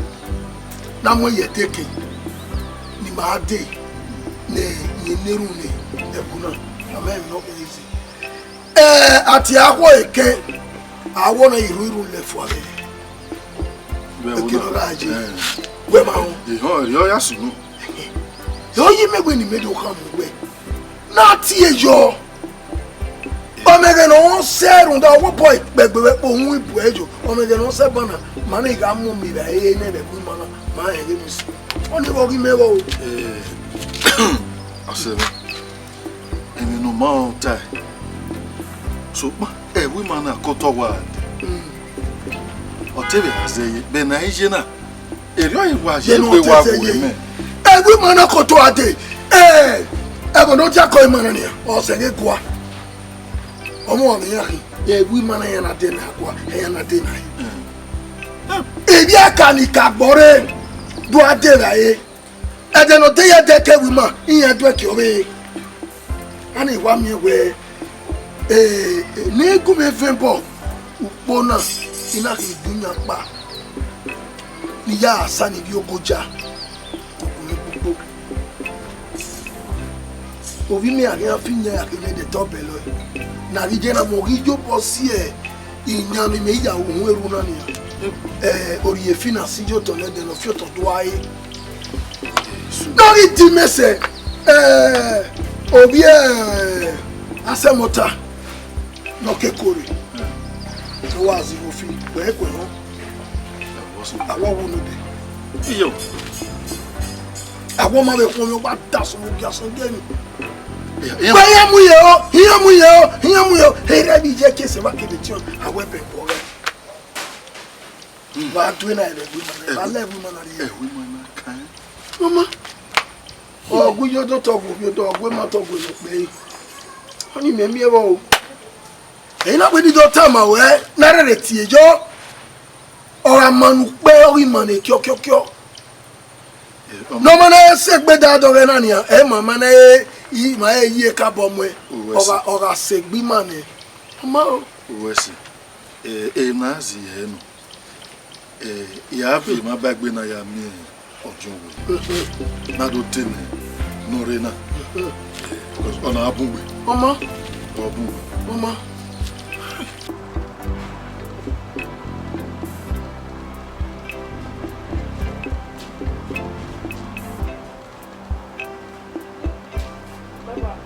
na mu ẹre ye ẹdẹ ke, ne ima dee, ne irẹn ne erhunmwu ne ẹvbo na, a ma rẹn emwi ne ọ kere zẹ. Ẹ, a tie akhọ eke, awọ na i ru iru lẹ fua vbe. Vbe ẹvbo na. Eke na gha ye. Ẹ. Wẹ ma họn. Ehọn, erriọ ya sunu. Ọ yi mẹ wẹ ne imẹ do khama wẹ. Na tie yọ. Ọmọ ẹghẹ ne ọ sẹ rhunmwuda, ọvbọbọ ikpẹgbe vbe ẹkpo uhunmwu ibuẹ yo. Ọmọ ẹghẹ ne ọ sẹ ban na, ma na gha mu miẹn vbe ẹre nẹ vbe ẹvbo ima na, ma rẹn ghe emwi sẹ. Ọnii vbe ọ ghi mẹ vbọ o. Eh, ọse mwẹ, emwi ne u ma rẹn tae, sokpan ẹvbo ima na ke otọ wa dee. Mm. Ọ te vbe gha zẹ ye, vbe ne a i ye na, erriọ i wa ye egbe wa gu mẹ. Ẹvbo ima na ke otọ wa dee. Eh, ẹvbo ne ọ diakọ ima na nian, ọ sẹ ghe gua. Ọmọ ọmwa iran khin, ẹvbo ima na iran na dee na gua, iran na dee na hin. Emwi aka ni ka gbọre, do a dee vbe ẹre. Ẹdẹ ne ọ de ye ẹdẹ ke ẹvbo ima, iran do ẹki ọvbehe. A na wa miẹn wẹẹ, Eh, eh, ne gu mwẹ vẹ obọ, ukpo na, I na khin gu yan kpa, ne I ya sa ni vbi ogoja, ogun mwẹ gbogbo. Ovbi mwẹ a ghi fi yan ya khin ẹdẹ tọ bẹlẹ ọe. Ne a ghi je na mu ghi ye obọ si iyan ne imẹ ya uhunmwu erhu na nian. Eh, orhiọn e fi na si ye otọ nẹ ẹdẹ ne ọ fi otọ do a re. Ne ọ ghi di mẹ sẹ, eh, ovbi, eh, Asẹmọta. Ne ọ ke kore, ne ọ wa zẹ igho fi, wẹ kuẹ nọ. Awọ wu node. Iyo. Awọ ma vbe khuọnmwi, ọ gba da sunu gia sunu gẹni. Iyo, iyo. Wẹ iran mu ye o, iran mu ye o, iran mu ye o. Erha vbe iye ke sẹ wa kevbe tiọn, awẹ bẹ bọ rẹ. Wa due na ẹvbo ima na, wa lẹ ẹvbo ima na rrie. Ẹvbo ima na kan. Mama. Ọgua iye odọ tọ ọgua ovbi odọ, ọgua ima tọ ọgua emwi okpẹre. Ọni mẹ miẹn vbọ o. Ẹre I na wẹ ne I do tama ruẹ, ne a rherhe tie yọ. Ọ gha ma ne ukpẹ, ọ ghi ma ne kiọkiọkiọ. Ne ọ ma na sẹ egbe da dọghẹ na nian, ẹ ma ma na, ẹ, I ma he yi ekabọ muẹn. Ọ gha, ọ gha sẹ egbe ima nẹ. Ọ ma o. Uwẹ sẹ, ẹ, emwa zẹ hẹ nọ. Eh, I ra viọ emwa ba egbe na ya miẹn ọdiọn wẹ. Na do te nẹ ne ọ rre na. Eh, because ọ na bun gbe. Ọma. Ọ bun gbe. Ọma. Baba.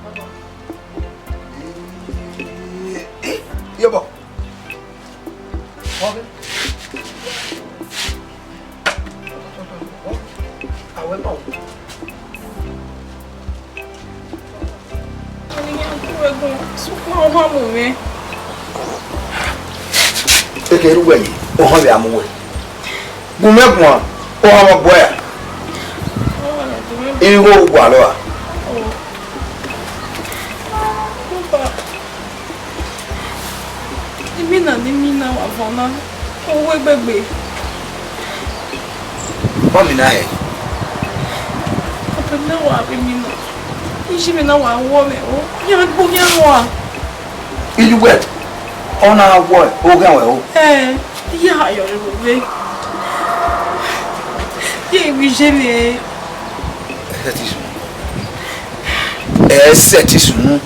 Baba. Eh, eh, iyobọ. Eke ru wẹ yi, ohan vbe a mu wẹ. Gu mwẹ guan, ohan vbe ọ gbọe a. Igho uwa lọ a. Imina ne imina wa vọn na, ọ wẹ gbẹgbe. Ọ mina hẹ? Ọpẹ na wa vbe imina. Iji mwẹ na wa wọ mwẹ o, iran gbe ohian rua. Iye uwẹ, ọ na wọ oghian ruẹ o. Ẹn, iye ha yọ rre vbe. Ye iwe iye mwẹ. Ẹ sẹtin sunu. Ẹ sẹtin sunu.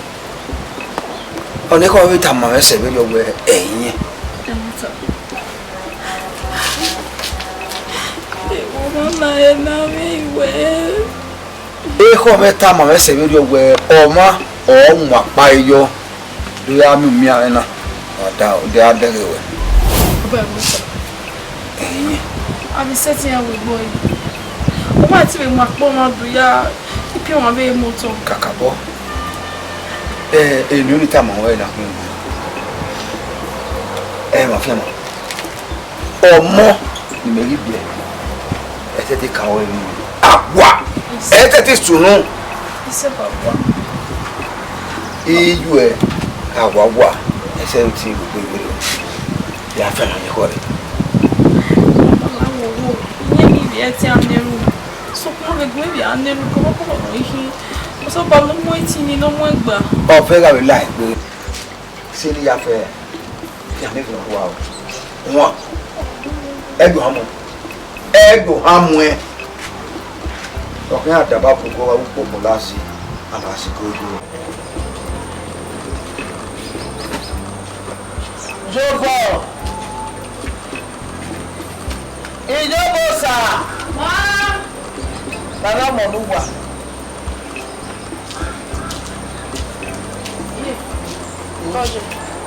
Ọnii ekhọe vbe tama mwẹ sẹ vberriọ wẹ ẹ i yẹn. Ekhọe mwẹ tama mwẹ sẹ vberriọ wẹ ọmwa ọ mu akpa yọ, do ya miẹn umian mwẹ na, ọ da, ọ da dẹghe wẹ. Baba Musa. Ẹhẹn. A vbe sẹtin ya wẹ egbe ọre. Ọ ma te vbe mu akpọ mwa do ya ipian mwa vbe mu otọ. Kakabọ. Ẹ, eni ọnii tama ruẹ na khin. Ẹ ma fian ma. Ọmọ ne imẹ ghi biẹ, ẹ i sẹtin ka ruẹ emwi. Awa, ẹ i sẹtin sunu. Isẹ ba wa. Iye uwẹ, awa wa, ẹ i sẹtin ru egbe vberriọ. Ya fian ma ye ekhọe rre. Ọla wowo, iye mwẹ vbe ẹtin anerhu. Sokpan vbe egbe vbe anerhu, kọmọkọmọ ne ọ i khin. Ọsọba ne ọ mu ẹtin ni ne ọ mu ẹgba. Ọ vẹ gha vbe la egbe. Sẹ ne I ya fẹ, khian mẹ vbe rua o. Wan, ẹgbẹ ohan mu. Ẹgbẹ ohan muẹn. Ọ khian daba bu gọ gha ru kpokpo lasi, a ma si gogo. Jobọ. Iyobọ Osa. Wa. Baba ọmọ ne uwa.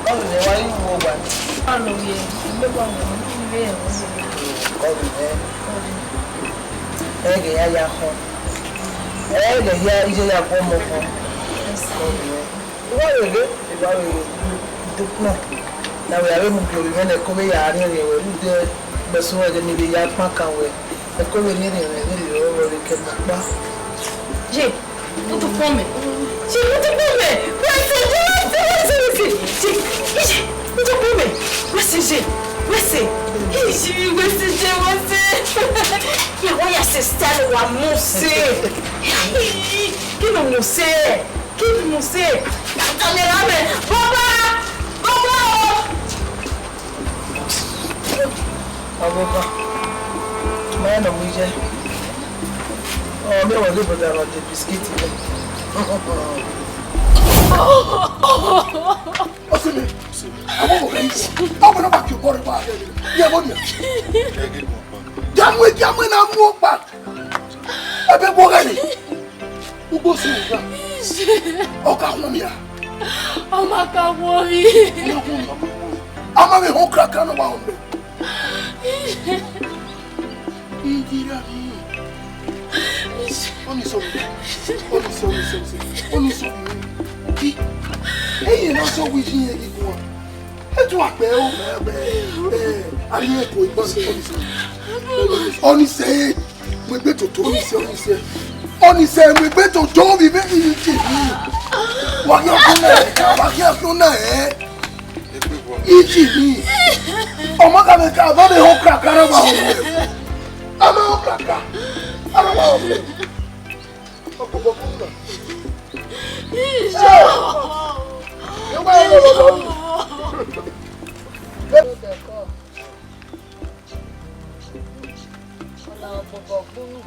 Kọlu ne wa yi wo wa. Kọlu ne. Ẹ ghe ya ya khọn. Ẹ ghe ya iye ya gu ọmọ khọn. Kọlu ne. Uwa vbe ghe, uwa vbe ghe. Dukpọn. Na wẹ a vbe mu gie ovbi mwẹ ne ẹko vbe ya rhiẹnrhiẹn wẹ, rhunmwuda ẹgbẹe sunu ẹghẹ ne I vbe ya kpan kan wẹ, ẹko vbe rhiẹnrhiẹn mwẹ vberriọ, ọ rre ke ma kpa. Ye, u tu kpọn mẹ. Ye, u tu kpọn mẹ. Wẹ sẹ, ye, wẹ sẹ, wẹ sẹ, wẹ sẹ. Ye, ye, ye, u tu kpọn mẹ. Wẹ sẹ, ye, wẹ sẹ. Ye, wẹ sẹ, ye, wẹ sẹ. Ya wa ya sẹ style wa mu sẹ. Kí ló mu sẹ? Muse, kamera mẹ, baba, baba o. Ọbọba, ma rẹn ne ọ mu iye. Ọ miẹn wẹ ghe brother Roger biscuit nẹ. Ọsẹ mẹ, ọmọ wọ ghe iye. Ọmọ na ba ki obọ rre wa. Ye mo nia. Dia mu, dia mu na mu ọkpa. Ebe wo ghe ni. Ugbo si na. Ọ ka khuọnmwi ra? Ọ ma ka khuọnmwi. Ọ ma khuọnmwi. A ma vbe họn kakra ne ọ wa họn mẹ. Idira ni. Ọni sọ mi. Ọni sọ mi, sọ mi, sọ mi. Ọni sọ mi. Ki. Eye na sọ wi ji yẹn ghi guan. Etu akpẹ o, ẹ, ẹ, a ri ẹko igbọn ni, ọni sẹ. Ọni sẹ, mu egbe toto, ọni sẹ, ọni sẹ. Ọni sẹ, mu egbe toto, ovbi mwẹ, Iji ni. Wa ghi ọkọ na, wa ghi ọkọ na, ẹ. Iji ni. Ọmọ ka mẹ ka, ọmọ mẹ họn kakra, ọmọ họn mẹ. Ọmọ họn kakra, ọmọ họn mẹ. Ọkpọkpọ kúrò. Ije! Ewé ẹ̀rọ lọ́dọ̀ mi. Ọna ọkpọkpọ kúrò.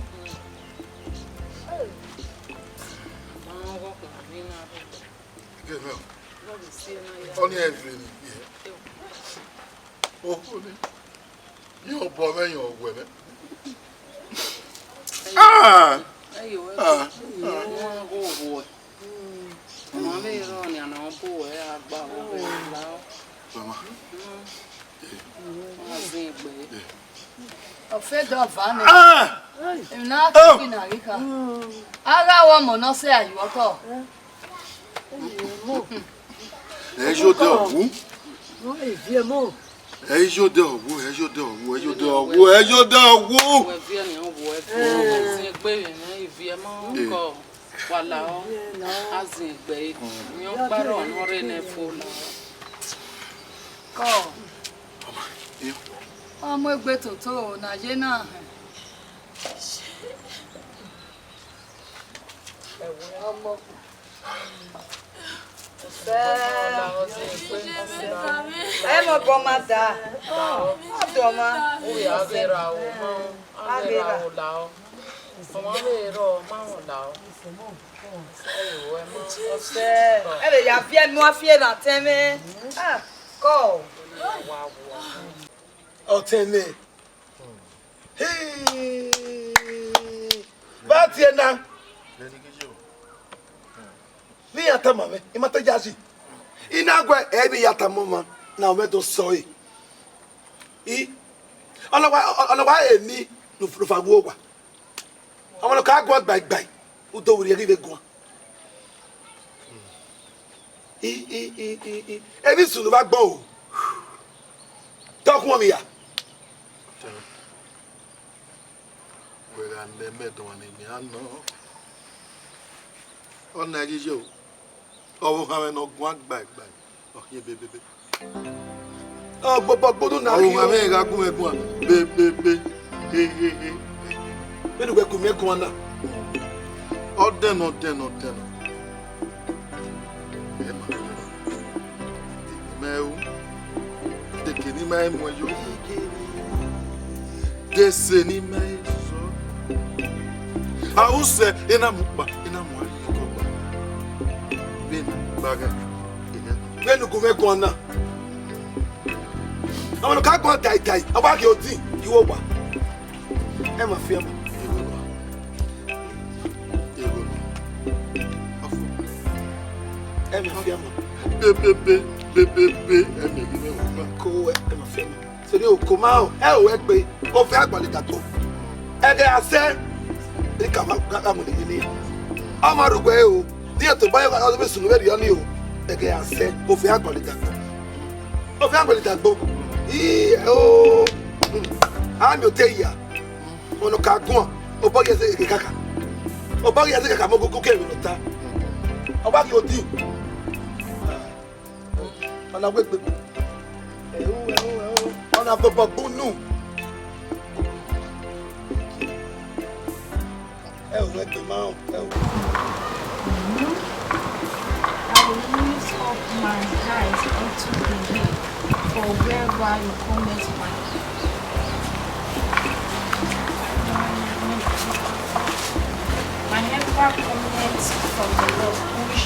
Ọni ẹvre ni. Ohu ni. Yọ obọ mwẹ, yọ owẹ mwẹ. Ah! Ẹyọ, ah, ẹyọ, ah. Ọmọ vbe rrọọ nian ne ọ bu ẹre gha gba vbe lahọ. Mama. Ọ zin egbe. Ọ fe dọ va nẹ. Ah! Emwi ne a ke ghi na ghi kha. A gha wẹ ọmọ ne ọ sẹ ayuọkọ. Ẹ yo de ọwu. Ẹ yo de ọwu, ẹ yo de ọwu, ẹ yo de ọwu, ẹ yo de ọwu. Wẹ viẹ nian, wẹ viẹ. Zin egbe vbe mwẹ, I viẹ ma kọ. Wa lahọ, a zin egbe, emwi ọkpa rrọọ ne ọ rre nẹ fo lahọ. Kọ. Ọ mu egbe toto ne a ye na hẹn. Ẹwẹ ọmọ. Ẹ mọ bọ ma da. Ọ dọ ma. Uwẹ a ghe ra o, ma a ghe ra o la o. Ọmọ vbe rrọọ, ma rẹn la o. Ẹvbo ẹmọ. Ọsẹ, ẹ vbe ya viẹ enu a fi erha tẹn mwẹ. Ah, kọ. Ọtẹn nẹ. Hey! Vbe a tie na? Ne iran tama mwẹ, I ma te yayi. I na guẹ, ẹ vbe ya tama ọmwa, na mwẹ do sẹ ọre. I, ọ na wa, ọ na wa eni ne ufa wu owa. Ọmwa ne ọ ka guan gbaigbai, u do werriẹ ghi vbe guan. I, i, i, i, i. Emwi sunu vbe agbọn o. Te ọ khuọnmwi ra? Wẹ gha nẹ mẹ dọmwa ne I miẹn nọ. Ọ na ghi yo. Ọvbokhan mwẹ ne ọ guan gbaigbai, ọ khian bebebe. Ọ gbobọ gbunu na. Ọvbokhan mwẹ gha gu mwẹ guan bebebe. He, he, he. Vbene uwẹ gu mwẹ guan na. Ọ dẹn nọ, ọ dẹn nọ, ọ dẹn nọ. Ẹ ma. Mẹ o. Deke ne ima mu ẹyo. Dese ne ima sọ. A u sẹ, ena mu kpa, ena mu ari kọkpa. Vbene gbaga, ena. Vbene ugu mwẹ guan na. Ọmwa ne ọ ka guan daidai, a wa ghe odin, I wo wa. Ẹ ma fian ma. Ẹ ma fian ma. Be, be, be, be, be, be, ẹ mẹ ghi mwẹ wa. Ko ẹ, ẹ ma fian ma. Seri o, ko ma o, ẹ o, ẹ gbe, o fẹ agbalidagbo. Ẹghẹ a sẹ, I ka wa, ka, ka mu ne ghi ni. Ọ ma rugbe o, ni eto ba yo, ọ be sunu vbe rriọ ni o. Ẹghẹ a sẹ, o fẹ agbalidagbo. O fẹ agbalidagbo. Ii, ẹ o. A miẹn ote ya. Ọmwa ne ọ ka guan, obọ ghi ẹse kaka. Obọ ghi ẹse kaka, mọ gugu ke emwi ne ọ ta. Ọ wa ghi odin. Ọ na wegbe. Ẹhu, ẹhu, ẹhu. Ọ na bọbọ gbunu. Ẹhu, ẹgbẹ ma, ẹhu. And eyes unto the hill, for wherever your cometh my, my helper cometh from the Lord, which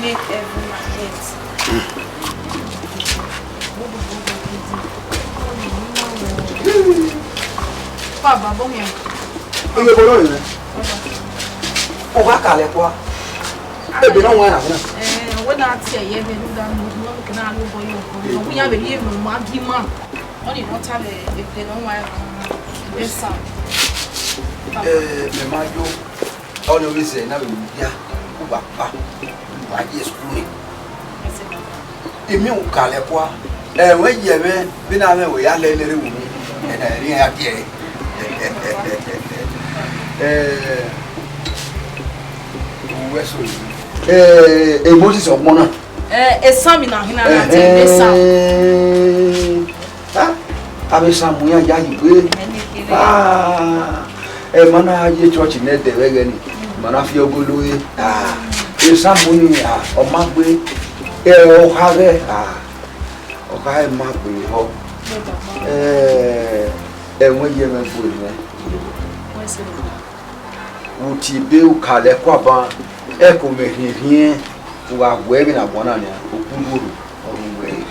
made heaven and earth. Baba, bọ mia. Iye bolo yẹn. Baba. O wa kalẹ kua. Ebe na wan na. Eh, wẹ na tie ye be nu da nu, nu ke na lu bọ yo. Wẹ ya be ye mu ma gi ma. Ọ ni no ta be ebe na wan na. Esa. Eh, mẹ ma yo. Ọ ni ovbi sẹ na vbe mu ya, u gba kpa, u gba ye school ni. Emi u kalẹ kua, ẹmwẹ ye mwẹ, vbene a mwẹ wẹ ya lẹ nẹ rre wu ni, ẹna ẹre iran ya gie ẹre. Eh, uwẹ so yi. Eh, Moses ọgbọn na. Eh, Esami na hina na te Esami. Ẹhẹn. Ah, avbe Esami iran ya yi gbe. Ẹni kere. Ah, ẹ ma na ye church nẹ dẹ vbe ẹghẹ ni, ma na fi ọgolo re. Ah, Esami ni, ah, ọ ma gbe, ẹ, ọ kha ghẹ, ah, ọ kha ẹ ma gbe họ. Eh, ẹmwẹ ye mwẹ gbe mwẹ. Wẹ sẹ. Vbe uti ebe u kalẹ kua ban, ẹko mwẹ rhiẹnrhiẹn, u gha wẹ vbene agbọn na nian, okpulu orhu, ọ rhie uwẹ re.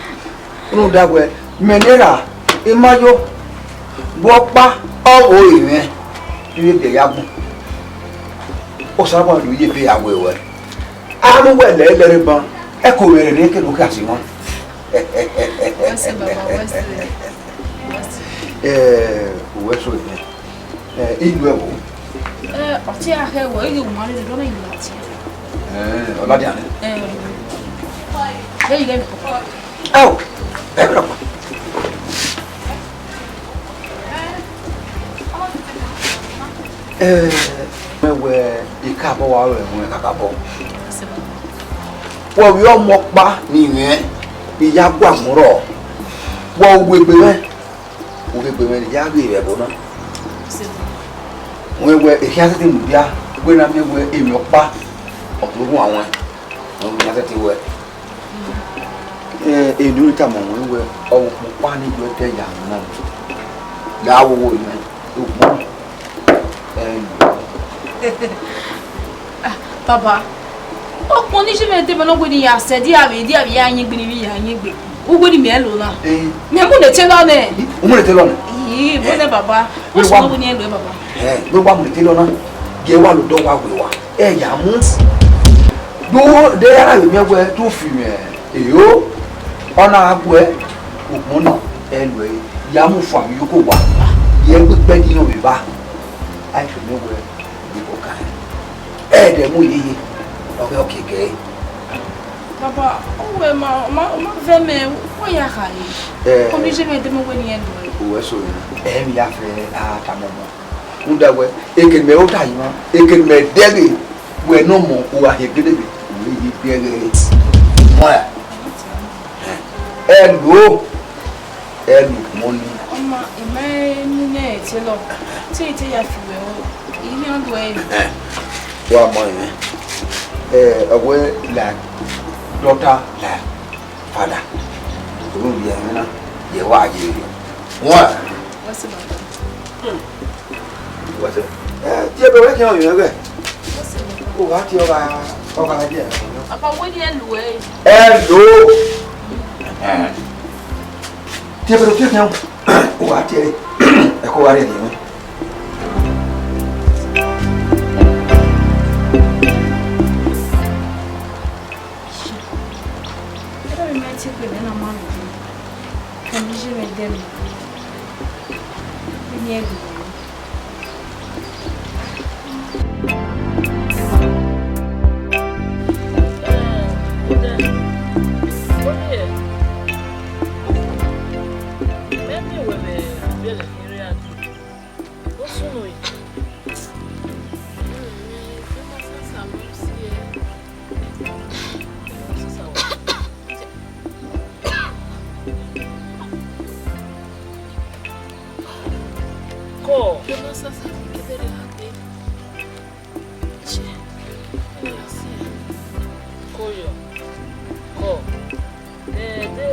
Rhunmwuda wẹ, mẹ ne erha, I ma yo, vbe ọkpa, ọ vbe ore mwẹ, I vbe biẹ ya gbọn. Osanobua do ye ebe ya wẹ ruẹ. A mu uwẹ lẹrẹ lẹrẹ ban, ẹko mwẹ rhiẹnrhiẹn kene u khian si mwa. Wẹ sẹ, baba, wẹ sẹ. Wẹ sẹ. Eh, uwẹ so mwẹ. Eh, I lu ẹvbo. Eh, ọ tie a khẹ wẹ, I ghi wu ma rre, dọmẹ yi la tie. Eh, ọ ladian nẹ. Eh. Ẹ yi ghẹ mi kọ. Ao, ẹ bẹrẹ ọkpa. Eh, mẹ wẹ I ka bọ wa ru ẹmwẹ kakabọ. Wẹ ovbi ọmọ ọkpa ni mwẹ, I ya gua mọ rrọọ. Wẹ uwegbe mwẹ. Uwegbe mwẹ ne I ya ghe vbe ẹvbo na. Wẹ wẹ, ekhian sẹtin mudia, wẹ na miẹn wẹ emwi ọkpa, ọ tọ uhuan ruẹn. Wẹ wẹ, ekhian sẹtin wẹ. Eh, eni unu tama wẹ wẹ, ọvbokhan ọkpa ni do ẹdẹ ya mwẹ na. Ya wo wo mwẹ, okpọn. Eh, Ah, baba, okpọn ni je mwẹ dẹ, mẹ ne ọ wẹ ne I ya sẹ, dia vbe, dia vbe ya yin egbe ne I vbe ya yin egbe. U wẹ ne imẹ lo na. Eh. Mẹ mu ne te lọ nẹ. U mu ne te lọ nẹ? Ii, bọ nẹ baba. Wẹ wa mu ne te lọ na. Gie wa lo dọ wa wẹ wa. Ẹ ya mu. Do de ara vbe miẹn wẹ do fi mwẹ. Eyo. Ọ na guẹ. Okpọn ni ẹ lo ẹ. Ya mu fua mi yo ko wa. Ye gbe kpẹ di yan vbe ba. Ai fi mwẹ wẹ. Vbe ọka ẹdẹ mu yeye, ọ ghẹ ọke gẹe. Baba, ọ wẹ ma, ma, ma vẹ mẹ, wẹ ya khare. Eh. Ọ ni je mẹ dẹ mẹ wẹ ne I ya do ẹre. Uwẹ so ya, ẹ mi ya fẹ a tama ọmọ. Rhunmwuda wẹ, eke ne mẹ rhota yi mwa, eke ne mẹ dẹghe, wẹ ne ọmọ, u gha hiẹn gedegbe, u ghi ye biẹ ẹghẹ. Mwa ya. Ẹ lo. Ẹ lu mọ ni. Ọma, I ma nu nẹ te lọ. Te I te ya fi wẹ o. I yan lu ẹre. Wa mọ ẹmwẹ. Eh, ọ wẹ like daughter, like father. Unu ye ẹmwẹ na, ye wa ye yo. Wa. What's about that? What's it? Eh, tie bẹ wẹ kẹ ọ yẹn wẹ. What's it about? O wa tie ọ gha, ọ gha je. Papa, wẹ ni ẹ lu ẹre. Ẹ lo. Eh. Tie bẹrẹ tie kẹn, u wa tie ẹre, ẹko wa rhie rhie mwẹ. Ẹdẹ vbe mẹ tie egbe mwẹ na ma rhie, kẹ ne iye mwẹ dẹ mwẹ. Vbene I ru. Kọ. Kọ yọ. Kọ.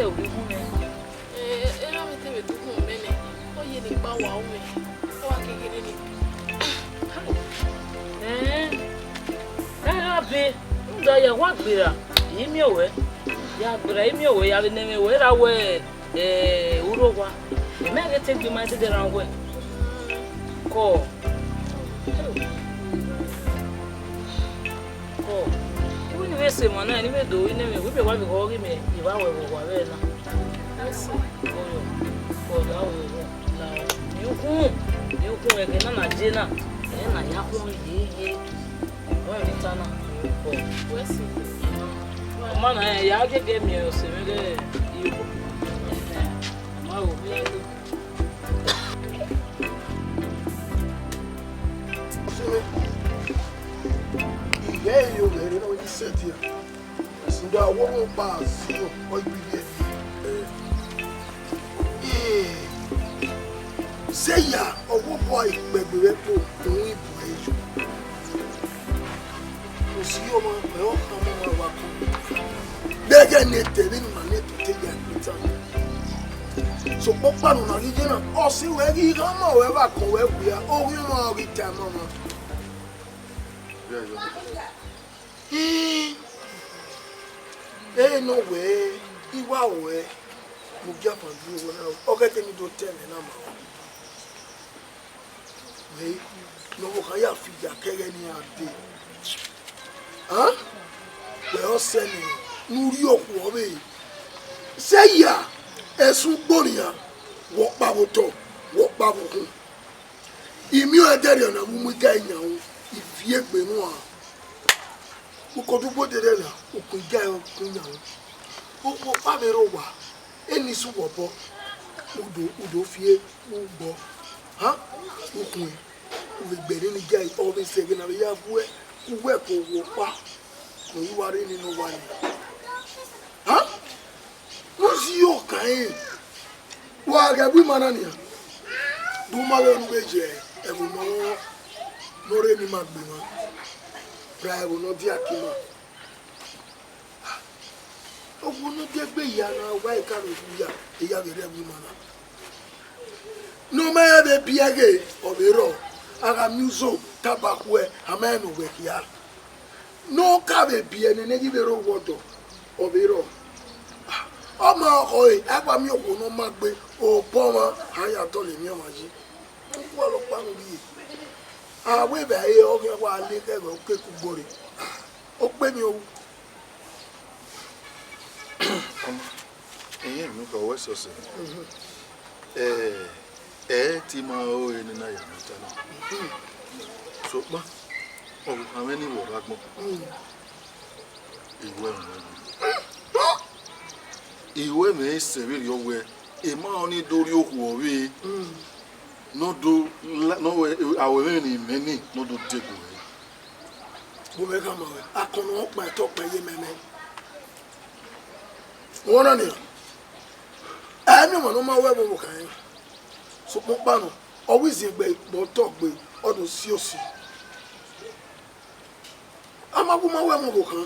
Ovbi ihun nẹ. Eh, erha mwẹ te vbe do uhunmwu mẹ nẹ, ọ ye ne I kpa wa ru mwẹ, ọ wa keghi rre ni. Eh, erha be, rhunmwuda ya wa gberra, I miẹn wẹ, ya gberra, I miẹn wẹ, ya vbe nẹ mwẹ wẹ, erha wẹ, eh, urho owa, mẹ ghe te gbe ma dede rran wẹ. Kọ. Kọ, iwẹ ne I vbe sẹ emwa na, ne I vbe do ru ne mwẹ, wẹ mẹ wa vbe ghe ọghe mẹ, I wa wẹ vbe owa vbe na. Ọyọ, ọyọ, a wẹ vbe la, ne I khun, ne I khun ẹghẹ na na je na, ẹghẹ na ya khun ye ye. Wẹ vbe ta na, kọ. Wẹ si. Ọ ma na, ya gẹgẹ miẹn ọse mwẹ ghe iyobọ. Ẹhẹn, ọ ma ru vbe ya do. Sunu, I ghẹ re ovbi ẹre ne ọ ghi sẹtin ra, rhunmwuda wẹ ọkpa zẹ ọ, ọ i gbe ivbi ẹre. Ee, sẹ ya, ọvbọkpa ikpẹgbe vbe ẹkpo, uhunmwu ibu ẹre yo. Osi ọmwa, ẹ ọ khama ọmwa wa kọ. Vbe ẹghẹ ne te vbene ima ne tutu ya ikpita. Sokpan ọkpa ne u na ghi ye na, ọ sẹ wẹ ghi khama ruẹ vbe akọn ruẹ wia, oghian ọmwa ọ ghi ta ẹmwẹ ọmwa. Ee, ẹ nọ wẹ, I wa ruẹ, mu gie avan gie uwẹ na, ọ ghẹ te ne I do ta ẹmwẹ na ma ruẹ. Wẹ, ne ọvbokhan ya fi ya ke ẹghẹ ne iran dee. An? Wẹ ọsẹ ne, ne u rhie okhuo ọvbehe. Sẹ ya, ẹsẹ ugbo nian, wẹ ọkpa vbe otọ, wẹ ọkpa vbe uhunmwu. I miẹn ọẹn dẹrriọ na vbe umu iga iyanrun, I viọ egbe nuan. Ukodo ugbo dede na, ukun iga ukun iyanrun. Okhuo ọkpa vbe rre owa, eni sẹ uwẹ obọ, u do, u do fi e ugbọ. Ha? Ukhuẹn, u vbe gbe ẹre ne iga, ọ vbe sẹ ẹghẹ ne a vbe ya gu uwẹ, gu uwẹ ke okhuo ọkpa ne I wa rre eni ne owa nii. Ha? Ne u si okan ẹre, wa ghẹ bu ima na nian, de u ma vbe ru vbe ye ẹvbo ne ọ, ne ọ rre ne ima gbe mwa, ra ẹvbo ne ọ diake ima. Ọvbo ne ọ diẹgbe hia na, wa i ka vbe ya, I ya vbe rre ẹvbo ima na. Ne ọ ma rẹn vbe biẹ ghe, ọ vbe rrọọ, a gha miẹn uzo taba khuẹ, a ma rẹn ne ọ wẹ khia. Ne ọ ka vbe biẹ nene ghi vbe rre owa ọdọ, ọ vbe rrọọ. Ọ ma khọe, a gba miẹn okhuo ne ọ ma gbe, obọ ọmwa, a ya dọlọ emwi ọmwa yi. Uwu ọlọkpa ne u rhie. A wẹ vbe a re ọghe wa le khẹ vbe okekugbore. Okpemiẹn ru. Ọma, ẹyẹn emwi nokha wẹ sọsẹ. Ẹ, ẹ te ima ore ne na ya nọ ta na. Sokpan, ọ vbe khama mwẹ ne I wẹ ọre agbọn. I wẹ mwẹ, I wẹ mwẹ sẹ vberriọ wẹ, emwa ọnii do rhie okhuo ọvbehe, ne ọ do la, ne ọ wẹ, aro ẹmwẹ ne imẹ nii, ne ọ do degbe ruẹ. Vbe mwẹ khama ruẹ, akọn ne ọ kpa ẹtọ kpa ye mẹ nẹ. Wẹ ọna nian, ẹ i miẹn ọmwa ne ọ ma ru ẹvbo vbe okhan rẹn, sokpan ọkpa nọ, ọ wẹ iziẹn gbe, gbe otọ gbe, ọ do si osi. A ma gu ma wẹ ẹmwẹ ọvbokhan.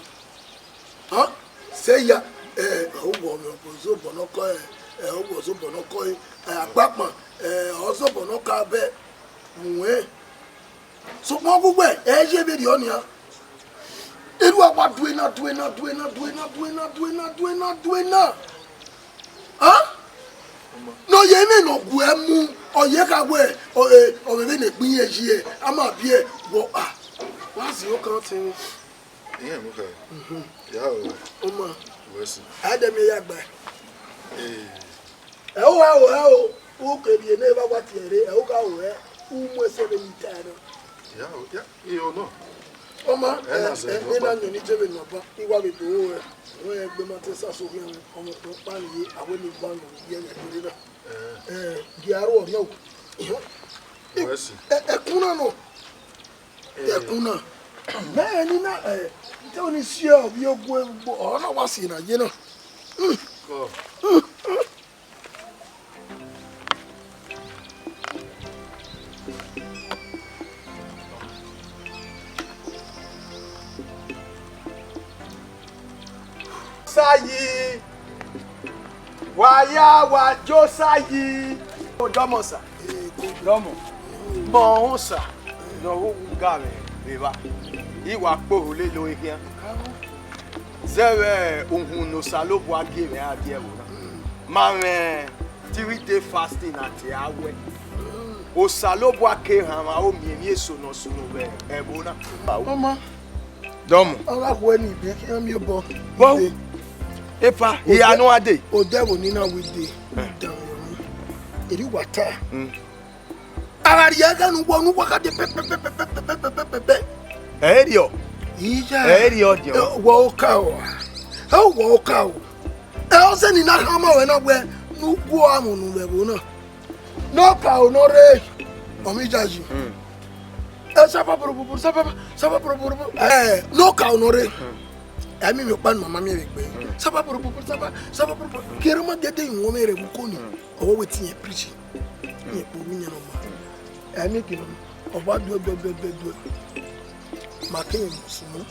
Hàn? Sẹ ya, ẹ, ọ wọ ọmọ ọzobọ ne ọ kọ, ẹ, ọ wọ ọzobọ ne ọ kọ, ẹ, agbakpan, ẹ, ọzobọ ne ọ ka bẹ ruẹn. Sokpan ọghe uwẹ, ẹ i ye vberriọ nian. Erha uwa duena, duena, duena. Hàn? Ne ọ ye mwẹ ne ọ gu ẹ mu, ọ ye kha wẹ, ọ, ẹ, ọ vbe vbene egbe irẹn yi ẹ, a ma biẹ, wọ, a, wa zẹ okan ọtẹn. Iran mu kha. Mhm. Ya o. Ọma. Wẹ si. A dẹ miẹn ya gba. Ee. Ẹ o gha o, ẹ o, u ke rhie ne evba wa tie rre, ẹ o gha o, ẹ, u mu ẹsẹ vbe ni ta ẹre. Ya o, ya, iyo nọ. Ọma, ẹ, ẹ, ẹ na yọn ni je vbe nọ ba, I wa vbe do ẹ, wẹ egbe ma te sa so khian, ọmọ ọkpa ọkpa ni ye, a wẹ ni gba nọ, ye ẹghẹ kere na. Ẹ, gie aro ọrhiọn o. Wẹ si. Ẹ, ẹkun na nọ. Ẹkun na. Mẹ ẹ ni na, ẹ, te oni si ọ vbe ogun egbo, ọ na wa si na ye na. Kọ. Sayi. Wa ya wa josa yi. Odọmọ sa. Odọmọ. Mọ ọhọn sa. Ne ọ wu ga mwẹ vbe evba. I wa kpe ohu lele ore khian. Zẹvbe uhunmwu ne Osanobua gie mwẹ a die ẹvbo na. Ma mwẹ three day fasting na te a wẹ. Osanobua ke rhan mwẹ aro miẹn emwi eso ne ọ sunu vbe ẹvbo na. Ọma. Dọmọ. Ọ gha khuẹ ni ibiẹka iran miẹn obọ. Vbọ? Ide. Epa, hia ne uwa dee. Odẹ vbe ni na wẹ ide. Eh. Dan yọ. Eri wa ta. Mm. A gha rhie ẹghẹ ne uwa, ne uwa gha dee pẹpẹpẹpẹpẹpẹpẹpẹpẹpẹ. Ẹ i rriọ. Iya. Ẹ i rriọ diọn. Ẹ, wa oka o. Ẹ, wa oka o. Ẹ, ọ zẹ ne I na khama ruẹ na wẹ ne u gu amwẹ unu vbe ẹvbo na. Ne ọ ka o ne ọ rre, ọ miẹn iyayi. Mm. Ẹ, saba boroboro, saba, saba boroboro. Ẹ, ne ọ ka o ne ọ rre. Mm. Ẹ, miẹn emwi ọkpa ne ima ma miẹn vbe egbe. Mm. Saba boroboro, saba, saba boroboro. Kere ma dede iwinna mwẹ rre vbe uko ni. Mm. Ọ wẹ wẹ te irẹn preach. Mm. Irẹn kpe orhu iyẹn ne ọ ma. Ẹ, miẹn gele ọ, ọ wa duẹ, duẹ, duẹ, duẹ, duẹ. Ma ke irẹn mu sunu.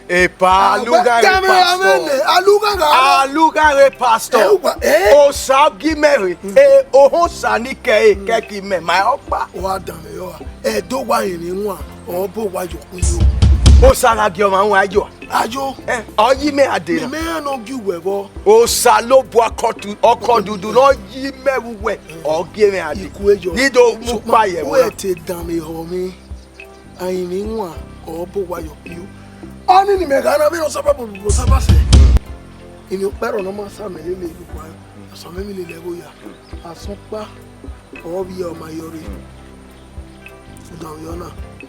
Epa, alugha re pastor. Alugha gha. Alugha re pastor. Ẹ wa, eh? Osa gi mẹ re. Mm. E, ohọn Osa ni kẹ e, mm, kẹ ki mẹ, ma ọkpa. Ọ gha danmwehọ a. Ẹ do wa rẹn ne wan, ọ bo wa yọ kpin yo. Osa gha gie ọmwa wan ayo. Ayo. Eh, ọ yi mẹ a dee na. Mẹ iran ne ọ gi uwẹ vbọ. Osanobua ọkọ tu, ọkọ dudu ne ọ yi mẹ vbe uwẹ, ọ gie mwẹ a dee. Ikue yọ. Ni do mu kpa ye ẹvbo na. Wẹ te danmwehọ mwẹ. Arinmwi wan, ọ bo wa yọ kpio. Ọnii ne imẹ gha na vbe ne ọ saba boboboro saba sẹ. Ini okpẹrọ ne ọ ma sa mẹ lele ye ukua, asọn mwẹ emwi lele ẹvbo ya. Asọn ọkpa, ọ vbiẹ ọ ma yọ rre. Udan vbe ọ na,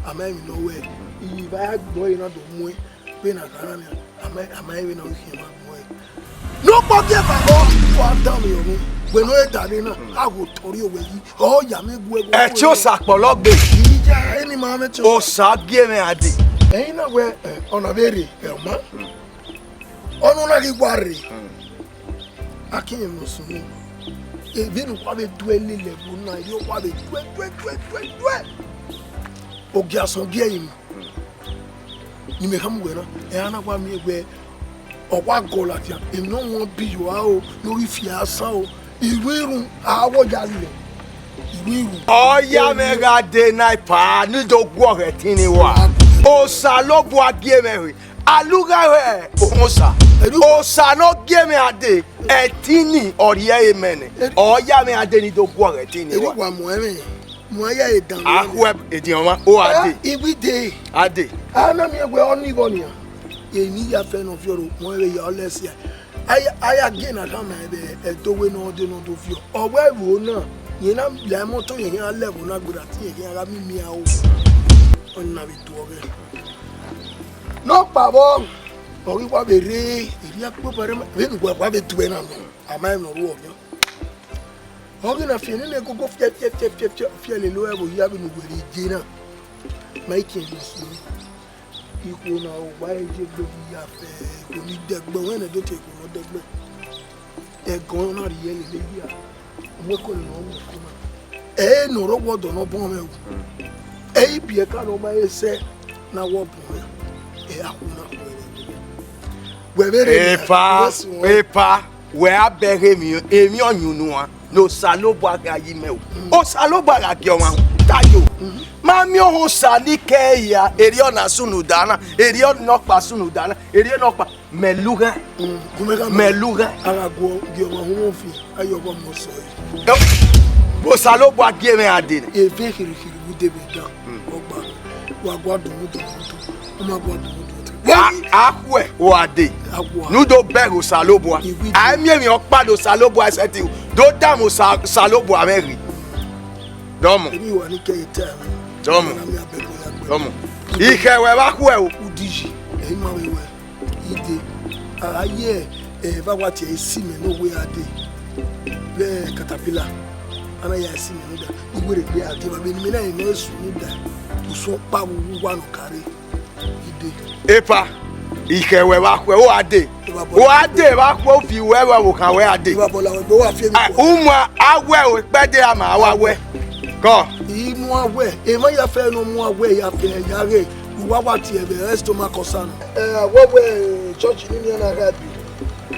a ma emwi ne ọ wẹ, iye evba ya gbẹn ọre na do muẹn, vbene a gha na nian, a ma, a ma rẹn vbene ọ ghi khian ma gbẹn ọre. Ne ọ kpọ gie vbavọ, wa danmwehọ mwẹ, wẹ ne ọ da rre na, a gho tọrre owẹ yi, ọ ya mwẹ gu ẹre. Ẹtin Osa kpọlọ gbe. Iya, eni ma mwẹ ẹtin Osa. Osa gie mwẹ a dee. Ẹyin na wẹ, ẹ, ọna vbe rre, ẹ, ọ ma. Ọna na ghi wa rre. A ke irẹn mu sunu. Vbene uwa vbe duẹ lele ẹvbo na, erriọ uwa vbe duẹ, duẹ, duẹ, duẹ, duẹ. Ogie asọn gie ẹre ni. Ne imẹ khama uwẹ na, ẹ ra na wa miẹn wẹ, ọ wa gọ ladian, emwi ne ọ wọn bi yo aro, ne ọ ghi fi asan o, irun irun, a wọ ya lẹ, irun irun. Ọ ya mwẹ gha dee na, Epa, ne I do guọghọ ẹtin ne I wa. Osanobua gie mwẹ rre, alugha re ohọn Osa. Osa ne ọ gie mwẹ a dee, ẹtin ni ọ rhie ẹre mẹ nẹ. Ọ ya mwẹ a dee ne I do guọghọ ẹtin ne I wa. Erriọ uwa mu ẹmwẹ. Mu aya edan. A khuẹ ediọn mwa, o a dee. Iwide. A dee. A na miẹn wẹ ọ ni igho nian. Emwi ya fẹ ne ọ viọ ro, mu ẹre ya ọ lẹ sia. Aya, aya gie na khama ẹvbo ẹdẹ wẹ ne ọ dee ne ọ do viọ. Ọ wẹ ẹvbo na, rẹn na la ẹmwẹ otọ rẹn khian la ẹvbo na gberra te irẹn khian gha miẹn imian aro. Ọna vbe do ọghẹ. Ne ọ kpa vbọ, ọ ghi wa vbe rre, erriọ akpobọ ẹre ma, vbene uwa wa vbe duẹ na nọ, a ma rẹn ne ọ ru ọmọ. Ọ ghi na fian nene gogo fiẹ, fiẹ, fiẹ, fiẹ, fiẹ, fiẹ lele ẹvbo hia vbene uwẹ rre je na. Ma i kin ẹmwẹ sunu. Ikhuo na, ọ wa re ye egbe vbe iya fẹ, ikhuo ni dẹgbẹ, wẹ nẹ do te ikhuo ne ọ dẹgbẹ. Ẹgọn na rhie lele hia. Mu ẹko ne ọ mu ẹko na. Ẹ i nọ rre ọwọdọ ne ọ bọ mwẹ o. Ẹ i biẹ ka ne ọ ma he sẹ ne a wẹ ọ bọ mwẹ. Ẹ a khu na khu ẹre. Wẹ vbe rre. Epa, wẹ si wọn. Epa. Wẹ a bẹghe emwi, emwi ọyunnuan ne Osanobua gha yi mẹ o. Osanobua gha gie ọmwa tayo. Ma miẹn ohọn Osa ni kẹ hia, erriọ na sunu da na, erriọ nọkpa sunu da na, erriọ nọkpa. Mẹ lugha. Mm, gu mẹ gha mẹ lugha. A gha guọ gie ọmwa uhunmwu fi, a ye ọghe ọmọ sẹ ọre. Ẹ, Osanobua gie mwẹ a dee nẹ. Eve khirikhiri vbe ude vbe dan. Ọgba, wa gua dunmwudu, dunmwudu. Ọ ma gua dunmwudu. A, a khuẹ, u a dee. A gua. Ne u do bẹghe Osanobua. Iwi. A i miẹn emwi ọkpa ne Osanobua sẹtin, do dama Osa-, Osanobua mwẹ rre. Dọmọ. Emwi wa ni kẹ ye ta mwẹ. Dọmọ. Ọna mi a bẹghe ya gbe. Dọmọ. Ikhẹ wẹ vbe a khuẹ o. Udiji, ẹ i ma vbe wẹ. Ide, a gha ye, ẹ, eva wa tie esi mẹ ne owe a dee. Vbe caterpillar, a na ya esi mẹ ne uda. Iwere gbe a dee, vbe ne imẹ na rẹn ne ọ sunu uda. Usun ọkpa vbe uwu uwa nọ kare. Ide. Epa, ikhẹ wẹ vbe a khuẹ, u a dee. U a dee vbe a khuẹ, u fi wẹ vbe ọvbokhan wẹ a dee. Eva bọla wẹ gbe, wa fi emwi. A, khuẹ. U mu a wẹ o, ikpẹdẹ a ma wa wẹ. Kọ. I mu a wẹ, emwa ya fẹ ne ọ mu a wẹ ya fẹ ya ghe, uwa wa tie vbe stomach ulcer na. Ẹ, a wẹ wẹ church ni nian na gha bi.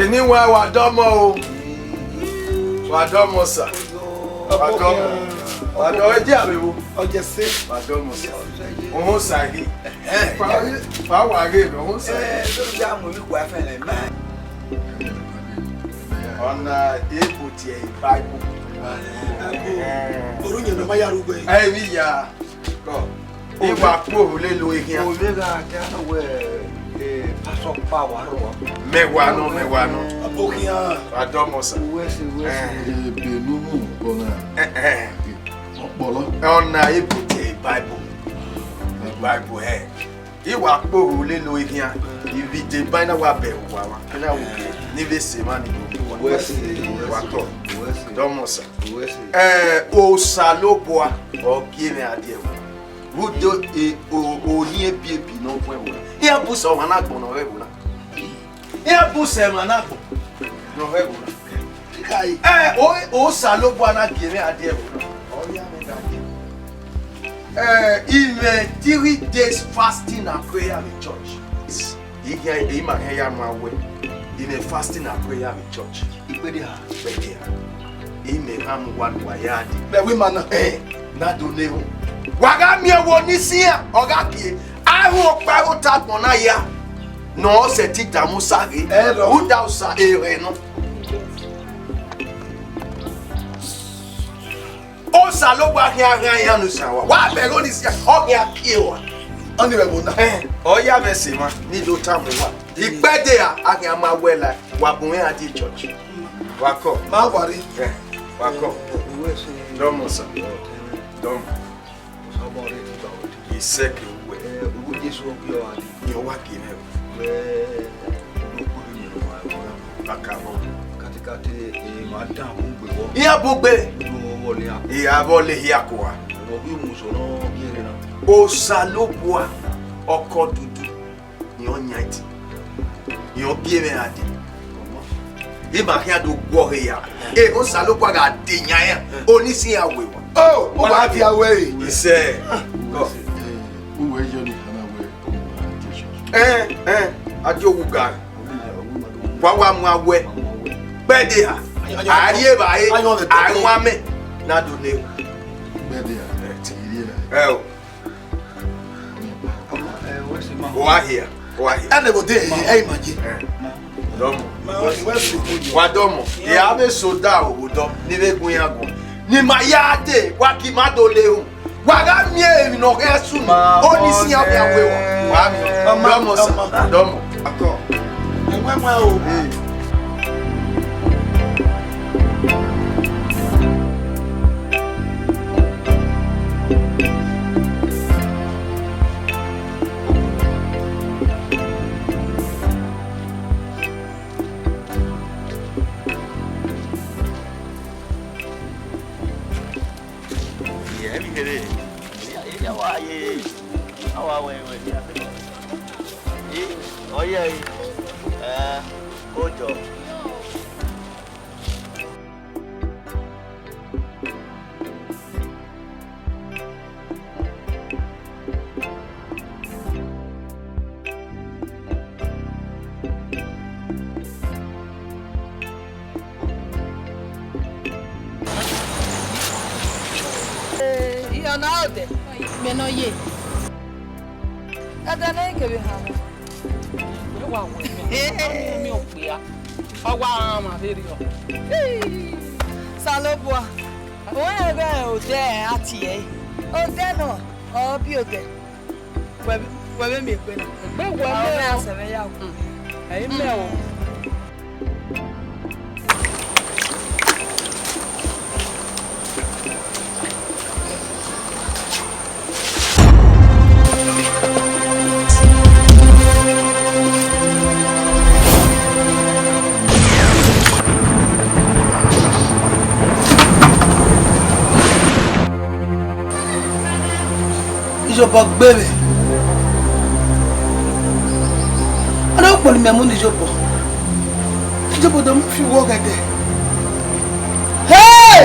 Eni wa, wa dọmọ o. Wa dọmọ sa. Wa dọmọ. Wa dọmọ, e je avbe vbo? Wa dọmọ sa. Ohun sa ghi. Fa, fa wa ghe, ohun sa ghi. Ọna ebo tie Bible. Eh. Orhunmwu ne ọ ma ya ru ugbẹn. Ẹ vbe ya. Kọ. I wa kpe orhu lele eghian. Ovbe gha dia nọ wẹ, eh, pastor kpa wa rrọọ. Mẹ wa nọ, mẹ wa nọ. Ọbokhian. Wa dọmọ sa. Uwẹ sẹ, uwẹ sẹ. Eh. Ebe ne u mu ọna. Eh, eh. Ọkpọlọ. Ọna ebo tie Bible. Bible, eh. I wa kpe orhu lele eghian, ivbi deba na wa bẹghe uwa mwa, I na wu gie ne I vbe sẹ emwa ni do uwa. Uwẹ sẹ, uwẹ sẹ. Wa kọ. Uwẹ sẹ. Dọmọ sa. Uwẹ sẹ. Eh, Osanobua, ọ gie mwẹ a die ẹvbo. Rhunmwuda, eh, o, o ni ebiebi ne ọ guẹn vbe ora. Iran bu sẹ ọmwa na agbọn ne ọ rre ẹvbo na. Iran bu sẹ emwa na agbọn ne ọ rre ẹvbo na. Ikhai. Eh, o, Osanobua na gie mwẹ a die ẹvbo na. Ọ ya mwẹ gha die. Eh, I mwẹ three days fasting and prayer in church. I khian, I ma khian ya ma wẹ, I mwẹ fasting and prayer in church. Ikpẹdẹ ha? Ikpẹdẹ ha. I mwẹ ha mu wa ne uwa ya dee. Mẹ wẹ ima na. Eh, na do ne hu. Wa gha miẹn wo ni sian, ọ gha kie. A hu ọkpa ẹvbo ta agbọn na ya. Ne ọ sẹtin damusa ghe. Ẹ rọ. Uda Osa erhẹn nọ. Osanobua khian ghan iran ne Osa wa. Wa bẹghe oni sia, ọ khian kie wa. Ọni vbe ẹvbo na. Eh, ọ ya mwẹ sẹ emwa, ne I do tama uwa. Ikpẹdẹ a, a khian ma wẹ la, wa bu mwẹ a die church. Wa kọ. Ma wa rre. Eh, wa kọ. Dọmọ sa. Dọmọ. Isẹke uwẹ. Iran wa gie mwẹ. Kakabọ. Iran bu gbe. Iran vbe ọ le hia kua. Osanobua ọkọ dudu. Iran yan ẹtin. Iran gie mwẹ a dee. I ma khian do guọghọ ya. E, Osanobua gha de yan iran. Oni si iran wẹ wa. Oh, u wa dia wẹ re. Isẹ. Uwẹ yọ ni hana wẹ. Ẹ, ẹ, a di owu ga. Wa wa mu awẹ. Kpẹdẹ ha. A rhie evbare. A wan mẹ. Na do ne. Kpẹdẹ ha. Ẹ o. Wa hia, wa hia. Ẹnẹ vbe odẹ, ẹ i ma ye. Dọmọ. Wa dọmọ. Ya vbe so da obo dọ, ni vbe gun iran guan. Ne ima ya dee, wa ki ma do le ru. Wa gha miẹn emwi ne ọ ghe sunu, oni si iran vbe awe wa. Wa miẹn. Dọmọ sa, dọmọ. Akọ. Ẹwẹ mwa o. Ọyẹ, ẹ, kojọ. Eh, iran na odẹ. Mẹ ne ọ ye. Ẹdẹ ne kevbe han. Ẹ wa wẹ mẹ. Ẹ wa wẹ mẹ okpia. Ọ wa rhan ọmwa vberriọ. Osanobua, wẹ rẹn odẹ a tie ẹre. Odẹ nọ, ọ biẹ odẹ. Wẹ, wẹ vbe miẹn egbe na. Egbe wẹ mẹ o. Sẹ vbe ya o. Ẹ i mẹ o. Iyobọ gbe mwẹ. Ọ na kpọnọ mẹ mu ne Iyobọ. Iyobọ do mu fi uwu ọghẹdẹ. Hey!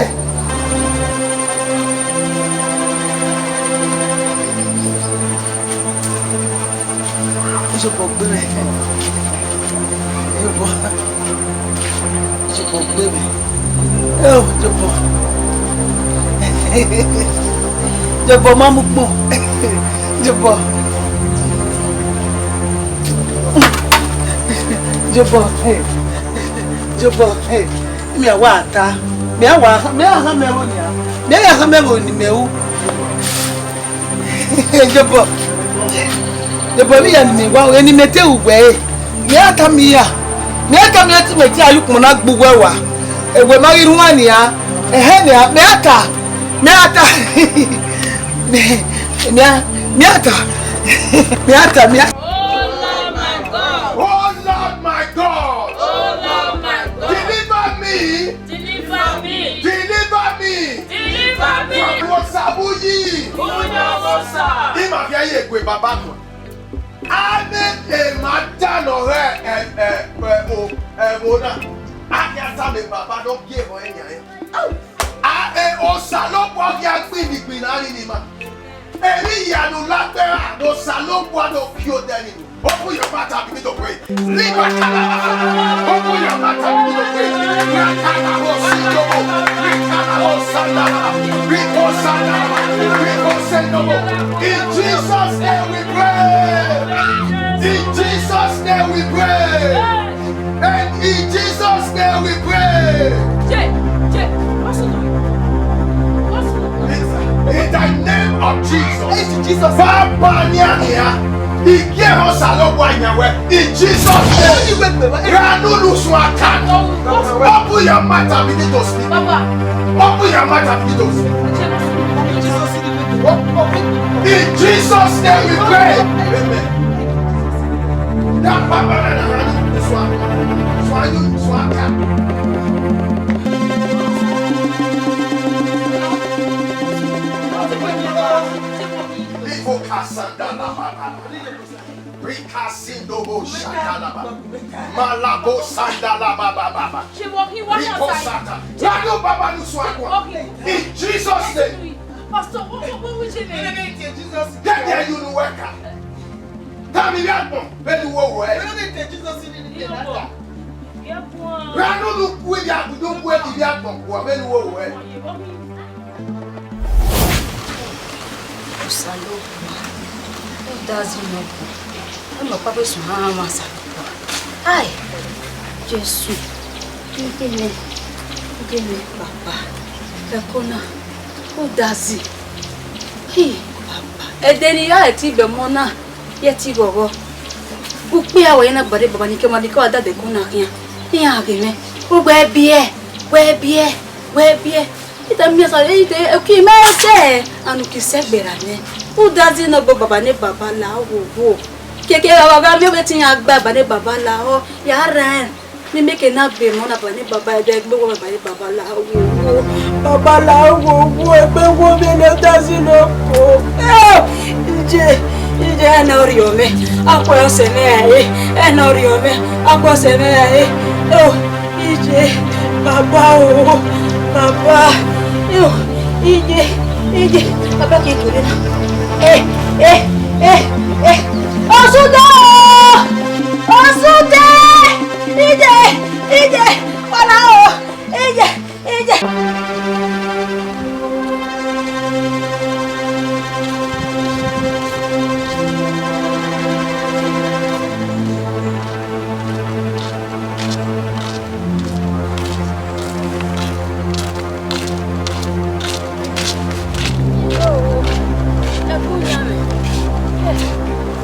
Iyobọ gbe mwẹ. Iyobọ. Iyobọ gbe mwẹ. Eo, Iyobọ. Iyobọ ma mu ukpọn. Iyobọ. Iyobọ. Iyobọ. Mẹ wa ta, mẹ wa, mẹ a khama ẹvbo nia, mẹ ya khama ẹvbo ne imẹ ru. Jobọ, Jobọ, vbe ya ne imẹ wa, eni mẹ te ru wẹ ẹre, mẹ a ta mẹ ya, mẹ a ta mẹ ya te mẹ te a ye ukpọn na gbe uwẹ wa, ẹwẹ ma ghi rhuan nia, ẹhẹn nia, mẹ a ta, mẹ a ta, mẹ, mẹ a, mẹ a ta, mẹ a ta, mẹ a. Oh Lord my God! Oh Lord my God! Oh Lord my God! Deliver me! Deliver me! Deliver me! Deliver me! From Osabuyi! Uyo Osa! Ima via ye gue baba kan. Ane emwa da nọ rẹ, ẹ, ẹ, ẹ, o, ẹ, ẹvbo na. A khian tama baba ne ọ gie ẹmwẹ ọnrẹn yan. A, e, Osanobua khian gbinni gbinna rinmwian ima. Emwi hia ne u la gbe ra, ne Osanobua ne ọ gie odẹ ni. Open your mouth and begin to pray. Liba kala. Open your mouth and begin to pray. Rakala ho sindobo. Rikala ho sandala. Riko sandala. Riko sendobo. In Jesus' name we pray. In Jesus' name we pray. And in Jesus' name we pray. Jẹ, jẹ, what's going on? What's going on? In the name of Jesus. Hey, Jesus. Baba ni a nia. Igie Osanobua yan wẹ. In Jesus' name. Ra nunu sun akan. Open your mouth and begin to speak. Baba. Open your mouth and begin to speak. Jesus. In Jesus' name we pray. Amen. Malabo sandala baba baba. Riko sata. Rado baba nu suakwa. In Jesus' name. Pastor, what, what, what was your name? Get there, you know, worker. Tami vbe agbọn, vbene uwu owẹ. Ra nunu ku ivbi agbọn, do ku ivbi agbọn kua, vbene uwu owẹ. Osanobua, u dazi nọ, ọ ma kpa vbe sunu a mwa Osanobua. Ai, Jesu, ighene, ighene, Baba, ẹko na, u dazi. Hi, Baba, ẹdẹ ne I ya ẹtin gbe ọmọ na, ye ẹtin ghọghọ. Ukpia wẹ na gbare Baba ni ke ma ni ke wa dade ẹko na khian. Iran ghe mwẹ, u wẹ biẹ, wẹ biẹ, wẹ biẹ. Ita miẹn sa, ita, uki mẹ sẹ, anu ki sẹ gberra nẹ. U dazi nọ gbe Baba ne Baba la wo wo. Keke Baba gha miẹn vbe te iran gba Baba ne Baba la ọ, ya rẹn. Ne I miẹn ke na gbe emọ na Baba ne Baba ẹdẹ gbe wo Baba ne Baba la wo wo. Baba la wo wo, egbe wo vbe ne u dazi nọ ko. Eh, iye, iye, ẹnẹ ọ rhiọ mwẹ. Akhuẹ ọsẹ mwẹ ra re, ẹnẹ ọ rhiọ mwẹ. Akhuẹ ọsẹ mwẹ ra re. Oh. Iye, Baba o, Baba, yo, iye, iye, Baba ke tole na. Eh, eh, eh, eh, Osude o, Osude, iye, iye, ọna o, iye, iye.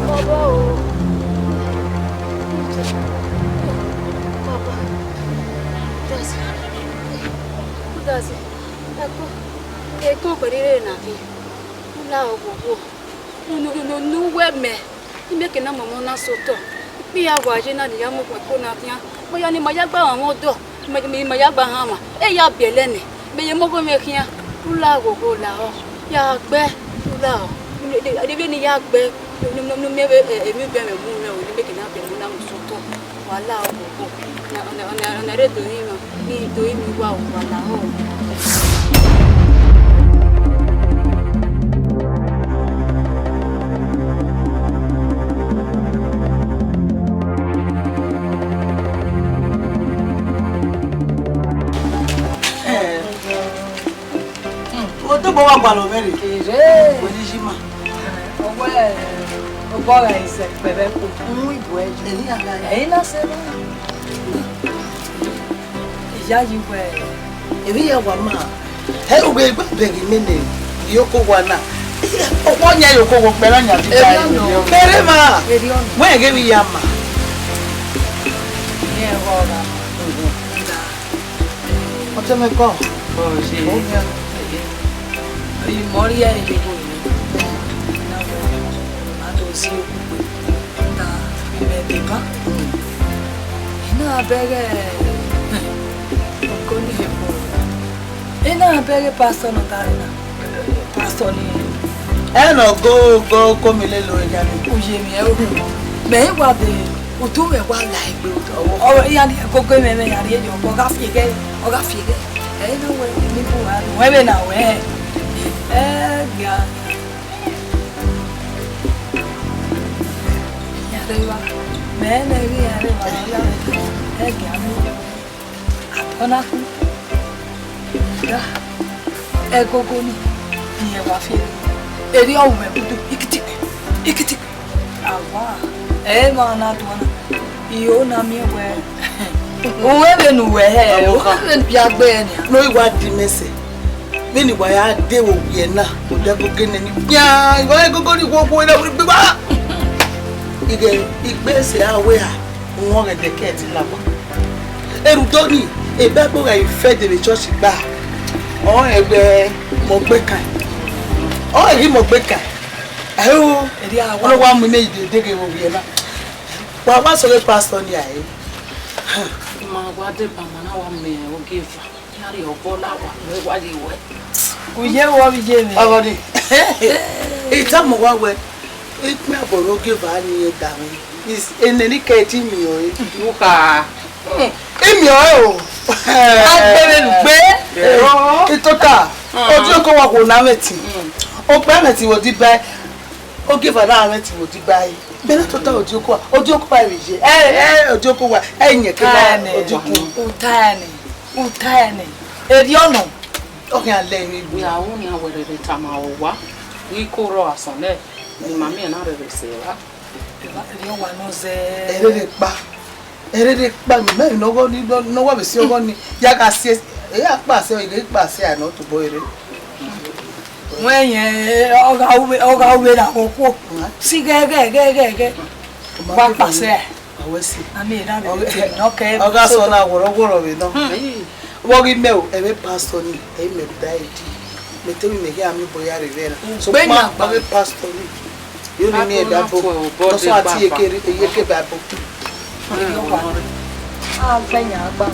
Baba o. Baba. Udazi. Udazi. Ẹko. Ẹko pẹrẹ na ke. U la oghogho. Unu, unu, unu wẹ mẹ. I miẹn ke na mu ọmọ na sẹ otọ. Ikpia wa ye na ne I ya mu okhuo ẹko na khian. Mẹ ya ne ima ya gba hanmwa odọ, ima, ima, ima ya gba hanmwa. E ya biẹlẹ nẹ, mẹ ye mu ọghọ mwẹ khian. U la oghogho lahọ, ya gbe, u lahọ. Vbene I ya gbe, ne, ne, ne, ne, ne, emwi ubiẹmwẹ mu mwẹ o, ne I miẹn ke na biẹlẹ na mu sẹ otọ. Wa la oghogho. Ọna, ọna, ọna, ọna rre do rinmwian, ne I do rinmwian uwa o, wa lahọ. Odogbo wa gualọ mwẹ rre. Ere. Wẹ ni yi ma. Ọwẹ, obọ gha isẹ kpẹvbe ẹkpo. Uhun, ibuẹ yi. Ẹyin na sẹ na. Ya yi wẹ. Emwi ya wa ma. He, u ghe gbe bẹghe mẹ nẹ, iyoko wa na. Ọkpọ yan iyoko wo kpẹ na yan bi ta. Erriọ nọ. Kere ma. Erriọ nọ. Wẹ ghe vbe ya ma. Iyẹn vbe ọgha. Ọtẹn mwẹ kọ. Ọ ye. Ọ yan. Imọrria iyoko yi. Na wẹ, a do si okugbe. Na, imẹ deba. I na bẹghe, ọgọ ni he kpo. I na bẹghe pastor nọ ta na. Pastor ni. Ẹ nọ go, go, go mi lele ore yan ni. U ye mwẹ o. Mẹ i wa de, utu mwẹ wa la egbe. Ọ, iran ni gogo mwẹ, mwẹ iran rhie yọ, ọ gha fi ẹghẹ, ọ gha fi ẹghẹ. Ẹ i na wẹ, ni bu wa, wẹ vbe na wẹ. Ẹ gia. Iran rre evba, mẹ ne I ghi iran rre evba, ọ ya mwẹ ta, ẹ gia mu. Atọ na ku, da, ẹgogo ni, iran wa fi erriọ. Erriọ ru mwẹ gudu, ikitikpe, ikitikpe. Awa, ẹ i ma na do na, I ho na miẹn wẹ, u wẹ vbene uwẹ hẹ, u wẹ vbene u ya gbe ẹre nian. Ne ọ i wa di mẹ sẹ. Vbene wa ya de vbe owiẹ na, odẹ gogo nẹ ni fian, I wa gogo ni wo wo na wiri gbe wa. Ighe igbe sẹ a wẹ a, uhunmwu ọghẹdẹ ke ẹtin lagba. Erudo ni, Bible gha i fẹ de vbe church gba. Ọ rẹn wẹ mọ gbe kan. Ọ rẹn ghi mọ gbe kan. Ayo, erriọ wa. Ọ wa mu ime ide deghe vbe owiẹ na. Wa wa sọghe pastor ni a re. Ma wa deba ma na wa mẹ ogieva. Iran rhie ọbọ la wa, wẹ wa ye wẹ. U ye wẹ ọ vbe ye mwẹ. Ọghọ ni. I tama uwa wẹ, ikpẹn abọ ne ogieva ni rẹn da mwẹ. Is, enẹ ni kẹ ẹtin miẹn ọre. Uka. Hmm. I miẹn ọre o. A gbe vbene u gbe. Ẹrọ. I tota. Hmm. Odioko wa khuo ne a mwẹ ẹtin. Hmm. Okpia mwẹ ẹtin vbe odiba. Ogieva na mwẹ ẹtin vbe odiba. Bẹghe tota odioko, odioko wa vbe ye. Ẹ, ẹ, odioko wa, ẹ, iyẹn ke na odioko. Uta ẹnẹ, uta ẹnẹ. Erriọ nọ. Ọ khian lẹ emwi bu. Ya ru nian wẹ rhẹrhẹ tama owa, ghi ko rrọọ asọn nẹ, ne ima miẹn na rhẹrhẹ sẹ evba. Erriọ wa nọ zẹ. Ẹ rherhe kpa. Ẹ rherhe kpa, mẹ ne ọghọ ni, ne ọ wa vbe si ọghọ ni, ya gha si, e ya kpa sẹ, e ghi kpa sẹ a nọ tobọ rre. Wẹ yẹn, ọ gha ru vbe, ọ gha ru vbe na okhuo. Si ghẹ, ghẹ, ghẹ, ghẹ, ghẹ. Wa kpa sẹ. Ọ wẹ si. A miẹn na vbe te nọ kẹ. Ọ gha sẹ ọna wọrọ wọrọ vbe nọ. Hmm. Vbe ọ ghi mẹ o, ẹmwẹ pastor ni, ẹ i mẹ da edi. Mẹ te emwi mẹ khian miẹn obọ ya rre vbe na. So, ugbe ma yan gba. Ọ ghe pastor ni. Yo ni miẹn Bible. Nọ sọ ati eke, eke Bible. A gbẹn yan gba.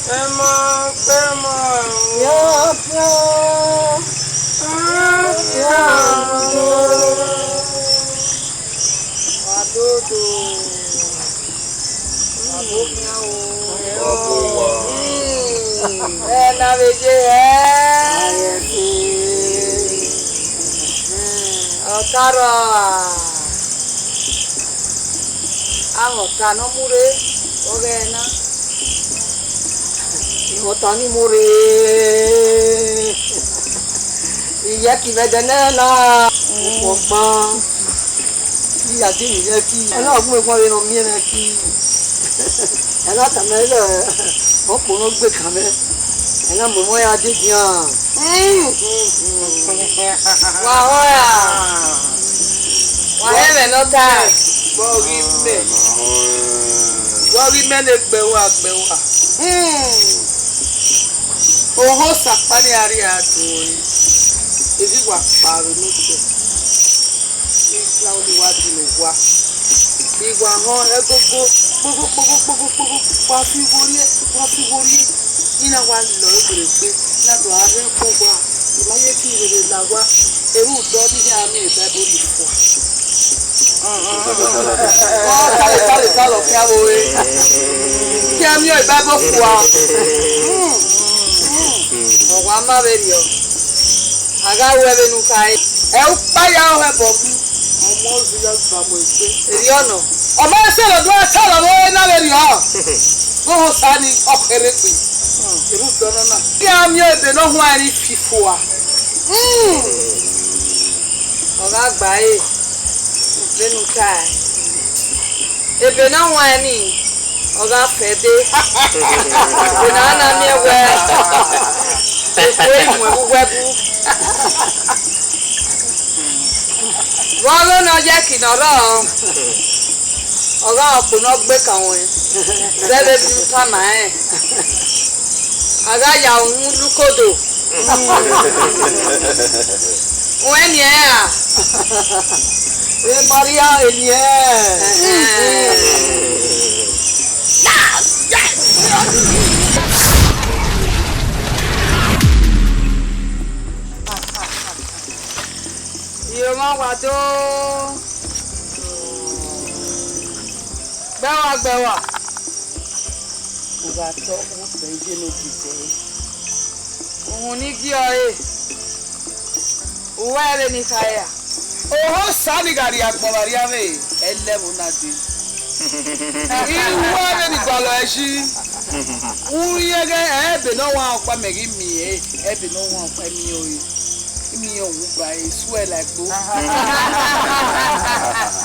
Ẹmọ, ẹmọ, ya, ya, ya, ya, ya. Wa dodo. Wa bo khian o. Wa bo wa. Hmm. Ẹ na vbe ye hẹ? Hmm. Ọ ta rrọọ a. Amwẹ ọta ne ọ mu rre, ọ ghẹ na. Ihọta ni mu rre. Iyẹki vbe ẹdẹ nẹ na. Ọkpọkpan. Iya de iyẹki. Ẹ na gun egbọn vbe ne ọ miẹn mwẹ ki. Ẹ na tama ẹre, ọ kpolo gbe kan mwẹ. Ẹ na mu emọ ya dedian. Wa họn ra? Wa họn ẹmwẹ ne ọ ta? Vbe ọ ghi mẹ? Vbe ọ ghi mẹ ne gbe uwa, gbe uwa? Hmm. Oho Osa ọkpa ni a rhie a do ẹre, erha uwa kpa vbe ne otọ. Iran ni wa di ne owa. I wa họn ẹgogo, kpogo, kpogo, kpogo, kpogo, wa fi igho rrie, wa fi igho rrie. I na wa lọ egbe egbe, na do gha rre ẹko owa. I ma ye fi rere la owa, erha udọ ni iran miẹn Bible ni fua. Ọ tare, tare, tare, ọ khian vbe ore. Khian miẹn Bible fua. Hmm, hmm. Ọ wa ma vberriọ. A gha ru ẹvbo ne u khare. Ẹ ukpa ya họn ẹbọ mu. Ọmọ ozi ya gba mu egbe. Erriọ nọ. Ọmọ ẹse ne ọ do ta vbe ore na vberriọ. Ghe Osa ni, ọ kherhe egbe. Erha udọ nọ na. Khian miẹn ebe ne ọ huanrẹn ni fi fua. Hmm. Agba ẹre, vbene u tae, ebe ne ọ huẹn ni, ọ gha fẹ dee. Ebe ne a na miẹn wẹẹ, eku ẹre muẹn vbe uwu ẹbu. Vbe ọghe ne ọ ye ẹki ne ọ rrọọ, ọ gha re ọkpọ ne ọ gbe kan ruẹn, zẹvbe vbene u tama rẹn. A gha ya uhunmwu lu kodo. Wẹ niẹn ra? E Maria, e niẹn. Ẹhẹn. Iye mwa wa do. Gbẹwa, gbẹwa. U gha tọ, u kpẹ iye ne ogidiẹre. Uhunmwu ni gie ọre, u wa ẹre ne I kha ra. Oho Osa ni gha rrie agbọn vbe arriavbe, ẹlẹvbo na dee. I wa ẹre ni gualọ ẹre yi. U rẹn ghẹ, ẹ, ebe ne ọ wan ọkpa mẹ ghi miẹn, ebe ne ọ wan ọkpa miẹn ọre. Imi yan wu ba e suẹ la egbo.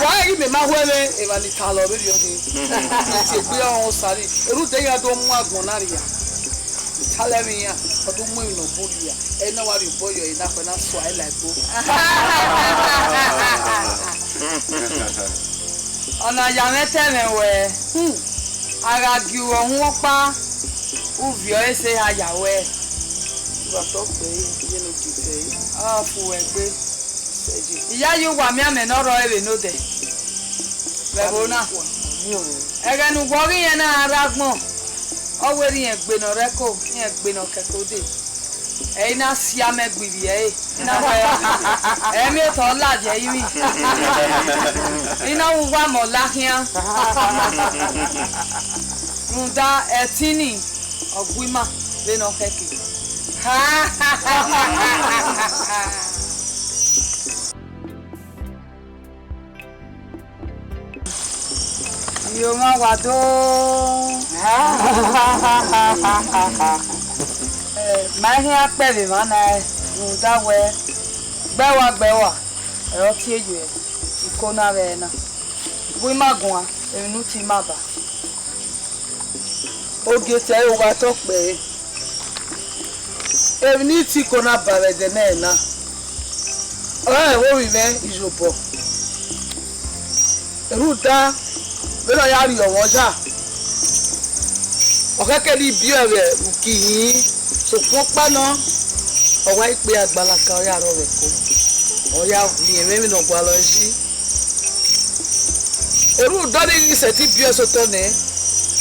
Wa ghi mẹ ma hu ẹmwẹ, emwa ni talọ vberriọ ni. Tie egbe ọnrẹn Osa rri, erha odẹ iran do mu agbọn na rria. Talẹ vbe iran, ọ do mu emwi ne ọ bu rria. Ẹ na wa rhie obọ yọ, ena khuẹ na sua ẹre la egbo. Ọna ya mwẹ ta ẹmwẹ wẹẹ, hmm, a gha gie uwẹ uhunmwu ọkpa, u viọ ẹre sẹ eha ya ruẹ. U gha tọ kpẹre, iye ne ogidiẹre. Ọ fu wẹ gbe. Iyayi uwa miẹn amẹ ne ọ rrọọ vbe nodẹ. Vbe ẹvbo na. Ẹghẹ ne uwẹ ọ ghi rẹn na ra agbọn, ọ wẹ rẹn gbe ne ọ rre ẹko, rẹn gbe ne ọ ke ẹko dee. Ẹ i na sia mẹ gbe ivbi ẹre. I na wẹ, ẹ miẹn otọ ọ ladiẹ rinmwi. I na ru uwa mẹ ọ la khian. Rhunmwuda ẹtin nii, ọ gu ima vbene ọ khẹke. Iye mwa wa do. Eh, ma i khian kpẹ vbe emwa na, rhunmwuda wẹẹ, gbẹwa gbẹwa, ẹre ọ tie ye iko na vbe ẹre na. Gu ima guan, emwi ne u tie ima ba. Ogie te ẹre, u gha tọ kpẹre. Emwi ne I tie iko na ba vbe ẹdẹ nẹ na, ọrọre vbe ovbi mwẹ Iyobọ. Rhunmwuda vbene ọ ya rrie ọmwa ọya, ọ khẹke ne I biẹ vbe uki hin, sokpan ọkpa nọ, ọ wa ikpe ya gbalaka, ọ ya rrọọ vbe ẹko, ọ ya rhiẹnmwẹ emwi ne ọ gualọ ẹre yi. Erhunmwuda ọnii ghi sẹtin biẹ sẹ otọ nẹ,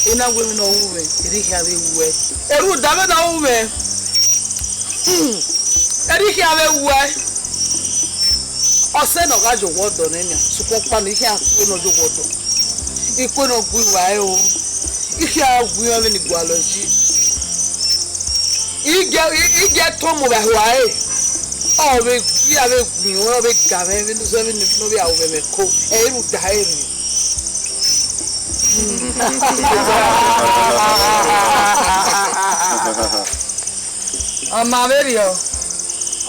I na wẹ emwi ne ọ ru mwẹ, erha I khian vbe ru ẹe. Erhunmwuda vbene ọ ru mwẹ, hmm, erha I khian vbe ru ẹe. Ọ sẹ ne ọ gha ye owa ọdọ nẹ nian, sokpan ọkpa nọ, I khian kue ne ọ ye owa ọdọ. I kue ne ọ gu iwa ẹre o. I khian gu iran vbene I gualọ yi. I gie, I, I gie tọn mu vbe ẹhoa ẹre. Ọ vbe gui, a vbe gui, ọ vbe ga mwẹ, vbene ọ vbe, ne ọ vbe aro vbe ẹmwẹ ẹko, ẹ i rhunmwuda ẹre. Ọ ma vberriọ,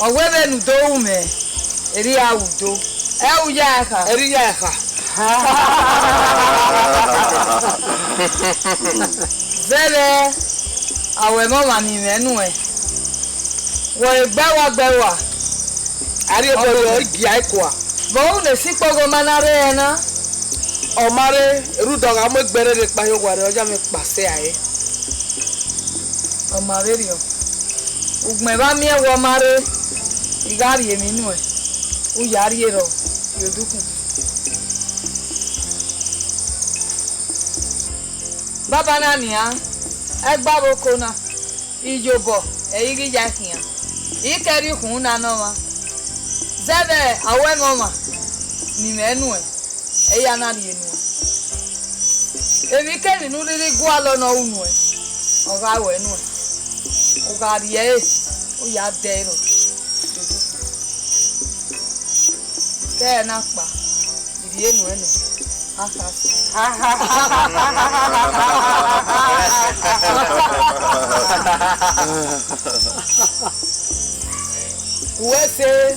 ọ wẹ vbene u do ru mwẹ, erha I ru do. Ẹ u ya ẹre kha. Erha I ya ẹre kha. Zẹvbe, a wẹ ẹmwẹ ọmwa ne I mwẹ nuẹn. Wẹ ọre gbẹwa gbẹwa. Arriobọ yọ, ọ gia ikua. Vbe ọ ru ne esi ikpogho ma na rre ẹre na? Ọ ma rre, rhunmwuda ọ gha mu egbe ẹre rre kpa hin owa rre, ọ ya mwẹ kpa sẹ a re. Ọ ma vberriọ. Ugbẹn vbe a miẹn wẹ ọ ma rre, I gha rhie emwi nuẹn, u ya rhie rrọọ ye odukhunmwu. Baba na nian, ẹgba vbe oko na, Iyobọ, ẹ i ghi ya khian. I kẹrẹ ikhun na ne ọmwa. Zẹvbe a wẹ ẹmwẹ ọmwa ne I mwẹ nuẹn, ẹ i ya na rhie nuẹn. Emwikemwi ne u rhirhi gualọ ne ọ ru nuẹn, ọ gha ruẹ nuẹn. U gha rhie ẹre, u ya dẹ ẹre rrọọ. Ke ẹre na kpa, I rhie nuẹn nẹ, a kha sẹ. Uwẹ sẹ,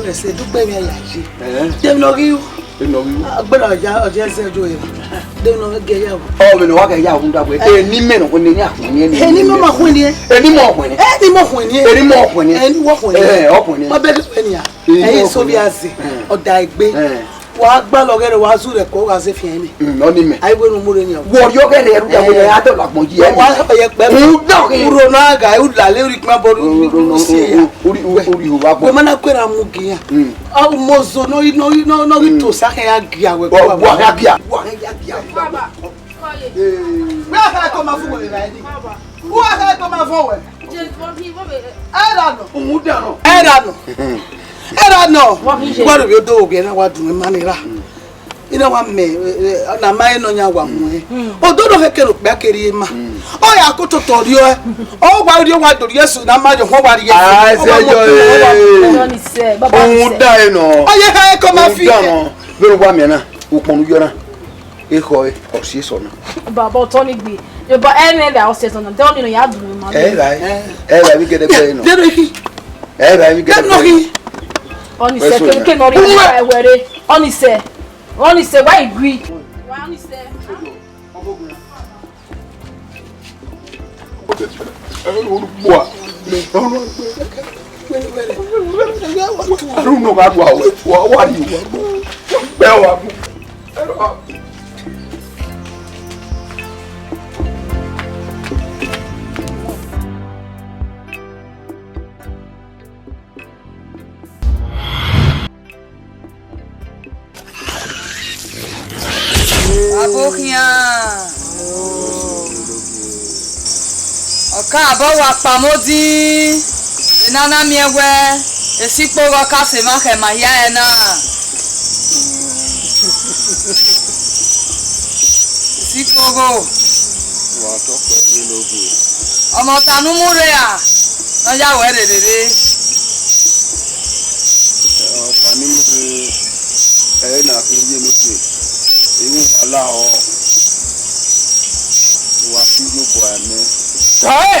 aro ẹse, dugbe emwi a ya ye. Eh. Demi nọ ghi ru. Demi nọ ghi ru. Agbera ọya, ọya ẹzẹ yo era. Demi nọ ghi ya ru. Ọ, mẹ nọ wa ghi ya ru da wẹ. Eh. Eni mẹ nọ, eni a khuẹn ni, eni mẹ ma khuẹn ni. Eni mọ khuẹn ni. Eni mọ khuẹn ni. Eni mọ khuẹn ni. Eni wọ khuẹn ni. Eh, ọ khuẹn ni. Ma bẹghe wẹ nia. Eni mọ khuẹn ni. Ẹi so via ze. Eh. Ọ da egbe. Eh. Wa gbalọ ọghẹe, wa zu rẹ kọ, wa ze fian mẹ. Mm, ọ ni mẹ. Ai, wẹ ne u mu rre yan. Wọ yọ ọghẹe rẹ, rhunmwuda wẹ, eh, a dọlọ agbọn yi, ọ wa ẹmwẹ. Ọyẹ kpẹ. U dọghe. Uro na ga, u lale, u rhie ikpẹn bọ, u, u, u, u, si ya. U rhie, u, u rhie uwa agbọn. Wẹ ma na kuẹ ra mu gi yan. Mm. A, u mozo nọ, nọ, nọ, nọ, ghi to sa kẹ ya gia wẹ. Wa, wa ya gia. Wa ya gia. Baba. Wẹ a kha ko ma fu wẹ ra ni. Wẹ a kha ko ma fu wẹ. Ẹ ra nọ. Uhunmwu dan nọ. Ẹ ra nọ. Ẹ ra nọ. Wa rhie. Wa rhie do ghe na wa dun ma ni ra. Ina wa mẹ, eh, eh, na ma eno nya wa mu, eh. Mm. Odo no he kere okpia kere ma. Mm. Ọ ya ko toto rriọ, eh. Ọ wa rriọ wa do rhie esu na ma yo, ọ wa rhie esu. Ah, ọ wa ẹsẹ mo yo, ko, ọ wa eh. Ọni sẹ, baba. Ọni sẹ. Uhunmwu dan nọ. Ọ ye ha ko ma fi. Uhunmwu dan nọ. Vbene uwa miẹn na, ukpọn ne u yọ na, ekhọe, ọ si esọ na. Baba, otọ ni gbe. Eba, ẹmwẹ vbe ọ si esọ na. De ọni nọ ya dun ma. Ẹ ra, ẹ ra, vbe gẹdẹgbẹ nọ. De no ki. Ẹ ra, vbe gẹdẹgbẹ nọ. Ọni sẹ, ke, ke nọ rhie ẹwẹ re. Ọni sẹ. Ọni sẹ, wa igui. Wa ọni sẹ. Abo khian. Ọ ka abọ wa kpama odin, ena na miẹn wẹ, esi ikpogho ka sẹ emwa khẹ ma hia ẹre na. Esi ikpogho. Wa tọ kpẹ ye ne ogie. Ọmọ ta ne u mu rre ra, ne ọ ya wẹ rherere. Ọmọ ta ne u mu rre, ẹre na khin ye ne ogie. Ẹ i ru wa lahọ, wa si yo bọ ẹmwẹ. Tae!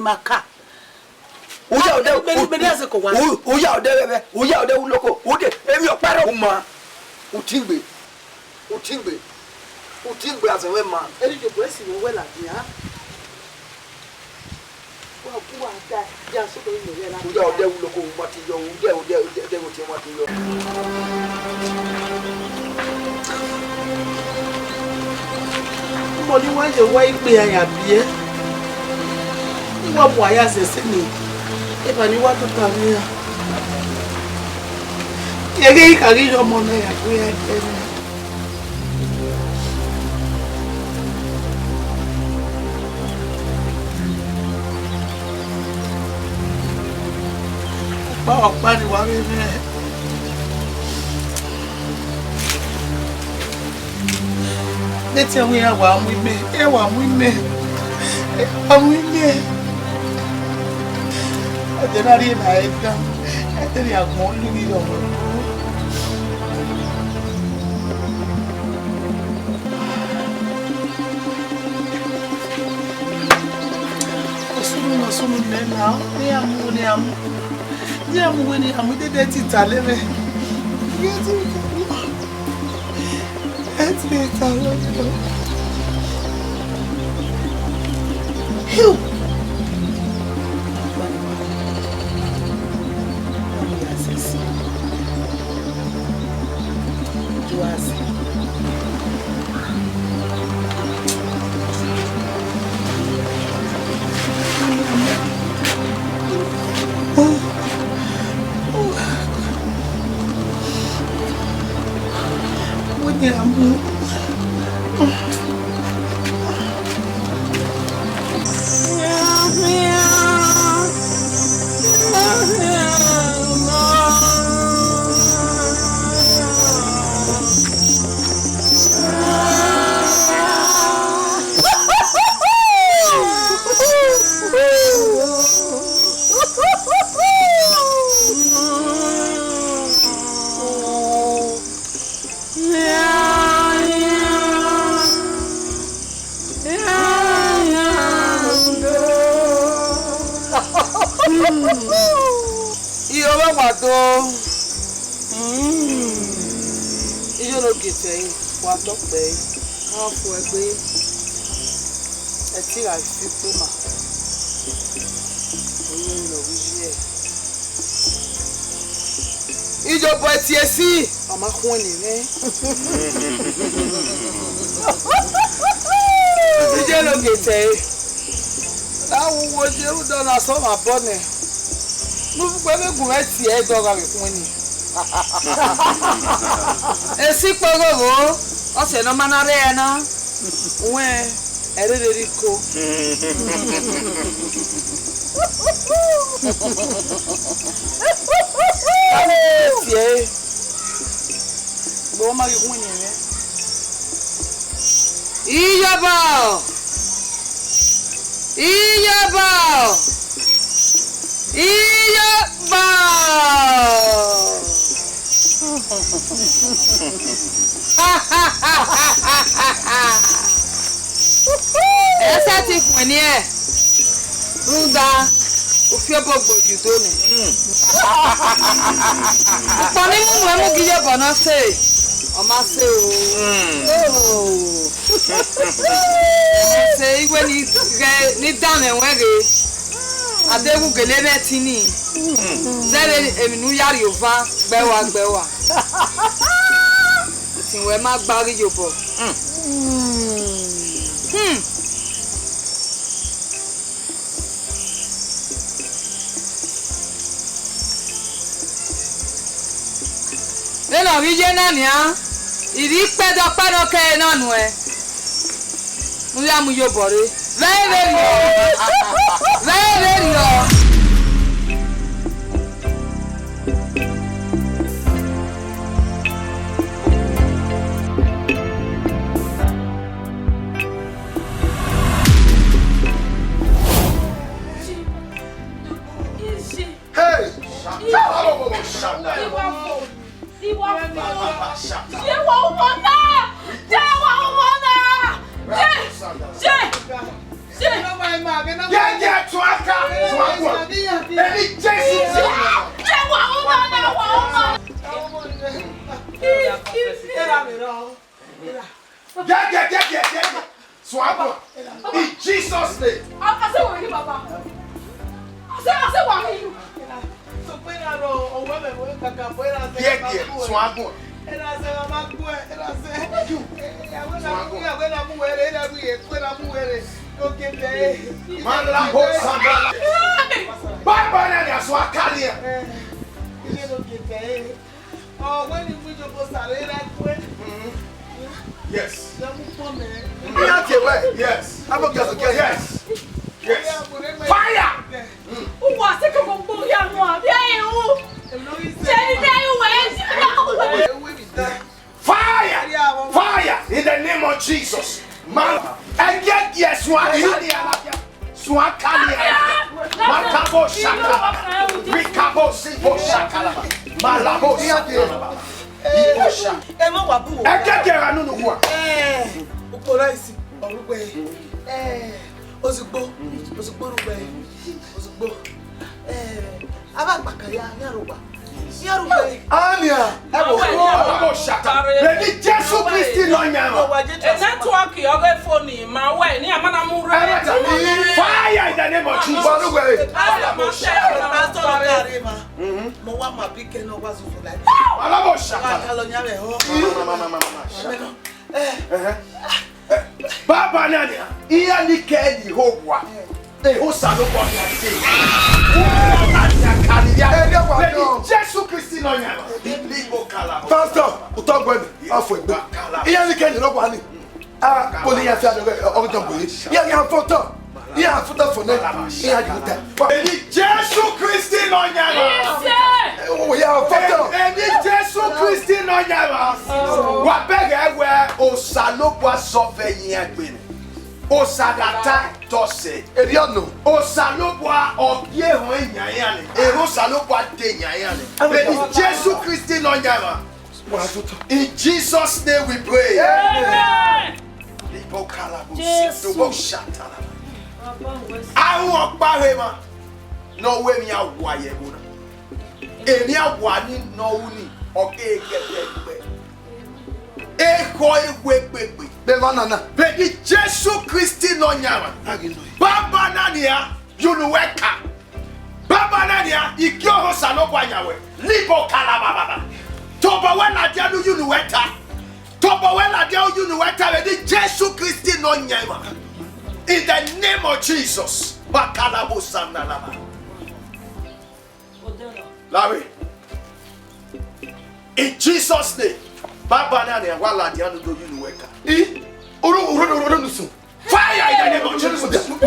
ni ma ka. Uya odẹ, Beni, Beni Azeko wa. U-, uya odẹ vẹvẹ, uya odẹ uloko, ude, emwi ọkpa rrọọ. Uma, utingbe, utingbe, utingbe azẹ mwẹ ma. Eri je bu esi mwẹ wẹ ladian. Wa, wa da, da so do yin mwẹ wẹ ladian. Uya odẹ uloko, uma ti yọ, ude, ude, ude, ude, ude, uma ti yọ. Ọmọ ni wa ye wa ikpe a ya biẹ, I wa mu a ya zẹse ni, eva ni wa tota vbe iran. Ẹghẹ I kha ghi ye ọmọ na ya gbe iran ẹdẹ na. Ọkpa ọkpa ni wa vbe mwẹ. Ne te iran wa mu imẹ, iran wa mu imẹ, iran wa mu imẹ. Ẹdẹ na rhie ma ẹdan, ẹdẹ ne agbọn lu ghi rọ. Osunu ne osunu nẹ na, ne a mu, ne a mu. Ne a mu wẹ ne a mu, dede ti ta lẹ mwẹ. Iye ti ta lẹ. Ẹ ti ta lẹ. Hiu. Iyore wa do. Iye ne ogiẹtẹ ẹre, wa tọ kpẹre. Ọ fu ẹgbe. Ẹtin gha fi ukpe ma. Oyin ne ọ vbe iye. Iyobọ ẹtin esi, ọ ma khuẹn ne mwẹ. Iye ne ogiẹtẹ ẹre. Na wu wo ye rhunmwuda na sẹ ọmwa obọ nẹ. Ne u vbe gu mwẹ tie ẹdẹ ọ gha vbe khuẹn ni. Esi kpogho vbo, ọ sẹ ne ọ ma na rre ẹre na. Uwẹ ẹre rre iko. Tie ẹre. Gbe ọ ma ghi khuẹn ni mwẹ. Iyobọ! Iyobọ! Iyobọ! Ẹ sẹtin khuẹn ni ẹre, rhunmwuda, u fi obọ gbe ojudo nẹ. Ukpọn ni mu nuẹn mu gie Iyobọ ne ọ sẹ, ọ ma sẹ o. Ọ sẹ iwẹ ni ghẹ ne I danmwẹ ruẹn ghe, a deghẹ u gele mwẹ ẹtin nii, zẹvbe emwi ne u ya rhie ova, gbe ẹe ua, gbe ẹe ua. Ẹtin ruẹ ma gba ghi Iyobọ. Hmm. Vbene ọ ghi ye na nian, I rhie ikpẹdẹ ọkpa ne ọ kẹre na nuẹn, ne u ya mu Iyobọ rre. Vbe ẹre vberriọ, vbe ẹre vberriọ. Hey! Iwa fo, iwa fo, ye wa ọmọ na, ye wa ọmọ na, ye, ye, ye. Yeah, yeah, tụaka, tụaka. Ẹni Jesu. Ye wa ọmọ na, wa ọmọ. Yeah, yeah, yeah, yeah, yeah, yeah. Suagun. In Jesus' name. I, I say, what are you, Baba? I say, I say, what are you? Yeah, yeah, suagun. You. Suagun. Mala ho sandala. Bye bye, na suakalia. Ọ wẹ ne I mu Iyobọ sare ra kue. Yes. Lọ mu kpọ mẹ. Iran tie wẹ. Yes. Abo kẹsọ kẹsọ. Yes. Yes. Fire! Uwa se ke gbogbo ya nu abi aye ru. Jerry, Jerry, wẹ. Fire! Fire in the name of Jesus. Man, ẹgẹgiẹ suakalia. Suakalia. Makabo Rikabo si bo shakala. Malabo shakala. Ibo sha. Ẹ ma wa bu wo. Ẹ kẹkẹ ra nunu wa. Ẹ, ukporo isi, ọrugbe. Ẹ, ozugbo, ozugbo rugbe. Ozugbo. Ẹ, a gha kpaka ya, ya rugba. Ya rugbe. Ania, ẹ wo. Malabo shakala. Vbene Jesu Kristi nọ yan. Network ọghe phone ma wẹ ni a ma na mu rre. Fire in the name of Jesus. Ọrugbe. Pastor, Pastor, Pastor, Pastor. Mhm. Mo wa ma bi kẹ ne ọ wa zuzu la. Alabo shaka. Wa ka lọ yan vbe ho. Ma, ma, ma, ma, ma, ma, shaka. Eh. Eh. Baba na nia, iran ni kẹ ni ho wa. Eh. Eh, Osanobua ni a te. Iran na nia ka ni ya. Eh, de wa. Vbene Jesu Kristi nọ yan. Ni bo kala. Pastor, utọ gbẹ mi, afọ egbe. Iran ni kẹ ni ho wa ni. Ah, kpolo iran fia dọghe, ọ, ọ dọghe. Iran, iran fọtọ. Iran fọtọ fọ nẹ. Iran ju tẹ. Vbene Jesu Kristi nọ yan ra. Yes, sir. Iran fọtọ. Vbene Jesu Kristi nọ yan ra. Wa bẹghe wẹ Osanobua zọvbe iran gbe nẹ. Osa gha ta tọ sẹ. Erriọ nọ. Osanobua ọ gie ehọn yan iran nẹ. Erha Osanobua de yan iran nẹ. Vbene Jesu Kristi nọ yan ra. In Jesus' name we pray. Amen. Libo kalabo, Jesus. Sidobo shatara. Ahun ọkpa rre emwa ne ọ wẹ emwi a wa ye ẹvbo na. Emwi a wa ni ne ọ ru ni, ọ keghi gẹdẹ gbe. Ekhọe ewe gbegbe. Vbe emwa nana. Vbene Jesu Kristi Nọyaẹnmwa. Baba na nia, ye unu wẹ ka. Baba na nia, I gie ọhọ Osanobua yan wẹ, libo kalabababa. Tobọ wẹ ladian ne u ye unu wẹ ta. Tobọ wẹ ladian u ye unu wẹ ta vbe eni Jesu Kristi Nọyaẹnmwa. In the name of Jesus. Bakalabo sanalaba. Lavbe. In Jesus' name. Baba na nia, wa ladian ne u do ye unu wẹ ta. I, uru, uru, uru, uru, nusun. Fire in the name of Jesus. Come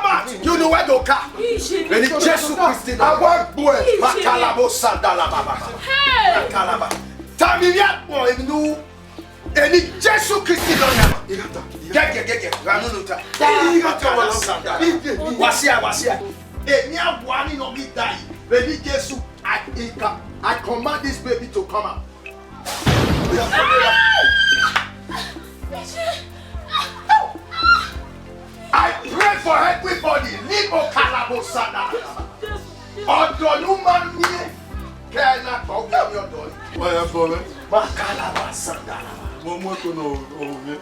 out. Ye unu wẹ do ka. Vbe eni Jesu Kristi nọ. Awa gbuẹ. Makalabo sandala baba. Makalaba. Tami vbe agbọn emwi ne u. Eni Jesu Kristi nọ yan. Gẹgẹ, gẹgẹ. Gha nunu ta. Wa sia, wa sia. Emwi a wa ni nọ ghi da yi. Vbe eni Jesu, I, I, I command this baby to come out. I pray for everybody. Libo kalabo sada. Ọdọ ne u ma miẹn, kẹ na kpọ wẹ ọdọ. Wa ya fọ mwẹ. Ma kalaba sada. Mo mu ẹko na oru mwẹ.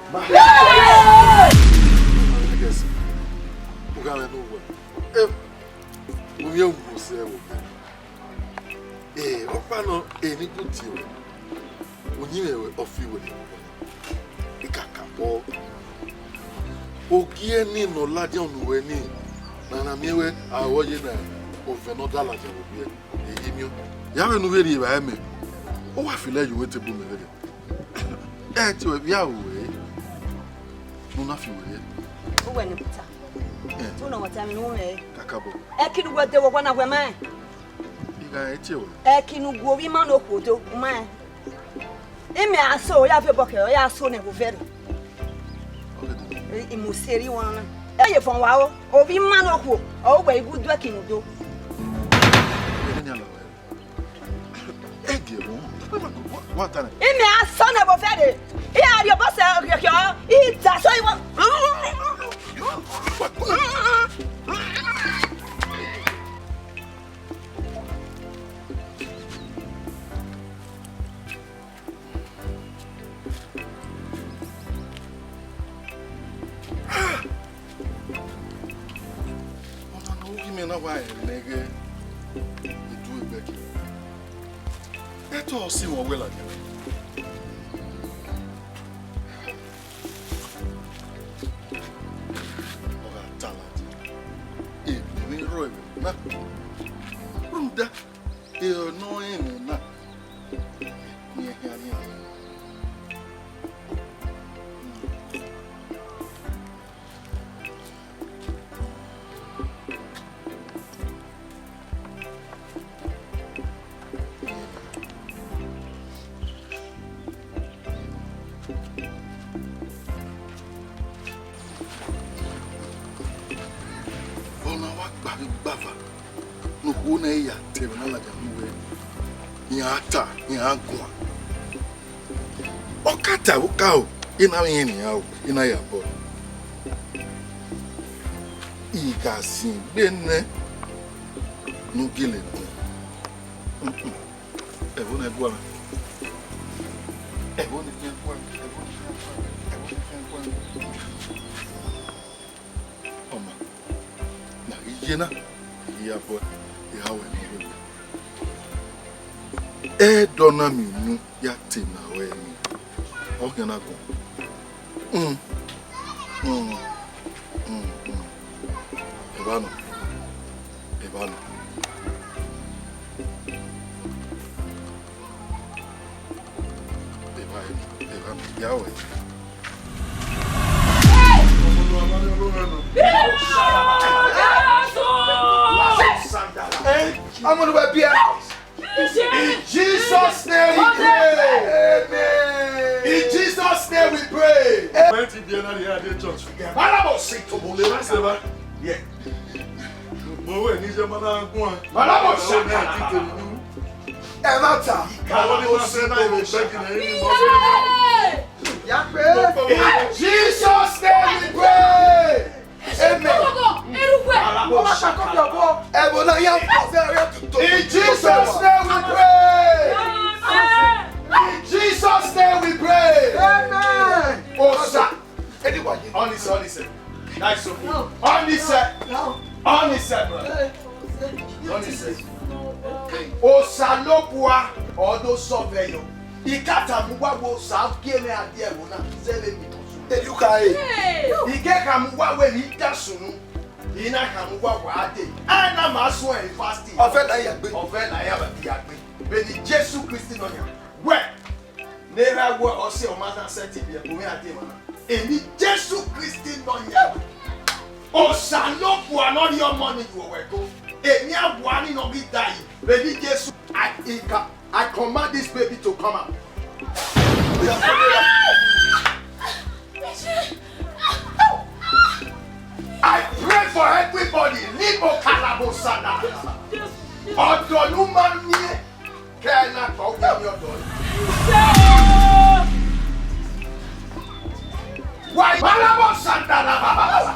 U gha mwẹ ne uwẹ. Em, u miẹn uwẹ sẹ vbe. Ee, ọkpa nọ, eni gu tie ruẹ, uyinmwẹ ruẹ, ọ fi wẹ ne I kakabọ. Ogie ni ne ọ ladian unu ruẹ ni, ne a na miẹn wẹ, a ru ọye na, ovẹn ne ọ da ladian vbe owiẹ, ehe miẹn. Ya vbe ne u vbe rri evbare mẹ, u wa filo ẹre ye uwẹ tebọ mẹ vberriọ. Ẹ te wẹ vbe a ru ẹre, ne u na fi wẹ rre. Uwẹ ne u ta. Ẹ. Te u nọ mwẹ ọtẹn ne u mwẹ ẹre. Kakabọ. Ẹki ne uwẹ de vbe ọgua na wẹ ma rẹn. I gha rẹn tie ruẹ. Ẹki ne u gu ovbi ima ne okhuo do, u ma rẹn. Imẹ a so, ya viọ obọ kẹ, ya so nẹ vbe ovẹre. Ọ ghi dee. I mu seri wan na. Ẹ ye fọn wa o, ovbi ima ne okhuo, ọ wẹ i gu udu ẹki ne u do. Ẹ nene a la wẹ. Ẹ gie ẹvbo. Wa ta nẹ. Imẹ a so nẹ vbe ovẹre. I a rhie obọ sẹ khiọkhiọ, I da so iwọ. Ọna ne ọ ghi mẹ na wa rẹn nẹ ghẹ edu egbe ẹki. Ẹtọ ọ si mwẹ wẹ ladian. Ọ gha ta ladian. Emwi ne rrọọ ẹmwẹ na. Rhunmwuda, erhọ ne ọ rẹn ẹmwẹ na, miẹn khian nian. Ọna wa gba vbe igbava ne okhuo na ya te ẹmwẹ na ladian mu wẹ, iran ta, iran guan. Ọ ka ta ẹvbo ka o, ena vbe irẹn nian o, ena ya bọ. I gha sin egbe nẹ ne u gele guan. Ẹvbo ne guan, ẹvbo ne guan, ẹvbo ne guan, ẹvbo ne guan. Ọma, na ghi ye na, I ya bọ, I gha wẹ ne ọ rre. Ẹdọ na miẹn unu ya te na ruẹ emwi, ọ khian na guan. Mm, mm, mm, mm. Evba nọ, evba nọ. Evba, evba, ya wẹ. Hey, I'm on the way, Pierre. In Jesus' name we pray. Amen. In Jesus' name we pray. When ti biẹ na, they are the church. Yeah, Malabo sit to Bole Seba. Yeah. Mo wẹ ni jẹ mana guan. Malabo sit. Ẹ ma ta. Àwọn ni wọ́n ṣe náà ìwé bẹ́ẹ̀kì náà yìí ni wọ́n ṣe. In Jesus' name we pray. Amen. Ẹvbo na ya. In Jesus' name we pray. In Jesus' name we pray. Amen. Osa. Anyway, honestly, honestly. That's okay. Honestly. Honestly, brother. Honestly. Osanobua, ọdọ sọvẹ yọ. I ka tama uwa wẹ Osa gie mwẹ a die ẹvbo na, zẹ vbe emwi ne ọ sunu. Eluka e. Hey! I ke khama uwa wẹ ne I da sunu, I na khama uwa wẹ a dee. A na ma suẹn fasting. Ọvẹn na ya gbe. Ọvẹn na ya gbe. Vbene Jesu Kristi nọ yan. Wẹ, ne erha wẹ ọ si ọ ma na sẹtin biẹ, ovẹn a dee emwa na. Emwi Jesu Kristi nọ yan. Osanobua ne ọ rhie ọmọ ni ru owẹ ko. Emwi a wa ni ne ọ ghi da yi, vbene Jesu, I, I ca-, I command this baby to come out. I pray for everybody. Libo kalabo sana. Ọdọ ne u ma miẹn, kẹ na kọ wẹ ni ọdọ. Wa kalabo sana baba.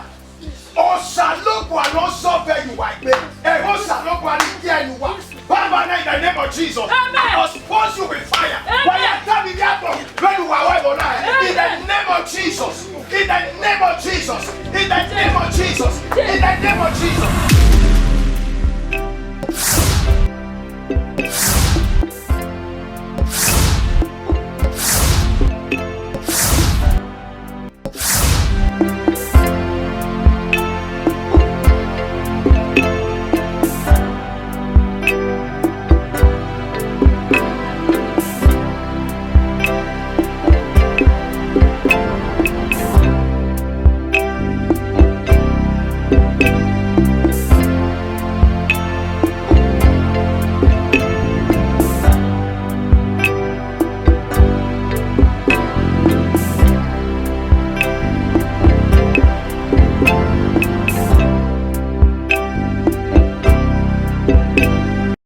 Osanobua ne ọ sọvẹ ye uwa egbe, ẹghẹ Osanobua ni gie ẹre ne uwa. Baba, now in the name of Jesus, amen. I expose you with fire. Amen. Wẹ ya ta mi vbe agbọn, vbene uwa ru ẹvbo na. Amen. In the name of Jesus, in the name of Jesus, in the name of Jesus, in the name of Jesus.